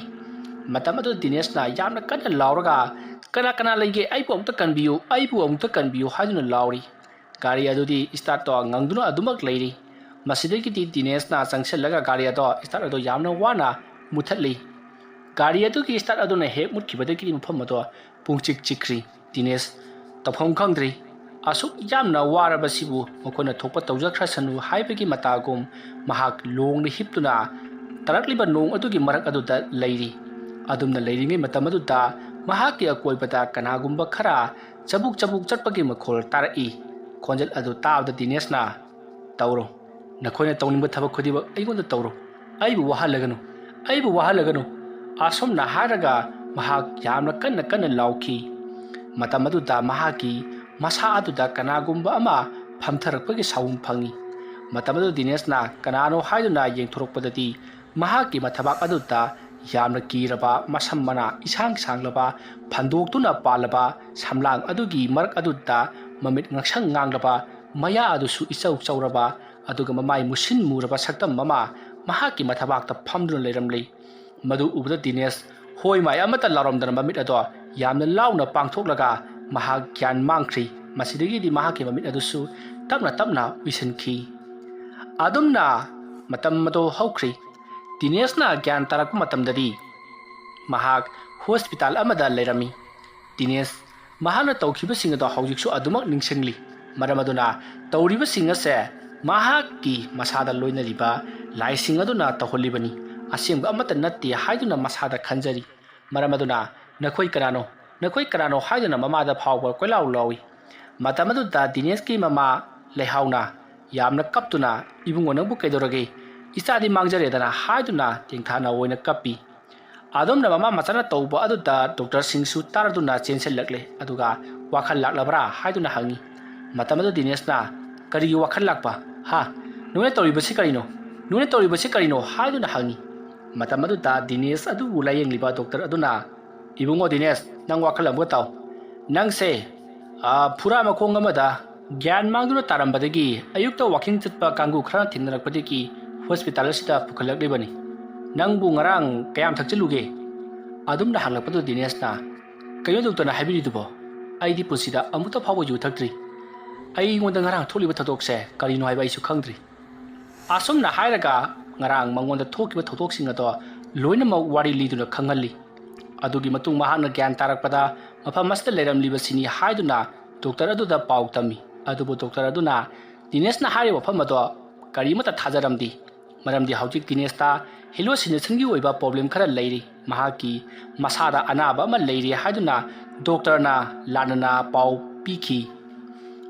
ꯃꯇꯝ ꯑꯗꯨꯗ ꯗꯤꯅꯦꯁꯅ ꯌꯥꯝꯅ ꯀꯟꯅ ꯂꯥꯎꯔꯒ, "ꯀꯅꯥ ꯀꯅꯥ ꯂꯩꯒꯦ? ꯑꯩꯕꯨ ꯑꯃꯨꯛꯇ ꯀꯟꯕꯤꯌꯨ, ꯑꯩꯕꯨ ꯑꯃꯨꯛꯇ ꯀꯟꯕꯤꯌꯨ" ꯍꯥꯏꯗꯨꯅ ꯂꯥꯎꯔꯤ꯫ ꯒꯥꯔꯤ ꯑꯗꯨꯗꯤ start ꯇꯣ ꯉꯪꯗꯨꯅ ꯑꯗꯨꯃꯛ ꯂꯩꯔꯤ꯫ ꯃꯁꯤꯗꯒꯤꯗꯤ ꯗꯤꯅꯦꯁꯅ ꯆꯪꯁꯤꯜꯂꯒ ꯒꯥꯔꯤ ꯑꯗꯣ start ꯑꯗꯣ ꯌꯥꯝꯅ ꯋꯥꯅ ꯃꯨꯊꯠꯂꯤ꯫ ꯒꯥꯔꯤ ꯑꯗꯨꯒꯤ start ꯑꯗꯨꯅ ꯍꯦꯛ ꯃꯨꯠꯈꯤꯕꯗꯒꯤꯗꯤ ꯃꯐꯝ ꯑꯗꯣ ꯄꯨꯡꯆꯤꯛ ꯆꯤꯛꯈ꯭ꯔꯤ꯫ ꯗꯤꯅꯦꯁ ꯇꯧꯐꯝ ꯈꯪꯗ꯭ꯔꯤ꯫ ꯑꯁꯨꯛ ꯌꯥꯝꯅ ꯋꯥꯔꯕꯁꯤꯕꯨ ꯃꯈꯣꯏꯅ ꯊꯣꯛꯄ ꯇꯧꯖꯈ꯭ꯔꯁꯅꯨ ꯍꯥꯏꯕꯒꯤ ꯃꯇꯥꯒꯨꯝ ꯃꯍꯥꯛ ꯂꯣꯡꯅ ꯍꯤꯞꯇꯨꯅ ꯇꯥꯔꯛꯂꯤꯕ ꯅꯣꯡ ꯑꯗꯨꯒꯤ ꯃꯔꯛ ꯑꯗꯨꯗ ꯂꯩꯔꯤ꯫ ꯑꯗꯨꯝꯅ ꯂꯩꯔꯤꯉꯩ ꯃꯇꯝ ꯑꯗꯨꯗ ꯃꯍꯥꯛꯀꯤ ꯑꯀꯣꯏꯕꯗ ꯀꯅꯥꯒꯨꯝꯕ ꯈꯔ ꯆꯕꯨꯛ ꯆꯕꯨꯛ ꯆꯠꯄꯒꯤ ꯃꯈꯣꯜ ꯇꯥꯔꯛꯏ꯫ ꯈꯣꯟꯖꯦꯜ ꯑꯗꯨ ꯇꯥꯕꯗ ꯗꯤꯅꯦꯁꯅ, "ꯇꯧꯔꯣ, ꯅꯈꯣꯏꯅ ꯇꯧꯅꯤꯡꯕ ꯊꯕꯛ ꯈꯨꯗꯤꯡꯃꯛ ꯑꯩꯉꯣꯟꯗ ꯇꯧꯔꯣ, ꯑꯩꯕꯨ ꯋꯥꯍꯜꯂꯒꯅꯨ, ꯑꯩꯕꯨ ꯋꯥꯍꯜꯂꯒꯅꯨ," ꯑꯁꯨꯝꯅ ꯍꯥꯏꯔꯒ ꯃꯍꯥꯛ ꯌꯥꯝꯅ ꯀꯟꯅ ꯀꯟꯅ ꯂꯥꯎꯈꯤ꯫ ꯃꯇꯝ ꯑꯗꯨꯗ ꯃꯍꯥꯛꯀꯤ ꯃꯁꯥ ꯑꯗꯨꯗ ꯀꯅꯥꯒꯨꯝꯕ ꯑꯃ ꯐꯝꯊꯔꯛꯄꯒꯤ ꯁꯥꯎꯝ ꯐꯪꯏ꯫ ꯃꯇꯝ ꯑꯗꯨ ꯗꯤꯅꯦꯁꯅ ꯀꯅꯥꯅꯣ ꯍꯥꯏꯗꯨꯅ ꯌꯦꯡꯊꯣꯔꯛꯄꯗꯗꯤ ꯃꯍꯥꯛꯀꯤ ꯃꯊꯕꯥꯛ ꯑꯗꯨꯗ ꯌꯥꯝꯅ ꯀꯤꯔꯕ, ꯃꯁꯝ ꯃꯅꯥ ꯏꯁꯥꯡ ꯁꯥꯡꯂꯕ, ꯐꯟꯗꯣꯛꯇꯨꯅ ꯄꯥꯜꯂꯕ ꯁꯝꯂꯥꯡ ꯑꯗꯨꯒꯤ ꯃꯔꯛ ꯑꯗꯨꯗ ꯃꯃꯤꯠ ꯉꯥꯡꯁꯪ ꯉꯥꯡꯂꯕ, ꯃꯌꯥ ꯑꯗꯨꯁꯨ ꯏꯆꯧ ꯆꯧꯔꯕ, ꯑꯗꯨꯒ ꯃꯃꯥꯏ ꯃꯨꯁꯤꯟ ꯃꯨꯔꯕ ꯁꯛꯇꯝ ꯑꯃ ꯃꯍꯥꯛꯀꯤ ꯃꯊꯕꯥꯛꯇ ꯐꯝꯗꯨꯅ ꯂꯩꯔꯝꯂꯤ꯫ ꯃꯗꯨ ꯎꯕꯗ ꯗꯤꯅꯦꯁ ꯍꯣꯏ ꯃꯥꯏ ꯑꯃꯠꯇ ꯂꯥꯎꯔꯝꯗꯅ ꯃꯃꯤꯠ ꯑꯗꯣ ꯌꯥꯝꯅ ꯂꯥꯎꯅ ꯄꯥꯡꯊꯣꯛꯂꯒ ꯃꯍꯥꯛ ꯒ꯭ꯌꯥꯟ ꯃꯥꯡꯈ꯭ꯔꯤ꯫ ꯃꯁꯤꯗꯒꯤꯗꯤ ꯃꯍꯥꯛꯀꯤ ꯃꯃꯤꯠ ꯑꯗꯨꯁꯨ ꯇꯞꯅ ꯇꯞꯅ ꯎꯏꯁꯤꯟꯈꯤ꯫ ꯑꯗꯨꯝꯅ ꯃꯇꯝ ꯑꯗꯨ ꯍꯧꯈ꯭ꯔꯤ꯫ ꯗꯤꯅꯦꯁꯅ ꯒ꯭ꯌꯥꯟ ꯇꯥꯔꯛꯄ ꯃꯇꯝꯗꯗꯤ ꯃꯍꯥꯛ ꯍꯣꯁꯄꯤꯇꯥꯜ ꯑꯃꯗ ꯂꯩꯔꯝꯃꯤ꯫ ꯗꯤꯅꯦꯁ ꯃꯍꯥꯛꯅ ꯇꯧꯈꯤꯕꯁꯤꯡ ꯑꯗꯣ ꯍꯧꯖꯤꯛꯁꯨ ꯑꯗꯨꯃꯛ ꯅꯤꯡꯁꯤꯡꯂꯤ꯫ ꯃꯔꯝ ꯑꯗꯨꯅ ꯇꯧꯔꯤꯕꯁꯤꯡ ꯑꯁꯦ ꯃꯍꯥꯛꯀꯤ ꯃꯁꯥꯗ ꯂꯣꯏꯅꯔꯤꯕ ꯂꯥꯏꯁꯤꯡ ꯑꯗꯨꯅ ꯇꯧꯍꯜꯂꯤꯕꯅꯤ, ꯑꯁꯦꯡꯕ ꯑꯃꯠꯇ ꯅꯠꯇꯦ ꯍꯥꯏꯗꯨꯅ ꯃꯁꯥꯗ ꯈꯟꯖꯔꯤ꯫ ꯃꯔꯝ ꯑꯗꯨꯅ "ꯅꯈꯣꯏ ꯀꯅꯥꯅꯣ? ꯅꯈꯣꯏ ꯀꯅꯥꯅꯣ?" ꯍꯥꯏꯗꯨꯅ ꯃꯃꯥꯗ ꯐꯥꯎꯕ ꯀꯣꯏꯂꯥꯎ ꯂꯥꯎꯏ꯫ ꯃꯇꯝ ꯑꯗꯨꯗ ꯗꯤꯅꯦꯁꯀꯤ ꯃꯃꯥ ꯂꯩꯍꯥꯎꯅ ꯌꯥꯝꯅ ꯀꯞꯇꯨꯅ, "ꯏꯕꯨꯡꯉꯣ, ꯅꯪꯕꯨ ꯀꯩꯗꯧꯔꯒꯦ? ꯏꯆꯥꯗꯤ ꯃꯥꯡꯖꯔꯦꯗꯅ" ꯍꯥꯏꯗꯨꯅ ꯇꯦꯡꯊꯥꯅ ꯑꯣꯏꯅ ꯀꯞꯄꯤ꯫ ꯑꯗꯣꯝꯅ ꯃꯃꯥ ꯃꯆꯥꯅ ꯇꯧꯕ ꯑꯗꯨꯗ ꯗꯣꯛꯇꯔꯁꯤꯡꯁꯨ ꯇꯥꯔꯗꯨꯅ ꯆꯦꯟꯁꯤꯜꯂꯛꯂꯦ, ꯑꯗꯨꯒ "ꯋꯥꯈꯜ ꯂꯥꯛꯂꯕ꯭ꯔꯥ?" ꯍꯥꯏꯗꯨꯅ ꯍꯪꯉꯤ꯫ ꯃꯇꯝ ꯑꯗꯨ ꯗꯤꯅꯦꯁꯅ, "ꯀꯔꯤꯒꯤ ꯋꯥꯈꯜ ꯂꯥꯛꯄ? ꯍꯥ? ꯅꯣꯏꯅ ꯇꯧꯔꯤꯕꯁꯤ ꯀꯔꯤꯅꯣ? ꯅꯣꯏꯅ ꯇꯧꯔꯤꯕꯁꯤ ꯀꯔꯤꯅꯣ?" ꯍꯥꯏꯗꯨꯅ ꯍꯪꯉꯤ꯫ ꯃꯇꯝ ꯑꯗꯨꯗ ꯗꯤꯅꯦꯁ ꯑꯗꯨꯕꯨ ꯂꯥꯌꯦꯡꯂꯤꯕ ꯗꯣꯛꯇꯔ ꯑꯗꯨꯅ, "ꯏꯕꯨꯡꯉꯣ ꯗꯤꯅꯦꯁ, ꯅꯪ ꯋꯥꯈꯜ ꯑꯃꯒ ꯇꯥꯎ꯫ ꯅꯪꯁꯦ, ꯑ, ꯐꯨꯔꯥ ꯃꯈꯣꯡ ꯑꯃꯗ ꯒ꯭ꯌꯥꯟ ꯃꯥꯡꯗꯨꯅ ꯇꯥꯔꯝꯕꯗꯒꯤ ꯑꯌꯨꯛꯇ ꯋꯥꯀꯤꯡ ꯆꯠꯄ ꯀꯥꯡꯕꯨ ꯈꯔꯅ ꯊꯦꯡꯅꯔꯛꯄꯗꯒꯤ ꯍꯣꯁꯄꯤꯇꯥꯜ ꯑꯁꯤꯗ ꯄꯨꯈꯠꯂꯛꯂꯤꯕꯅꯤ꯫ ꯅꯪꯕꯨ ꯉꯔꯥꯡ ꯀꯌꯥꯝ ꯊꯛꯆꯤꯜꯂꯨꯒꯦ?" ꯑꯗꯨꯝꯅ ꯍꯪꯂꯛꯄꯗꯨ ꯗꯤꯅꯦꯁꯅ, "ꯀꯩꯅꯣ ꯗꯣꯛꯇꯔꯅ ꯍꯥꯏꯕꯤꯔꯤꯗꯨꯕꯣ? ꯑꯩꯗꯤ ꯄꯨꯟꯁꯤꯗ ꯑꯃꯨꯛꯇ ꯐꯥꯎꯕ ꯌꯨ ꯊꯛꯇ꯭ꯔꯤ꯫ ꯑꯩꯉꯣꯟꯗ ꯉꯔꯥꯡ ꯊꯣꯛꯂꯤꯕ ꯊꯧꯗꯣꯛꯁꯦ ꯀꯔꯤꯅꯣ ꯍꯥꯏꯕ ꯑꯩꯁꯨ ꯈꯪꯗ꯭ꯔꯤ꯫" ꯑꯁꯨꯝꯅ ꯍꯥꯏꯔꯒ ꯉꯔꯥꯡ ꯃꯉꯣꯟꯗ ꯊꯣꯛꯈꯤꯕ ꯊꯧꯗꯣꯛꯁꯤꯡ ꯑꯗꯣ ꯂꯣꯏꯅꯃꯛ ꯋꯥꯔꯤ ꯂꯤꯗꯨꯅ ꯈꯪꯍꯜꯂꯤ꯫ ꯑꯗꯨꯒꯤ ꯃꯇꯨꯡ ꯃꯍꯥꯛꯅ ꯒ꯭ꯌꯥꯟ ꯇꯥꯔꯛꯄꯗ ꯃꯐꯝ ꯑꯁꯤꯗ ꯂꯩꯔꯝꯂꯤꯕꯁꯤꯅꯤ ꯍꯥꯏꯗꯨꯅ ꯗꯣꯛꯇꯔ ꯑꯗꯨꯗ ꯄꯥꯎ ꯇꯝꯃꯤ꯫ ꯑꯗꯨꯕꯨ ꯗꯣꯛꯇꯔ ꯑꯗꯨꯅ ꯗꯤꯅꯦꯁꯅ ꯍꯥꯏꯔꯤꯕ ꯋꯥꯐꯝ ꯑꯗꯣ ꯀꯔꯤꯃꯠꯇ ꯊꯥꯖꯔꯝꯗꯦ꯫ ꯃꯔꯝꯗꯤ ꯍꯧꯖꯤꯛ ꯗꯤꯅꯦꯁꯇ ꯍꯦꯂꯣꯁꯤꯅꯦꯁꯟꯒꯤ ꯑꯣꯏꯕ ꯄ꯭ꯔꯣꯕ꯭ꯂꯦꯝ ꯈꯔ ꯂꯩꯔꯤ, ꯃꯍꯥꯛꯀꯤ ꯃꯁꯥꯗ ꯑꯅꯥꯕ ꯑꯃ ꯂꯩꯔꯤ ꯍꯥꯏꯗꯨꯅ ꯗꯣꯛꯇꯔꯅ ꯂꯥꯟꯅꯅ ꯄꯥꯎ ꯄꯤꯈꯤ꯫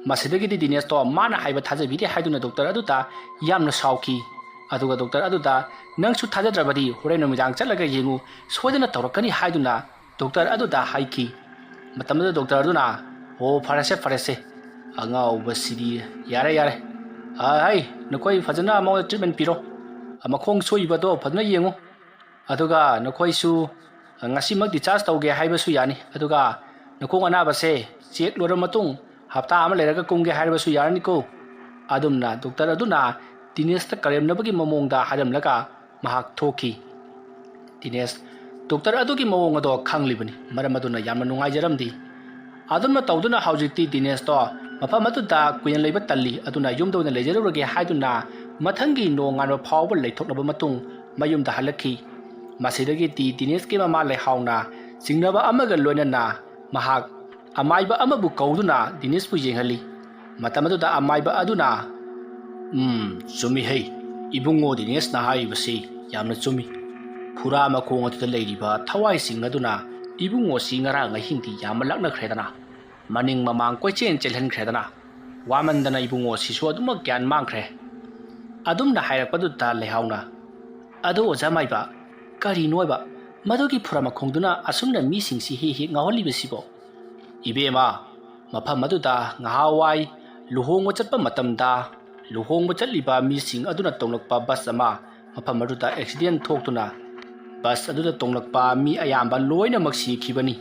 ꯃꯁꯤꯗꯒꯤꯗꯤ ꯗꯤꯅꯦꯁꯇꯣ ꯃꯥꯅ ꯍꯥꯏꯕ ꯊꯥꯖꯕꯤꯗꯦ ꯍꯥꯏꯗꯨꯅ ꯗꯣꯛꯇꯔ ꯑꯗꯨꯗ ꯌꯥꯝꯅ ꯁꯥꯎꯈꯤ꯫ ꯑꯗꯨꯒ ꯗꯣꯛꯇꯔ ꯑꯗꯨꯗ, "ꯅꯪꯁꯨ ꯊꯥꯖꯗ꯭ꯔꯕꯗꯤ ꯍꯣꯔꯦꯟ ꯅꯨꯃꯤꯗꯥꯡ ꯆꯠꯂꯒ ꯌꯦꯡꯉꯨ, ꯁꯣꯏꯗꯅ ꯇꯧꯔꯛꯀꯅꯤ" ꯍꯥꯏꯗꯨꯅ ꯗꯣꯛꯇꯔ ꯑꯗꯨꯗ ꯍꯥꯏꯈꯤ꯫ ꯃꯇꯝꯗꯨꯗ ꯗꯣꯛꯇꯔ ꯑꯗꯨꯅ, "ꯑꯣ, ꯐꯔꯦꯁꯦ, ꯐꯔꯦꯁꯦ, ꯑꯉꯥꯎꯕꯁꯤꯗꯤ, ꯌꯥꯔꯦ, ꯌꯥꯔꯦ꯫ ꯑ, ꯍꯩ, ꯅꯈꯣꯏ ꯐꯖꯅ ꯃꯉꯣꯟꯗ ꯇ꯭ꯔꯤꯠꯃꯦꯟ ꯄꯤꯔꯣ꯫ ꯃꯈꯣꯡ ꯁꯣꯛꯏꯕꯗꯣ ꯐꯖꯅ ꯌꯦꯡꯉꯨ꯫ ꯑꯗꯨꯒ ꯅꯈꯣꯏꯁꯨ ꯉꯁꯤꯃꯛ ꯗꯤꯆꯥꯔꯖ ꯇꯧꯒꯦ ꯍꯥꯏꯕꯁꯨ ꯌꯥꯅꯤ꯫ ꯑꯗꯨꯒ ꯅꯈꯣꯡ ꯑꯅꯥꯕꯁꯦ ꯆꯦꯛ ꯂꯣꯏꯔꯕ ꯃꯇꯨꯡ ꯍꯞꯇꯥ ꯑꯃ ꯂꯩꯔꯒ ꯀꯨꯝꯒꯦ ꯍꯥꯏꯔꯕꯁꯨ ꯌꯥꯔꯅꯤꯀꯣ꯫" ꯑꯗꯨꯝꯅ ꯗꯣꯛꯇꯔ ꯑꯗꯨꯅ ꯗꯤꯅꯦꯁꯇ ꯀꯔꯦꯝꯅꯕꯒꯤ ꯃꯑꯣꯡꯗ ꯍꯥꯏꯔꯝꯂꯒ ꯃꯍꯥꯛ ꯊꯣꯛꯈꯤ꯫ ꯗꯤꯅꯦꯁ ꯗꯣꯛꯇꯔ ꯑꯗꯨꯒꯤ ꯃꯑꯣꯡ ꯑꯗꯣ ꯈꯪꯂꯤꯕꯅꯤ, ꯃꯔꯝ ꯑꯗꯨꯅ ꯌꯥꯝꯅ ꯅꯨꯡꯉꯥꯏꯖꯔꯝꯗꯦ꯫ ꯑꯗꯨꯝꯅ ꯇꯧꯗꯨꯅ ꯍꯧꯖꯤꯛꯇꯤ ꯗꯤꯅꯦꯁꯇꯣ ꯃꯐꯝ ꯑꯗꯨꯗ ꯀꯨꯏꯅ ꯂꯩꯕ ꯇꯜꯂꯤ, ꯑꯗꯨꯅ ꯌꯨꯝꯗ ꯑꯣꯏꯅ ꯂꯩꯖꯔꯨꯔꯒꯦ ꯍꯥꯏꯗꯨꯅ ꯃꯊꯪꯒꯤ ꯅꯣꯡꯉꯥꯟꯕ ꯐꯥꯎꯕ ꯂꯩꯊꯣꯛꯂꯕ ꯃꯇꯨꯡ ꯃꯌꯨꯝꯗ ꯍꯜꯂꯛꯈꯤ꯫ ꯃꯁꯤꯗꯒꯤꯗꯤ ꯗꯤꯅꯦꯁꯀꯤ ꯃꯃꯥ ꯂꯩꯍꯥꯎꯅ ꯆꯤꯡꯅꯕ ꯑꯃꯒ ꯂꯣꯏꯅꯅ ꯃꯍꯥꯛ ꯑꯃꯥꯏꯕ ꯑꯃꯕꯨ ꯀꯧꯗꯨꯅ ꯗꯤꯅꯦꯁꯄꯨ ꯌꯦꯡꯍꯜꯂꯤ꯫ ꯃꯇꯝ ꯑꯗꯨꯗ ꯑꯃꯥꯏꯕ ꯑꯗꯨꯅ, "ꯎꯝ, ꯆꯨꯝꯃꯤ ꯍꯩ, ꯏꯕꯨꯡꯉꯣ ꯗꯤꯅꯦꯁꯅ ꯍꯥꯏꯔꯤꯕꯁꯤ ꯌꯥꯝꯅ ꯆꯨꯝꯃꯤ꯫ ꯐꯨꯔꯥ ꯃꯈꯣꯡ ꯑꯗꯨꯗ ꯂꯩꯔꯤꯕ ꯊꯋꯥꯏꯁꯤꯡ ꯑꯗꯨꯅ ꯏꯕꯨꯡꯉꯣꯁꯤ ꯉꯔꯥꯡ ꯑꯍꯤꯡꯗꯤ ꯌꯥꯝꯅ ꯂꯥꯛꯅꯈ꯭ꯔꯦꯗꯅ, ꯃꯅꯤꯡ ꯃꯃꯥꯡ ꯀꯣꯏꯆꯦꯟ ꯆꯦꯜꯍꯟꯈ꯭ꯔꯦꯗꯅ, ꯋꯥꯃꯟꯗꯅ ꯏꯕꯨꯡꯉꯣꯁꯤꯁꯨ ꯑꯗꯨꯃꯛ ꯒ꯭ꯌꯥꯟ ꯃꯥꯡꯈ꯭ꯔꯦ꯫" ꯑꯗꯨꯝꯅ ꯍꯥꯏꯔꯛꯄꯗꯨꯗ ꯂꯩꯍꯥꯎꯅ, "ꯑꯗꯣ ꯑꯣꯖꯥ ꯃꯥꯏꯕ, ꯀꯔꯤꯅꯣꯕ ꯃꯗꯨꯒꯤ ꯐꯨꯔꯥ ꯃꯈꯣꯡꯗꯨꯅ ꯑꯁꯨꯝꯅ ꯃꯤꯁꯤꯡꯁꯤ ꯍꯦꯛ ꯍꯦꯛ ꯉꯥꯎꯍꯜꯂꯤꯕꯁꯤꯕꯣ?" "ꯏꯕꯦꯝꯃ, ꯃꯐꯝ ꯑꯗꯨꯗ ꯉꯍꯥꯟꯋꯥꯏ ꯂꯨꯍꯣꯡꯕ ꯆꯠꯄ ꯃꯇꯝꯗ ꯂꯨꯍꯣꯡꯕ ꯆꯠꯂꯤꯕ ꯃꯤꯁꯤꯡ ꯑꯗꯨꯅ ꯇꯣꯡꯂꯛꯄ ꯕꯁ ꯑꯃ ꯃꯐꯝ ꯑꯗꯨꯗ ꯑꯦꯛꯁꯤꯗꯦꯟ ꯊꯣꯛꯇꯨꯅ ꯕꯁ ꯑꯗꯨꯗ ꯇꯣꯡꯂꯛꯄ ꯃꯤ ꯑꯌꯥꯝꯕ ꯂꯣꯏꯅꯃꯛ ꯁꯤꯈꯤꯕꯅꯤ꯫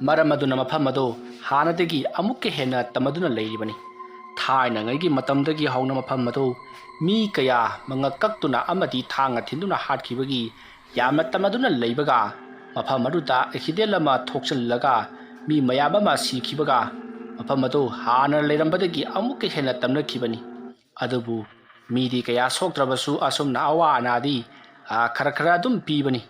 ꯃꯔꯝ ꯑꯗꯨꯅ ꯃꯐꯝ ꯑꯗꯨ ꯍꯥꯟꯅꯗꯒꯤ ꯑꯃꯨꯛꯀ ꯍꯦꯟꯅ ꯇꯝꯃꯗꯨꯅ ꯂꯩꯔꯤꯕꯅꯤ꯫ ꯊꯥꯏꯅꯉꯩꯒꯤ ꯃꯇꯝꯗꯒꯤ ꯍꯧꯅ ꯃꯐꯝ ꯑꯗꯨ ꯃꯤ ꯀꯌꯥ ꯃꯉꯛ ꯀꯛꯇꯨꯅ ꯑꯃꯗꯤ ꯊꯥꯡꯅ ꯊꯤꯟꯗꯨꯅ ꯍꯥꯠꯈꯤꯕꯒꯤ ꯌꯥꯝꯅ ꯇꯝꯅꯗꯨꯅ ꯂꯩꯕꯒ, ꯃꯐꯝ ꯑꯗꯨꯗ ꯑꯦꯛꯁꯤꯗꯦꯟ ꯑꯃ ꯊꯣꯛꯆꯤꯜꯂꯒ ꯃꯤ ꯃꯌꯥꯝ ꯑꯃ ꯁꯤꯈꯤꯕꯒ, ꯃꯐꯝ ꯑꯗꯨ ꯍꯥꯟꯅ ꯂꯩꯔꯝꯕꯗꯒꯤ ꯑꯃꯨꯛꯀ ꯍꯦꯟꯅ ꯇꯝꯅꯈꯤꯕꯅꯤ꯫ ꯑꯗꯨꯕꯨ ꯃꯤꯗꯤ ꯀꯌꯥ ꯁꯣꯛꯇ꯭ꯔꯕꯁꯨ ꯑꯁꯨꯝꯅ ꯑꯋꯥ ꯑꯅꯥꯗꯤ, ꯑ, ꯈꯔ ꯈꯔ ꯑꯗꯨꯝ ꯄꯤꯕꯅꯤ꯫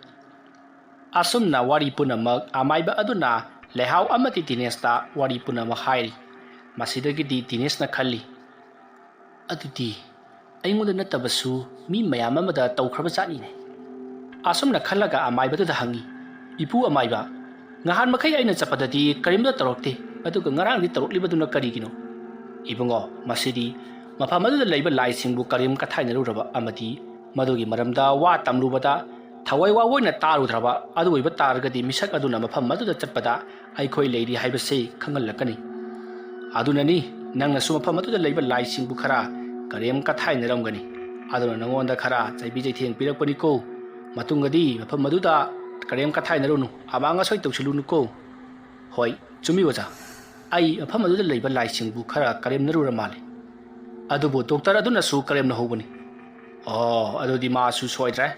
ꯑꯁꯨꯝꯅ ꯋꯥꯔꯤ ꯄꯨꯝꯅꯃꯛ ꯑꯃꯥꯏꯕ ꯑꯗꯨꯅ ꯂꯩꯍꯥꯎ ꯑꯃꯗꯤ ꯗꯤꯅꯦꯁꯇ ꯋꯥꯔꯤ ꯄꯨꯝꯅꯃꯛ ꯍꯥꯏꯔꯤ꯫ ꯃꯁꯤꯗꯒꯤꯗꯤ ꯗꯤꯅꯦꯁꯅ ꯈꯜꯂꯤ, "ꯑꯗꯨꯗꯤ ꯑꯩꯉꯣꯟꯗ ꯅꯠꯇꯕꯁꯨ ꯃꯤ ꯃꯌꯥꯝ ꯑꯃꯗ ꯇꯧꯈ꯭ꯔꯕ ꯖꯥꯠꯅꯤꯅꯦ꯫ ꯑꯁꯨꯝꯅ ꯈꯜꯂꯒ ꯑꯃꯥꯏꯕꯗꯨꯗ ꯍꯪꯉꯤ, "ꯏꯄꯨ ꯑꯃꯥꯏꯕ, ꯉꯍꯥꯟ ꯃꯈꯩ ꯑꯩꯅ ꯆꯠꯄꯗꯗꯤ ꯀꯔꯤꯝꯇ ꯇꯧꯔꯛꯇꯦ, ꯑꯗꯨꯒ ꯉꯔꯥꯡꯗꯤ ꯇꯧꯔꯛꯂꯤꯕꯗꯨꯅ ꯀꯔꯤꯒꯤꯅꯣ?" "ꯏꯕꯨꯡꯉꯣ, ꯃꯁꯤꯗꯤ ꯃꯐꯝ ꯑꯗꯨꯗ ꯂꯩꯕ ꯂꯥꯏꯁꯤꯡꯕꯨ ꯀꯔꯦꯝ ꯀꯊꯥꯏꯅꯔꯨꯔꯕ ꯑꯃꯗꯤ ꯃꯗꯨꯒꯤ ꯃꯔꯝꯗ ꯋꯥ ꯇꯝꯂꯨꯕꯗ ꯊꯋꯥꯏ ꯋꯥꯑꯣꯏꯅ ꯇꯥꯔꯨꯗ꯭ꯔꯕ ꯑꯗꯨ ꯑꯣꯏꯕ ꯇꯥꯔꯒꯗꯤ ꯃꯤꯁꯛ ꯑꯗꯨꯅ ꯃꯐꯝ ꯑꯗꯨꯗ ꯆꯠꯄꯗ ꯑꯩꯈꯣꯏ ꯂꯩꯔꯤ ꯍꯥꯏꯕꯁꯤ ꯈꯪꯍꯜꯂꯛꯀꯅꯤ꯫ ꯑꯗꯨꯅꯅꯤ ꯅꯪꯅꯁꯨ ꯃꯐꯝ ꯑꯗꯨꯗ ꯂꯩꯕ ꯂꯥꯏꯁꯤꯡꯕꯨ ꯈꯔ ꯀꯔꯦꯝ ꯀꯊꯥꯏꯅꯔꯝꯒꯅꯤ꯫ ꯑꯗꯨꯅ ꯅꯉꯣꯟꯗ ꯈꯔ ꯆꯩꯕꯤ ꯆꯩꯊꯦꯡ ꯄꯤꯔꯛꯄꯅꯤꯀꯣ꯫ ꯃꯇꯨꯡꯗꯗꯤ ꯃꯐꯝ ꯑꯗꯨꯗ ꯀꯔꯦꯝ ꯀꯊꯥꯏꯅꯔꯨꯅꯨ, ꯑꯃꯥꯡ ꯑꯁꯣꯏ ꯇꯧꯁꯤꯜꯂꯨꯅꯨꯀꯣ꯫" "ꯍꯣꯏ, ꯆꯨꯝꯃꯤ ꯑꯣꯖꯥ꯫ ꯑꯩ ꯃꯐꯝ ꯑꯗꯨꯗ ꯂꯩꯕ ꯂꯥꯏꯁꯤꯡꯕꯨ ꯈꯔ ꯀꯔꯦꯝꯅꯔꯨꯔ ꯃꯥꯜꯂꯦ꯫ ꯑꯗꯨꯕꯨ ꯗꯣꯛꯇꯔ ꯑꯗꯨꯅꯁꯨ ꯀꯔꯦꯝꯅꯍꯧꯕꯅꯤ꯫" "ꯑꯣ, ꯑꯗꯨꯗꯤ ꯃꯥꯁꯨ ꯁꯣꯏꯗ꯭ꯔꯦ꯫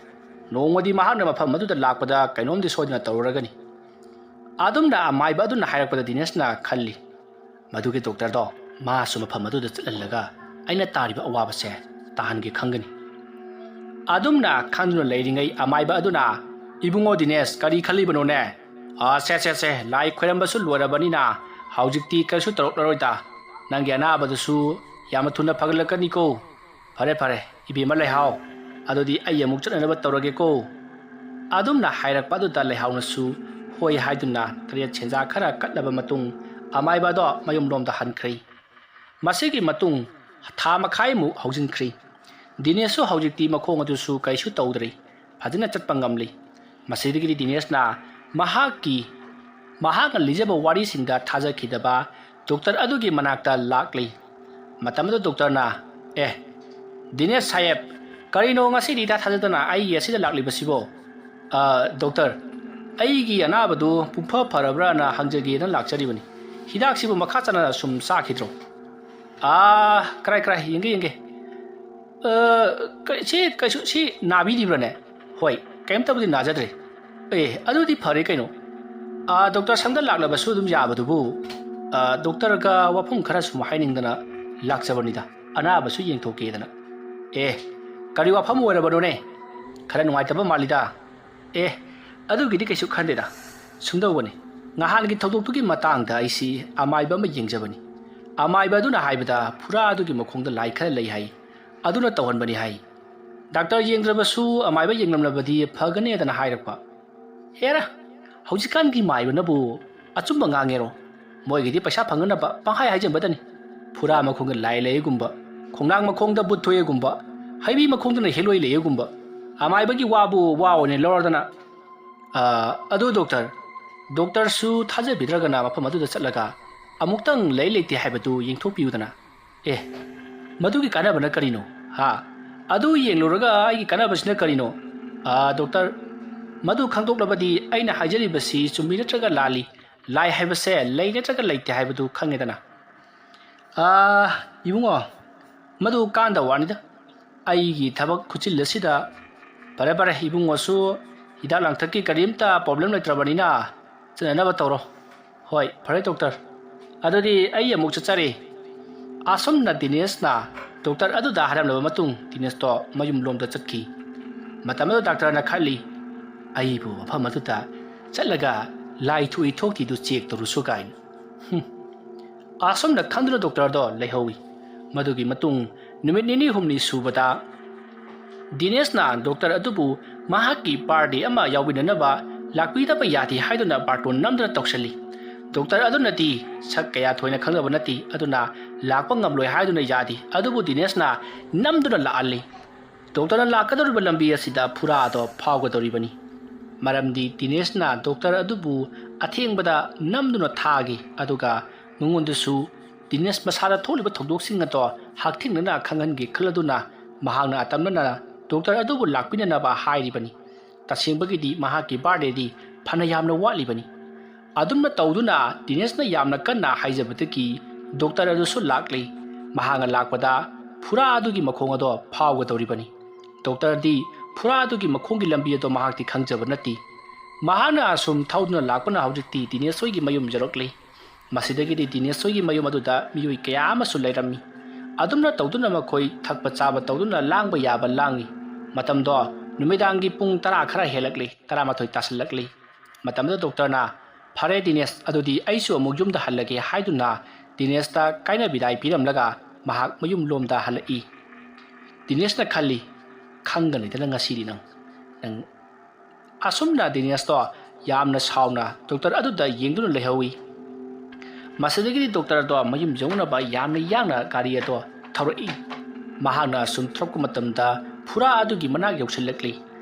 ꯅꯣꯡꯃꯗꯤ ꯃꯍꯥꯛꯅ ꯃꯐꯝ ꯑꯗꯨꯗ ꯂꯥꯛꯄꯗ ꯀꯩꯅꯣꯝꯗꯤ ꯁꯣꯏꯗꯅ ꯇꯧꯔꯨꯔꯒꯅꯤ꯫" ꯑꯗꯨꯝꯅ ꯑꯃꯥꯏꯕ ꯑꯗꯨꯅ ꯍꯥꯏꯔꯛꯄꯗ ꯗꯤꯅꯦꯁꯅ ꯈꯜꯂꯤ, "ꯃꯗꯨꯒꯤ ꯗꯣꯛꯇꯔꯗꯣ ꯃꯥꯁꯨ ꯃꯐꯝ ꯑꯗꯨꯗ ꯆꯠꯍꯜꯂꯒ ꯑꯩꯅ ꯇꯥꯔꯤꯕ ꯑꯋꯥꯕꯁꯦ ꯇꯥꯍꯟꯒꯦ ꯈꯪꯒꯅꯤ꯫" ꯑꯗꯨꯝꯅ ꯈꯟꯗꯨꯅ ꯂꯩꯔꯤꯉꯩ ꯑꯃꯥꯏꯕ ꯑꯗꯨꯅ, "ꯏꯕꯨꯡꯉꯣ ꯗꯤꯅꯦꯁ, ꯀꯔꯤ ꯈꯜꯂꯤꯕꯅꯣꯅꯦ? ꯑꯥ, ꯁꯦ, ꯁꯦ, ꯁꯦ, ꯂꯥꯏ ꯈꯣꯏꯔꯝꯕꯁꯨ ꯂꯣꯏꯔꯕꯅꯤꯅ ꯍꯧꯖꯤꯛꯇꯤ ꯀꯔꯤꯁꯨ ꯇꯧꯔꯛꯂꯔꯣꯏꯗ꯫ ꯅꯪꯒꯤ ꯑꯅꯥꯕꯗꯨꯁꯨ ꯌꯥꯝꯅ ꯊꯨꯅ ꯐꯒꯠꯂꯛꯀꯅꯤꯀꯣ꯫ ꯐꯔꯦ, ꯐꯔꯦ, ꯏꯕꯦꯝꯃ ꯂꯩꯍꯥꯎ, ꯑꯗꯨꯗꯤ ꯑꯩ ꯑꯃꯨꯛ ꯆꯠꯅꯅꯕ ꯇꯧꯔꯒꯦꯀꯣ꯫" ꯑꯗꯨꯝꯅ ꯍꯥꯏꯔꯛꯄ ꯑꯗꯨꯗ ꯂꯩꯍꯥꯎꯅꯁꯨ ꯍꯣꯏ ꯍꯥꯏꯗꯨꯅ ꯀꯔꯦꯠ ꯁꯦꯟꯖꯥ ꯈꯔ ꯀꯠꯂꯕ ꯃꯇꯨꯡ ꯑꯃꯥꯏꯕ ꯑꯗꯣ ꯃꯌꯨꯝꯂꯣꯝꯗ ꯍꯟꯈ꯭ꯔꯦ꯫ ꯃꯁꯤꯒꯤ ꯃꯇꯨꯡ ꯊꯥ ꯃꯈꯥꯏꯃꯨꯛ ꯍꯧꯖꯤꯟꯈ꯭ꯔꯤ꯫ ꯗꯤꯅꯦꯁꯁꯨ ꯍꯧꯖꯤꯛꯇꯤ ꯃꯈꯣꯡ ꯑꯗꯨꯁꯨ ꯀꯩꯁꯨ ꯇꯧꯗ꯭ꯔꯤ꯫ ꯐꯖꯅ ꯆꯠꯄ ꯉꯝꯂꯤ꯫ ꯃꯁꯤꯗꯒꯤꯗꯤ ꯗꯤꯅꯦꯁꯅ ꯃꯍꯥꯛꯀꯤ, ꯃꯍꯥꯛꯅ ꯂꯤꯖꯕ ꯋꯥꯔꯤꯁꯤꯡꯗ ꯊꯥꯖꯈꯤꯗꯕ ꯗꯣꯛꯇꯔ ꯑꯗꯨꯒꯤ ꯃꯅꯥꯛꯇ ꯂꯥꯛꯂꯤ꯫ ꯃꯇꯝ ꯑꯗꯨ ꯗꯣꯛꯇꯔꯅ, "ꯑꯦ, ꯗꯤꯅꯦꯁ ꯁꯥꯍꯦꯕ, ꯀꯔꯤꯅꯣ ꯉꯁꯤꯗꯤ ꯏꯊꯥ ꯊꯥꯖꯗꯅ ꯑꯩꯒꯤ ꯑꯁꯤꯗ ꯂꯥꯛꯂꯤꯕꯁꯤꯕꯣ?" "ꯑ, ꯗꯣꯛꯇꯔ, ꯑꯩꯒꯤ ꯑꯅꯥꯕꯗꯨ ꯄꯨꯡꯐ ꯐꯔꯕ꯭ꯔꯥꯅ ꯍꯪꯖꯒꯦꯅ ꯂꯥꯛꯆꯔꯤꯕꯅꯤ꯫ ꯍꯤꯗꯥꯛꯁꯤꯕꯨ ꯃꯈꯥ ꯇꯥꯅ ꯁꯨꯝ ꯆꯥꯈꯤꯗ꯭ꯔꯣ?" "ꯑꯥ, ꯀꯔꯥꯏ, ꯀꯔꯥꯏ, ꯌꯦꯡꯒꯦ, ꯌꯦꯡꯒꯦ꯫ ꯑ, ꯀ-, ꯁꯤ ꯀꯩꯁꯨ, ꯁꯤ ꯅꯥꯕꯤꯔꯤꯕ꯭ꯔꯥꯅꯦ?" "ꯍꯣꯏ, ꯀꯩꯝꯇꯕꯨꯗꯤ ꯅꯥꯖꯗ꯭ꯔꯦ꯫" "ꯑꯦ, ꯑꯗꯨꯗꯤ ꯐꯔꯦ ꯀꯩꯅꯣ꯫ ꯑ, ꯗꯣꯛꯇꯔ ꯁꯪꯗ ꯂꯥꯛꯂꯕꯁꯨ ꯑꯗꯨꯝ ꯌꯥꯕꯗꯨꯕꯨ, ꯑ, ꯗꯣꯛꯇꯔꯒ ꯋꯥꯐꯝ ꯈꯔ ꯁꯨꯝ ꯍꯥꯏꯅꯤꯡꯗꯅ ꯂꯥꯛꯆꯕꯅꯤꯗ꯫ ꯑꯅꯥꯕꯁꯨ ꯌꯦꯡꯊꯣꯛꯀꯦꯗꯅ꯫" "ꯑꯦ, ꯀꯔꯤ ꯋꯥꯐꯝ ꯑꯣꯏꯔꯕꯅꯣꯅꯦ? ꯈꯔ ꯅꯨꯡꯉꯥꯏꯇꯕ ꯃꯥꯜꯂꯤꯗ꯫" "ꯑꯦ, ꯑꯗꯨꯒꯤꯗꯤ ꯀꯩꯁꯨ ꯈꯟꯗꯦꯗ꯫ ꯁꯨꯝꯗꯧꯕꯅꯤ, ꯉꯍꯥꯟꯒꯤ ꯊꯧꯗꯣꯛꯇꯨꯒꯤ ꯃꯇꯥꯡꯗ ꯑꯩꯁꯤ ꯑꯃꯥꯏꯕ ꯑꯃ ꯌꯦꯡꯖꯕꯅꯤ꯫ ꯑꯃꯥꯏꯕ ꯑꯗꯨꯅ ꯍꯥꯏꯕꯗ ꯐꯨꯔꯥ ꯑꯗꯨꯒꯤ ꯃꯈꯣꯡꯗ ꯂꯥꯏ ꯈꯔ ꯂꯩ ꯍꯥꯏ꯫ ꯑꯗꯨꯅ ꯇꯧꯍꯟꯕꯅꯤ ꯍꯥꯏ꯫" ꯗꯥꯛꯇꯔ ꯌꯦꯡꯗ꯭ꯔꯕꯁꯨ ꯑꯃꯥꯏꯕ ꯌꯦꯡꯂꯝꯂꯕꯗꯤ ꯐꯒꯅꯦꯗꯅ ꯍꯥꯏꯔꯛꯄ꯫ ꯍꯦꯔꯥ, ꯍꯧꯖꯤꯛꯀꯥꯟꯒꯤ ꯃꯥꯏꯕꯅꯕꯨ ꯑꯆꯨꯝꯕ ꯉꯥꯡꯉꯦꯔꯣ? ꯃꯣꯏꯒꯤꯗꯤ ꯄꯩꯁꯥ ꯐꯪꯅꯅꯕ ꯄꯪꯍꯥꯏ ꯍꯥꯏꯖꯟꯕꯗꯅꯤ꯫ ꯐꯨꯔꯥ ꯃꯈꯣꯡꯗ ꯂꯥꯏ ꯂꯩꯌꯦꯒꯨꯝꯕ, ꯈꯣꯡꯅꯥꯡ ꯃꯈꯣꯡꯗ ꯕꯨꯠ ꯊꯣꯛꯑꯦꯒꯨꯝꯕ, ꯍꯩꯕꯤ ꯃꯈꯣꯡꯗꯅ ꯍꯦꯂꯣꯏ ꯂꯩꯌꯦꯒꯨꯝꯕ, ꯑꯃꯥꯏꯕꯒꯤ ꯋꯥꯕꯨ ꯋꯥ ꯑꯣꯏꯅ ꯂꯧꯔꯗꯅ꯫ "ꯑ, ꯑꯗꯨ ꯗꯣꯛꯇꯔ, ꯗꯣꯛꯇꯔꯁꯨ ꯊꯥꯖꯕꯤꯗ꯭ꯔꯒꯅ ꯃꯐꯝ ꯑꯗꯨꯗ ꯆꯠꯂꯒ ꯑꯃꯨꯛꯇꯪ ꯂꯩ ꯂꯩꯇꯦ ꯍꯥꯏꯕꯗꯨ ꯌꯦꯡꯊꯣꯛꯄꯤꯌꯨꯗꯅ"꯫ "ꯑꯦ, ꯃꯗꯨꯒꯤ ꯀꯥꯟꯅꯕꯅ ꯀꯔꯤꯅꯣ? ꯍꯥ? ꯑꯗꯨ ꯌꯦꯡꯂꯨꯔꯒ ꯑꯩꯒꯤ ꯀꯥꯟꯅꯕꯁꯤꯅ ꯀꯔꯤꯅꯣ?" "ꯑ, ꯗꯣꯛꯇꯔ, ꯃꯗꯨ ꯈꯪꯗꯣꯛꯂꯕꯗꯤ ꯑꯩꯅ ꯍꯥꯏꯖꯔꯤꯕꯁꯤ ꯆꯨꯝꯃꯤ ꯅꯠꯇ꯭ꯔꯒ ꯂꯥꯜꯂꯤ, ꯂꯥꯏ ꯍꯥꯏꯕꯁꯦ ꯂꯩ ꯅꯠꯇ꯭ꯔꯒ ꯂꯩꯇꯦ ꯍꯥꯏꯕꯗꯨ ꯈꯪꯉꯦꯗꯅ"꯫ "ꯑ, ꯏꯕꯨꯡꯉꯣ, ꯃꯗꯨ ꯀꯥꯟꯗ ꯋꯥꯅꯤꯗ꯫ ꯑꯩꯒꯤ ꯊꯕꯛ ꯈꯨꯠꯆꯤꯜ ꯑꯁꯤꯗ꯫ ꯐꯔꯦ, ꯐꯔꯦ, ꯏꯕꯨꯡꯉꯣꯁꯨ ꯍꯤꯗꯥꯛ ꯂꯥꯡꯊꯛꯀꯤ ꯀꯔꯤꯝꯇ problem ꯂꯩꯇ꯭ꯔꯕꯅꯤꯅ ꯆꯠꯅꯅꯕ ꯇꯧꯔꯣ"꯫ "ꯍꯣꯏ, ꯐꯔꯦ ꯗꯣꯛꯇꯔ꯫ ꯑꯗꯨꯗꯤ ꯑꯩ ꯑꯃꯨꯛ ꯆꯠꯆꯔꯦ"꯫ ꯑꯁꯨꯝꯅ ꯗꯤꯅꯦꯁꯅ ꯗꯣꯛꯇꯔ ꯑꯗꯨꯗ ꯍꯥꯏꯔꯝꯂꯕ ꯃꯇꯨꯡ ꯗꯤꯅꯦꯁꯇꯣ ꯃꯌꯨꯝꯂꯣꯝꯗ ꯆꯠꯈꯤ꯫ ꯃꯇꯝ ꯑꯗꯨꯗ ꯗꯥꯛꯇꯔꯅ ꯈꯜꯂꯤ, "ꯑꯩꯕꯨ ꯃꯐꯝ ꯑꯗꯨꯗ ꯆꯠꯂꯒ ꯂꯥꯏ ꯊꯣꯛꯏ ꯊꯣꯛꯇꯤꯗꯨ check ꯇꯧꯔꯨꯁꯨ" ꯀꯥꯏꯅ꯫ ꯍꯨꯝ꯫ ꯑꯁꯨꯝꯅ ꯈꯟꯗꯨꯅ ꯗꯣꯛꯇꯔꯗꯣ ꯂꯩꯍꯧꯏ꯫ ꯃꯗꯨꯒꯤ ꯃꯇꯨꯡ ꯅꯨꯃꯤꯠ ꯅꯤꯅꯤ ꯍꯨꯝꯅꯤ ꯁꯨꯕꯗ ꯗꯤꯅꯦꯁꯅ ꯗꯣꯛꯇꯔ ꯑꯗꯨꯕꯨ ꯃꯍꯥꯛꯀꯤ birthday ꯑꯃ ꯌꯥꯎꯃꯤꯟꯅꯅꯕ ꯂꯥꯛꯄꯤꯗꯕ ꯌꯥꯗꯦ ꯍꯥꯏꯗꯨꯅ ꯕꯥꯔꯇꯣꯟ ꯅꯝꯗꯨꯅ ꯇꯧꯁꯜꯂꯤ꯫ ꯗꯣꯛꯇꯔ ꯑꯗꯨꯅꯗꯤ ꯁꯛ ꯀꯌꯥ ꯊꯣꯏꯅ ꯈꯪꯅꯕ ꯅꯠꯇꯦ, ꯑꯗꯨꯅ ꯂꯥꯛꯄ ꯉꯝꯂꯣꯏ ꯍꯥꯏꯗꯨꯅ ꯌꯥꯗꯦ, ꯑꯗꯨꯕꯨ ꯗꯤꯅꯦꯁꯅ ꯅꯝꯗꯨꯅ ꯂꯥꯛꯍꯜꯂꯤ꯫ ꯗꯣꯛꯇꯔꯅ ꯂꯥꯛꯀꯗꯧꯔꯤꯕ ꯂꯝꯕꯤ ꯑꯁꯤꯗ ꯐꯨꯔꯥꯗꯣ ꯐꯥꯎꯒꯗꯧꯔꯤꯕꯅꯤ꯫ ꯃꯔꯝꯗꯤ ꯗꯤꯅꯦꯁꯅ ꯗꯣꯛꯇꯔ ꯑꯗꯨꯕꯨ ꯑꯊꯦꯡꯕꯗ ꯅꯝꯗꯨꯅ ꯊꯥꯈꯤ, ꯑꯗꯨꯒ ꯃꯉꯣꯟꯗꯁꯨ ꯗꯤꯅꯦꯁ ꯃꯁꯥꯗ ꯊꯣꯛꯂꯤꯕ ꯊꯧꯗꯣꯛꯁꯤꯡ ꯑꯗꯣ ꯍꯛꯊꯦꯡꯅꯅ ꯈꯪꯍꯟꯒꯦ ꯈꯜꯂꯗꯨꯅ ꯃꯍꯥꯛꯅ ꯑꯇꯝꯅꯅ ꯗꯣꯛꯇꯔ ꯑꯗꯨꯕꯨ ꯂꯥꯛꯄꯤꯅꯅꯕ ꯍꯥꯏꯔꯤꯕꯅꯤ꯫ ꯇꯁꯦꯡꯕꯒꯤꯗꯤ ꯃꯍꯥꯛꯀꯤ birthdayꯗꯤ ꯐꯅ ꯌꯥꯝꯅ ꯋꯥꯠꯂꯤꯕꯅꯤ꯫ ꯑꯗꯨꯝꯅ ꯇꯧꯗꯨꯅ ꯗꯤꯅꯦꯁꯅ ꯌꯥꯝꯅ ꯀꯟꯅ ꯍꯥꯏꯖꯕꯗꯒꯤ ꯗꯣꯛꯇꯔ ꯑꯗꯨꯁꯨ ꯂꯥꯛꯂꯤ꯫ ꯃꯍꯥꯛꯅ ꯂꯥꯛꯄꯗ ꯐꯨꯔꯥ ꯑꯗꯨꯒꯤ ꯃꯈꯣꯡ ꯑꯗꯣ ꯐꯥꯎꯒꯗꯧꯔꯤꯕꯅꯤ꯫ ꯗꯣꯛꯇꯔꯗꯤ ꯐꯨꯔꯥ ꯑꯗꯨꯒꯤ ꯃꯈꯣꯡꯒꯤ ꯂꯝꯕꯤ ꯑꯗꯣ ꯃꯍꯥꯛꯇꯤ ꯈꯪꯖꯕ ꯅꯠꯇꯦ꯫ ꯃꯍꯥꯛꯅ ꯑꯁꯨꯝ ꯊꯧꯗꯨꯅ ꯂꯥꯛꯄꯅ ꯍꯧꯖꯤꯛꯇꯤ ꯗꯤꯅꯦꯁ ꯍꯣꯏꯒꯤ ꯃꯌꯨꯝ ꯌꯧꯔꯛꯂꯤ꯫ ꯃꯁꯤꯗꯒꯤꯗꯤ ꯗꯤꯅꯦꯁ ꯍꯣꯏꯒꯤ ꯃꯌꯨꯝ ꯑꯗꯨꯗ ꯃꯤꯑꯣꯏ ꯀꯌꯥ ꯑꯃꯁꯨ ꯂꯩꯔꯝꯃꯤ꯫ ꯑꯗꯨꯝꯅ ꯇꯧꯗꯨꯅ ꯃꯈꯣꯏ ꯊꯛꯄ ꯆꯥꯕ ꯇꯧꯗꯨꯅ ꯂꯥꯡꯕ ꯌꯥꯕ ꯂꯥꯡꯏ꯫ ꯃꯇꯝꯗꯣ ꯅꯨꯃꯤꯗꯥꯡꯒꯤ ꯄꯨꯡ ꯇꯔꯥ ꯈꯔ ꯍꯦꯜꯂꯛꯂꯤ, ꯇꯔꯥꯃꯥꯊꯣꯏ ꯇꯥꯁꯤꯜꯂꯛꯂꯤ꯫ ꯃꯇꯝꯗꯨꯗ ꯗꯣꯛꯇꯔꯅ, "ꯐꯔꯦ ꯗꯤꯅꯦꯁ, ꯑꯗꯨꯗꯤ ꯑꯩꯁꯨ ꯑꯃꯨꯛ ꯌꯨꯝꯗ ꯍꯜꯂꯒꯦ" ꯍꯥꯏꯗꯨꯅ ꯗꯤꯅꯦꯁꯇ ꯀꯥꯏꯅ ꯕꯤꯗꯥꯏ ꯄꯤꯔꯝꯂꯒ ꯃꯍꯥꯛ ꯃꯌꯨꯝ ꯂꯣꯝꯗ ꯍꯜꯂꯛꯏ꯫ ꯗꯤꯅꯦꯁꯅ ꯈꯜꯂꯤ, ꯈꯪꯒꯅꯤꯗꯅ ꯉꯁꯤꯗꯤ ꯅꯪ꯫ ꯅꯪ ꯑꯁꯨꯝꯅ ꯗꯦꯅꯤꯌꯁꯇꯣ ꯌꯥꯝꯅ ꯁꯥꯎꯅ ꯗꯣꯛꯇꯔ ꯑꯗꯨꯗ ꯌꯦꯡꯗꯨꯅ ꯂꯩꯍꯧꯏ꯫ ꯃꯁꯤꯗꯒꯤꯗꯤ ꯗꯣꯛꯇꯔꯗꯣ ꯃꯌꯨꯝ ꯌꯧꯅꯕ ꯌꯥꯝꯅ ꯌꯥꯡꯅ ꯒꯥꯔꯤ ꯑꯗꯣ ꯊꯧꯔꯛꯏ꯫ ꯃꯍꯥꯛꯅ ꯑꯁꯨꯝ ꯊꯧꯔꯛꯄ ꯃꯇꯝꯗ ꯐꯨꯔꯥ ꯑꯗꯨꯒꯤ ꯃꯅꯥꯛ ꯌꯧꯁꯤꯜꯂꯛꯂꯤ꯫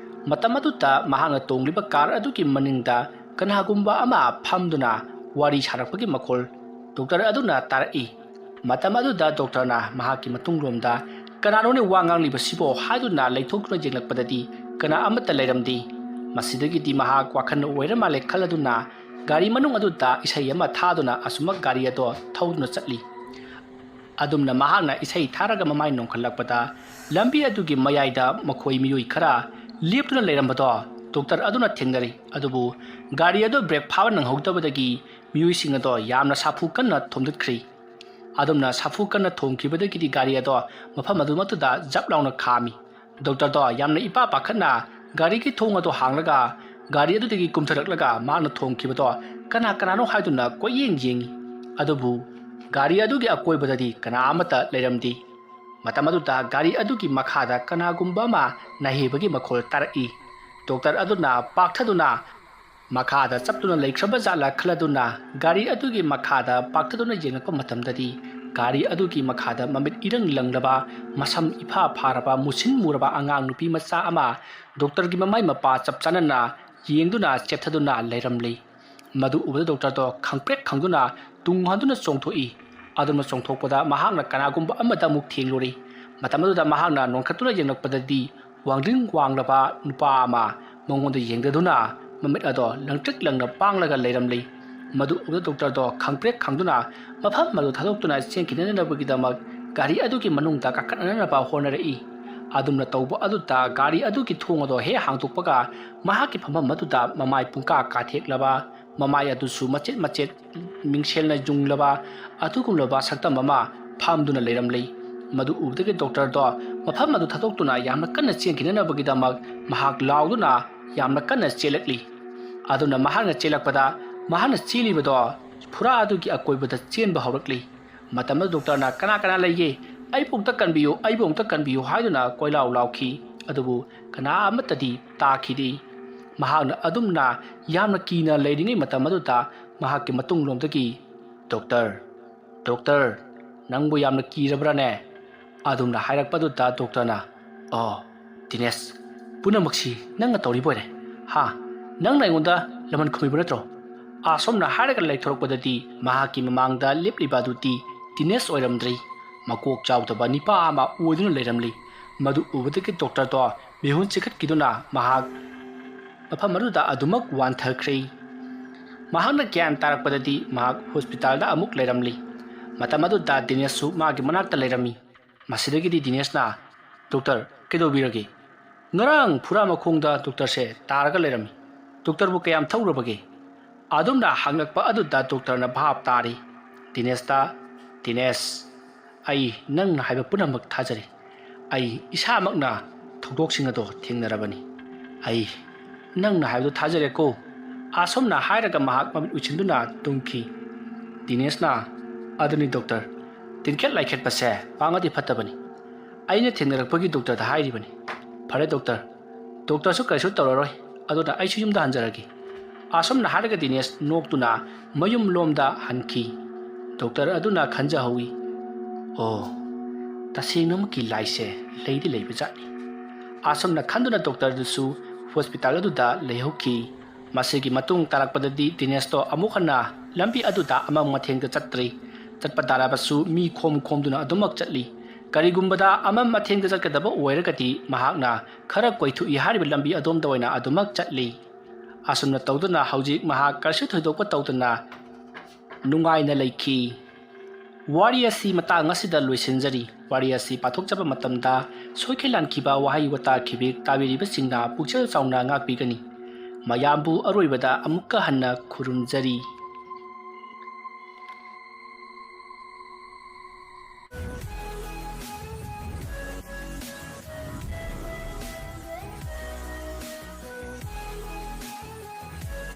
ꯃꯇꯝ ꯑꯗꯨꯗ ꯃꯍꯥꯛꯅ ꯇꯣꯡꯂꯤꯕ ꯀꯥꯔ ꯑꯗꯨꯒꯤ ꯃꯅꯤꯡꯗ ꯀꯅꯥꯒꯨꯝꯕ ꯑꯃ ꯐꯝꯗꯨꯅ ꯋꯥꯔꯤ ꯁꯥꯔꯛꯄꯒꯤ ꯃꯈꯣꯜ ꯗꯣꯛꯇꯔ ꯑꯗꯨꯅ ꯇꯥꯔꯛꯏ꯫ ꯃꯇꯝ ꯑꯗꯨꯗ ꯗꯣꯛꯇꯔꯅ ꯃꯍꯥꯛꯀꯤ ꯃꯇꯨꯡꯂꯣꯝꯗ "ꯀꯅꯥꯅꯣꯅꯦ ꯋꯥ ꯉꯥꯡꯂꯤꯕꯁꯤꯕꯣ?" ꯍꯥꯏꯗꯨꯅ ꯂꯩꯊꯣꯛꯇꯨꯅ ꯌꯦꯡꯂꯛꯄꯗꯗꯤ ꯀꯅꯥ ꯑꯃꯠꯇ ꯂꯩꯔꯝꯗꯦ꯫ ꯃꯁꯤꯗꯒꯤꯗꯤ ꯃꯍꯥꯛ ꯋꯥꯈꯜ ꯑꯣꯏꯔ ꯃꯥꯜꯂꯦ ꯈꯜꯂꯗꯨꯅ ꯒꯥꯔꯤ ꯃꯅꯨꯡ ꯑꯗꯨꯗ ꯏꯁꯩ ꯑꯃ ꯊꯥꯗꯨꯅ ꯑꯁꯨꯃꯛ ꯒꯥꯔꯤ ꯑꯗꯣ ꯊꯧꯗꯨꯅ ꯆꯠꯂꯤ꯫ ꯑꯗꯨꯝꯅ ꯃꯍꯥꯛꯅ ꯏꯁꯩ ꯊꯥꯔꯒ ꯃꯃꯥꯏ ꯅꯣꯟꯈꯠꯂꯛꯄꯗ ꯂꯝꯕꯤ ꯑꯗꯨꯒꯤ ꯃꯌꯥꯏꯗ ꯃꯈꯣꯏ ꯃꯤꯑꯣꯏ ꯈꯔ ꯂꯦꯞꯇꯨꯅ ꯂꯩꯔꯝꯕꯗꯣ ꯗꯣꯛꯇꯔ ꯑꯗꯨꯅ ꯊꯦꯡꯅꯔꯤ꯫ ꯑꯗꯨꯕꯨ ꯒꯥꯔꯤ ꯑꯗꯨ ꯕ꯭ꯔꯦꯛ ꯐꯥꯕ ꯅꯪꯍꯧꯗꯕꯗꯒꯤ ꯃꯤꯑꯣꯏꯁꯤꯡ ꯑꯗꯣ ꯌꯥꯝꯅ ꯁꯥꯐꯨ ꯀꯟꯅ ꯊꯣꯝꯗꯠꯈ꯭ꯔꯤ꯫ ꯑꯗꯨꯝꯅ ꯁꯥꯐꯨ ꯀꯟꯅ ꯊꯣꯝꯈꯤꯕꯗꯒꯤꯗꯤ ꯒꯥꯔꯤ ꯑꯗꯣ ꯃꯐꯝ ꯑꯗꯨꯃꯛꯇꯗ ꯖꯞ ꯂꯥꯎꯅ ꯈꯥꯝꯃꯤ꯫ ꯗꯣꯛꯇꯔꯗꯣ ꯌꯥꯝꯅ ꯏꯄꯥ ꯄꯥꯈꯠꯅ ꯒꯥꯔꯤꯒꯤ ꯊꯣꯡ ꯑꯗꯣ ꯍꯥꯡꯂꯒ ꯒꯥꯔꯤ ꯑꯗꯨꯗꯒꯤ ꯀꯨꯝꯊꯔꯛꯂꯒ ꯃꯍꯥꯛꯅ ꯊꯣꯝꯈꯤꯕꯗꯣ ꯀꯅꯥ ꯀꯅꯥꯅꯣ ꯍꯥꯏꯗꯨꯅ ꯀꯣꯏꯌꯦꯡ ꯌꯦꯡꯉꯤ꯫ ꯑꯗꯨꯕꯨ ꯒꯥꯔꯤ ꯑꯗꯨꯒꯤ ꯑꯀꯣꯏꯕꯗꯗꯤ ꯀꯅꯥ ꯑꯃꯠꯇ ꯂꯩꯔꯝꯗꯦ꯫ ꯃꯇꯝ ꯑꯗꯨꯗ ꯒꯥꯔꯤ ꯑꯗꯨꯒꯤ ꯃꯈꯥꯗ ꯀꯅꯥꯒꯨꯝꯕ ꯑꯃ ꯅꯥꯍꯦꯕꯒꯤ ꯃꯈꯣꯜ ꯇꯥꯔꯛꯏ꯫ ꯗꯣꯛꯇꯔ ꯑꯗꯨꯅ ꯄꯥꯛꯊꯗꯨꯅ ꯃꯈꯥꯗ ꯆꯞꯇꯨꯅ ꯂꯩꯈ꯭ꯔꯕ ꯖꯥꯠꯂ ꯈꯜꯂꯗꯨꯅ ꯒꯥꯔꯤ ꯑꯗꯨꯒꯤ ꯃꯈꯥꯗ ꯄꯥꯛꯊꯗꯨꯅ ꯌꯦꯡꯂꯛꯄ ꯃꯇꯝꯗꯗꯤ ꯒꯥꯔꯤ ꯑꯗꯨꯒꯤ ꯃꯈꯥꯗ ꯃꯃꯤꯠ ꯏꯔꯪ ꯂꯪꯂꯕ, ꯃꯁꯝ ꯏꯐꯥ ꯐꯥꯔꯕ, ꯃꯨꯁꯤꯟ ꯃꯨꯔꯕ ꯑꯉꯥꯡ ꯅꯨꯄꯤ ꯃꯆꯥ ꯑꯃ ꯗꯣꯛꯇꯔꯒꯤ ꯃꯃꯥꯏ ꯃꯄꯥ ꯆꯞ ꯆꯥꯅꯅ ꯌꯦꯡꯗꯨꯅ ꯆꯦꯞꯊꯗꯨꯅ ꯂꯩꯔꯝꯂꯤ꯫ ꯃꯗꯨ ꯎꯕꯗ ꯗꯣꯛꯇꯔꯗꯣ ꯈꯪꯄ꯭ꯔꯦꯛ ꯈꯪꯗꯨꯅ ꯇꯨꯡ ꯍꯟꯗꯨꯅ ꯆꯣꯡꯊꯣꯛꯏ꯫ ꯑꯗꯨꯅ ꯆꯣꯡꯊꯣꯛꯄꯗ ꯃꯍꯥꯛꯅ ꯀꯅꯥꯒꯨꯝꯕ ꯑꯃꯗ ꯑꯃꯨꯛ ꯊꯦꯡꯂꯨꯔꯦ꯫ ꯃꯇꯝ ꯑꯗꯨꯗ ꯃꯍꯥꯛꯅ ꯅꯣꯟꯈꯠꯇꯨꯅ ꯌꯦꯡꯂꯛꯄꯗꯗꯤ ꯋꯥꯡꯗ꯭ꯔꯤꯡ ꯋꯥꯡꯂꯕ ꯅꯨꯄꯥ ꯑꯃ ꯃꯉꯣꯟꯗ ꯌꯦꯡꯗꯗꯨꯅ ꯃꯃꯤꯠ ꯑꯗꯣ ꯂꯪꯇ꯭ꯔꯤꯛ ꯂꯪꯅ ꯄꯥꯡꯂꯒ ꯂꯩꯔꯝꯂꯤ꯫ ꯃꯗꯨ ꯎꯕꯗ ꯗꯣꯛꯇꯔꯗꯣ ꯈꯪꯄ꯭ꯔꯦꯛ ꯈꯪꯗꯨꯅ ꯃꯐꯝ ꯑꯗꯨ ꯊꯥꯗꯣꯛꯇꯨꯅ ꯆꯦꯟꯈꯤꯅꯅꯕꯒꯤꯗꯃꯛ ꯒꯥꯔꯤ ꯑꯗꯨꯒꯤ ꯃꯅꯨꯡꯗ ꯀꯥꯈꯠꯅꯅꯕ ꯍꯣꯠꯅꯔꯛꯏ꯫ ꯑꯗꯨꯝꯅ ꯇꯧꯕ ꯑꯗꯨꯗ ꯒꯥꯔꯤ ꯑꯗꯨꯒꯤ ꯊꯣꯡ ꯑꯗꯣ ꯍꯦꯛ ꯍꯥꯡꯗꯣꯛꯄꯒ ꯃꯍꯥꯛꯀꯤ ꯐꯝꯐꯝ ꯑꯗꯨꯗ ꯃꯃꯥꯏ ꯄꯨꯡꯀꯥ ꯀꯥꯊꯦꯛꯂꯕ, ꯃꯃꯥꯏ ꯑꯗꯨꯁꯨ ꯃꯆꯦꯠ ꯃꯆꯦꯠ ꯃꯤꯡꯁꯦꯜꯅ ꯌꯨꯡꯂꯕ ꯑꯗꯨꯒꯨꯝꯂꯕ ꯁꯛꯇꯝ ꯑꯃ ꯐꯝꯗꯨꯅ ꯂꯩꯔꯝꯂꯤ꯫ ꯃꯗꯨ ꯎꯕꯗꯒꯤ ꯗꯣꯛꯇꯔꯗꯣ ꯃꯐꯝ ꯑꯗꯨ ꯊꯥꯗꯣꯛꯇꯨꯅ ꯌꯥꯝꯅ ꯀꯟꯅ ꯆꯦꯟꯈꯤꯅꯅꯕꯒꯤꯗꯃꯛ ꯃꯍꯥꯛ ꯂꯥꯎꯗꯨꯅ ꯌꯥꯝꯅ ꯀꯟꯅ ꯆꯦꯜꯂꯛꯂꯤ꯫ ꯑꯗꯨꯅ ꯃꯍꯥꯛꯅ ꯆꯦꯜꯂꯛꯄꯗ ꯃꯍꯥꯛꯅ ꯆꯦꯜꯂꯤꯕꯗꯣ ꯐꯨꯔꯥ ꯑꯗꯨꯒꯤ ꯑꯀꯣꯏꯕꯗ ꯆꯦꯟꯕ ꯍꯧꯔꯛꯂꯤ꯫ ꯃꯇꯝꯗꯨꯗ ꯗꯣꯛꯇꯔꯅ "ꯀꯅꯥ ꯀꯅꯥ ꯂꯩꯒꯦ? ꯑꯩꯕꯨ ꯑꯃꯨꯛꯇ ꯀꯟꯕꯤꯌꯨ, ꯑꯩꯕꯨ ꯑꯃꯨꯛꯇ ꯀꯟꯕꯤꯌꯨ" ꯍꯥꯏꯗꯨꯅ ꯀꯣꯏꯂꯥꯎ ꯂꯥꯎꯈꯤ꯫ ꯑꯗꯨꯕꯨ ꯀꯅꯥ ꯑꯃꯠꯇꯗꯤ ꯇꯥꯈꯤꯗꯦ꯫ ꯃꯍꯥꯛꯅ ꯑꯗꯨꯝꯅ ꯌꯥꯝꯅ ꯀꯤꯅ ꯂꯩꯔꯤꯉꯩ ꯃꯇꯝ ꯑꯗꯨꯗ ꯃꯍꯥꯛꯀꯤ ꯃꯇꯨꯡꯂꯣꯝꯗꯒꯤ, "ꯗꯣꯛꯇꯔ, ꯗꯣꯛꯇꯔ, ꯅꯪꯕꯨ ꯌꯥꯝꯅ ꯀꯤꯔꯕ꯭ꯔꯥꯅꯦ?" ꯑꯗꯨꯝꯅ ꯍꯥꯏꯔꯛꯄꯗꯨꯗ ꯗꯣꯛꯇꯔꯅ, "ꯑꯣ, ꯗꯤꯅꯦꯁ, ꯄꯨꯝꯅꯃꯛꯁꯤ ꯅꯪꯅ ꯇꯧꯔꯤꯕ ꯑꯣꯏꯔꯦ꯫ ꯍꯥ? ꯅꯪꯅ ꯑꯩꯉꯣꯟꯗ ꯂꯃꯟ ꯈꯨꯝꯃꯤꯕ ꯅꯠꯇ꯭ꯔꯣ?" ꯑꯁꯣꯝꯅ ꯍꯥꯏꯔꯒ ꯂꯩꯊꯣꯔꯛꯄꯗꯗꯤ ꯃꯍꯥꯛꯀꯤ ꯃꯃꯥꯡꯗ ꯂꯦꯞꯂꯤꯕ ꯑꯗꯨꯗꯤ ꯗꯤꯅꯦꯁ ꯑꯣꯏꯔꯝꯗ꯭ꯔꯤ꯫ ꯃꯀꯣꯛ ꯆꯥꯎꯗꯕ ꯅꯤꯄꯥ ꯑꯃ ꯑꯣꯏꯗꯨꯅ ꯂꯩꯔꯝꯂꯤ꯫ ꯃꯗꯨ ꯎꯕꯗꯒꯤ ꯗꯣꯛꯇꯔꯗꯣ ꯃꯤꯍꯨꯟ ꯆꯤꯈꯠꯈꯤꯗꯨꯅ ꯃꯍꯥꯛ ꯃꯐꯝ ꯑꯗꯨꯗ ꯑꯗꯨꯃꯛ ꯋꯥꯟꯊꯈ꯭ꯔꯦ꯫ ꯃꯍꯥꯛꯅ ꯒ꯭ꯌꯥꯟ ꯇꯥꯔꯛꯄꯗꯗꯤ ꯃꯍꯥꯛ ꯍꯣꯁꯄꯤꯇꯥꯜꯗ ꯑꯃꯨꯛ ꯂꯩꯔꯝꯂꯤ꯫ ꯃꯇꯝ ꯑꯗꯨꯗ ꯗꯤꯅꯦꯁꯁꯨ ꯃꯥꯒꯤ ꯃꯅꯥꯛꯇ ꯂꯩꯔꯝꯃꯤ꯫ ꯃꯁꯤꯗꯒꯤꯗꯤ ꯗꯤꯅꯦꯁꯅ, "ꯗꯣꯛꯇꯔ, ꯀꯩꯗꯧꯕꯤꯔꯒꯦ? ꯉꯔꯥꯡ ꯐꯨꯔꯥ ꯃꯈꯣꯡꯗ ꯗꯣꯛꯇꯔꯁꯦ ꯇꯥꯔꯒ ꯂꯩꯔꯝꯃꯤ꯫ ꯗꯣꯛꯇꯔꯕꯨ ꯀꯌꯥꯝ ꯊꯧꯔꯕꯒꯦ?" ꯑꯗꯨꯝꯅ ꯍꯪꯂꯛꯄ ꯑꯗꯨꯗ ꯗꯣꯛꯇꯔꯅ ꯚꯥꯞ ꯇꯥꯔꯤ꯫ ꯗꯤꯅꯦꯁꯇ, "ꯗꯤꯅꯦꯁ, ꯑꯩ ꯅꯪꯅ ꯍꯥꯏꯕ ꯄꯨꯝꯅꯃꯛ ꯊꯥꯖꯔꯤ꯫ ꯑꯩ ꯏꯁꯥꯃꯛꯅ ꯊꯧꯗꯣꯛꯁꯤꯡ ꯑꯗꯣ ꯊꯦꯡꯅꯔꯕꯅꯤ꯫ ꯑꯩ ꯅꯪꯅ ꯍꯥꯏꯕꯗꯨ ꯊꯥꯖꯔꯦꯀꯣ?" ꯑꯁꯨꯝꯅ ꯍꯥꯏꯔꯒ ꯃꯍꯥꯛ ꯃꯃꯤꯠ ꯎꯏꯁꯤꯟꯗꯨꯅ ꯇꯨꯝꯈꯤ꯫ ꯗꯤꯅꯦꯁꯅ, "ꯑꯗꯨꯅꯤ ꯗꯣꯛꯇꯔ, ꯇꯤꯟꯈꯦꯠ ꯂꯥꯏꯈꯦꯠꯄꯁꯦ ꯄꯥꯡꯒꯗꯤ ꯐꯠꯇꯕꯅꯤ꯫ ꯑꯩꯅ ꯊꯦꯡꯅꯔꯛꯄꯒꯤ ꯗꯣꯛꯇꯔꯗ ꯍꯥꯏꯔꯤꯕꯅꯤ꯫ ꯐꯔꯦ ꯗꯣꯛꯇꯔ, ꯗꯣꯛꯇꯔꯁꯨ ꯀꯔꯤꯁꯨ ꯇꯧꯔꯔꯣꯏ, ꯑꯗꯨꯅ ꯑꯩꯁꯨ ꯌꯨꯝꯗ ꯍꯟꯖꯔꯒꯦ꯫" ꯑꯁꯨꯝꯅ ꯍꯥꯏꯔꯒ ꯗꯤꯅꯦꯁ ꯅꯣꯛꯇꯨꯅ ꯃꯌꯨꯝ ꯂꯣꯝꯗ ꯍꯟꯈꯤ꯫ ꯗꯣꯛꯇꯔ ꯑꯗꯨꯅ ꯈꯟꯖꯍꯧꯏ, "ꯑꯣ, ꯇꯁꯦꯡꯅꯃꯛꯀꯤ ꯂꯥꯏꯁꯦ ꯂꯩꯗꯤ ꯂꯩꯕꯖꯥꯠꯅꯤ꯫" ꯑꯁꯨꯝꯅ ꯈꯟꯗꯨꯅ ꯗꯣꯛꯇꯔꯗꯨꯁꯨ ꯍꯣꯁꯄꯤꯇꯥꯜ ꯑꯗꯨꯗ ꯂꯩꯍꯧꯈꯤ꯫ ꯃꯁꯤꯒꯤ ꯃꯇꯨꯡ ꯇꯥꯔꯛꯄꯗꯗꯤ ꯗꯤꯅꯦꯁꯇꯣ ꯑꯃꯨꯛ ꯍꯟꯅ ꯂꯝꯕꯤ ꯑꯗꯨꯗ ꯑꯃꯝ ꯑꯊꯦꯡꯗ ꯆꯠꯇ꯭ꯔꯤ꯫ ꯆꯠꯄ ꯇꯥꯔꯕꯁꯨ ꯃꯤ ꯈꯣꯝ ꯈꯣꯝꯗꯨꯅ ꯑꯗꯨꯃꯛ ꯆꯠꯂꯤ꯫ ꯀꯔꯤꯒꯨꯝꯕꯗ ꯑꯃꯝ ꯑꯊꯦꯡꯗ ꯆꯠꯀꯗꯕ ꯑꯣꯏꯔꯒꯗꯤ ꯃꯍꯥꯛꯅ ꯈꯔ ꯀꯣꯏꯊꯣꯛꯏ ꯍꯥꯏꯔꯤꯕ ꯂꯝꯕꯤ ꯑꯗꯣꯝꯗ ꯑꯣꯏꯅ ꯑꯗꯨꯃꯛ ꯆꯠꯂꯤ꯫ ꯑꯁꯨꯝꯅ ꯇꯧꯗꯨꯅ ꯍꯧꯖꯤꯛ ꯃꯍꯥꯛ ꯀꯔꯤꯁꯨ ꯊꯣꯏꯗꯣꯛꯄ ꯇꯧꯗꯅ ꯅꯨꯡꯉꯥꯏꯅ ꯂꯩꯈꯤ꯫ ꯋꯥꯔꯤ ꯑꯁꯤ ꯃꯇꯥꯡ ꯑꯁꯤꯗ ꯂꯣꯏꯁꯤꯟꯖꯔꯤ꯫ ꯋꯥꯔꯤ ꯑꯁꯤ ꯄꯥꯊꯣꯛꯆꯕ ꯃꯇꯝꯗ ꯁꯣꯏꯈꯤ ꯂꯥꯟꯈꯤꯕ ꯋꯥꯍꯩ ꯋꯥꯇꯥ ꯈꯤꯕꯦꯛ ꯇꯥꯕꯤꯔꯤꯕꯁꯤꯡꯅ ꯄꯨꯛꯆꯦꯜ ꯆꯥꯎꯅ ꯉꯥꯛꯄꯤꯒꯅꯤ꯫ ꯃꯌꯥꯝꯕꯨ ꯑꯔꯣꯏꯕꯗ ꯑꯃꯨꯛꯀ ꯍꯟꯅ ꯈꯨꯔꯨꯝꯖꯔꯤ꯫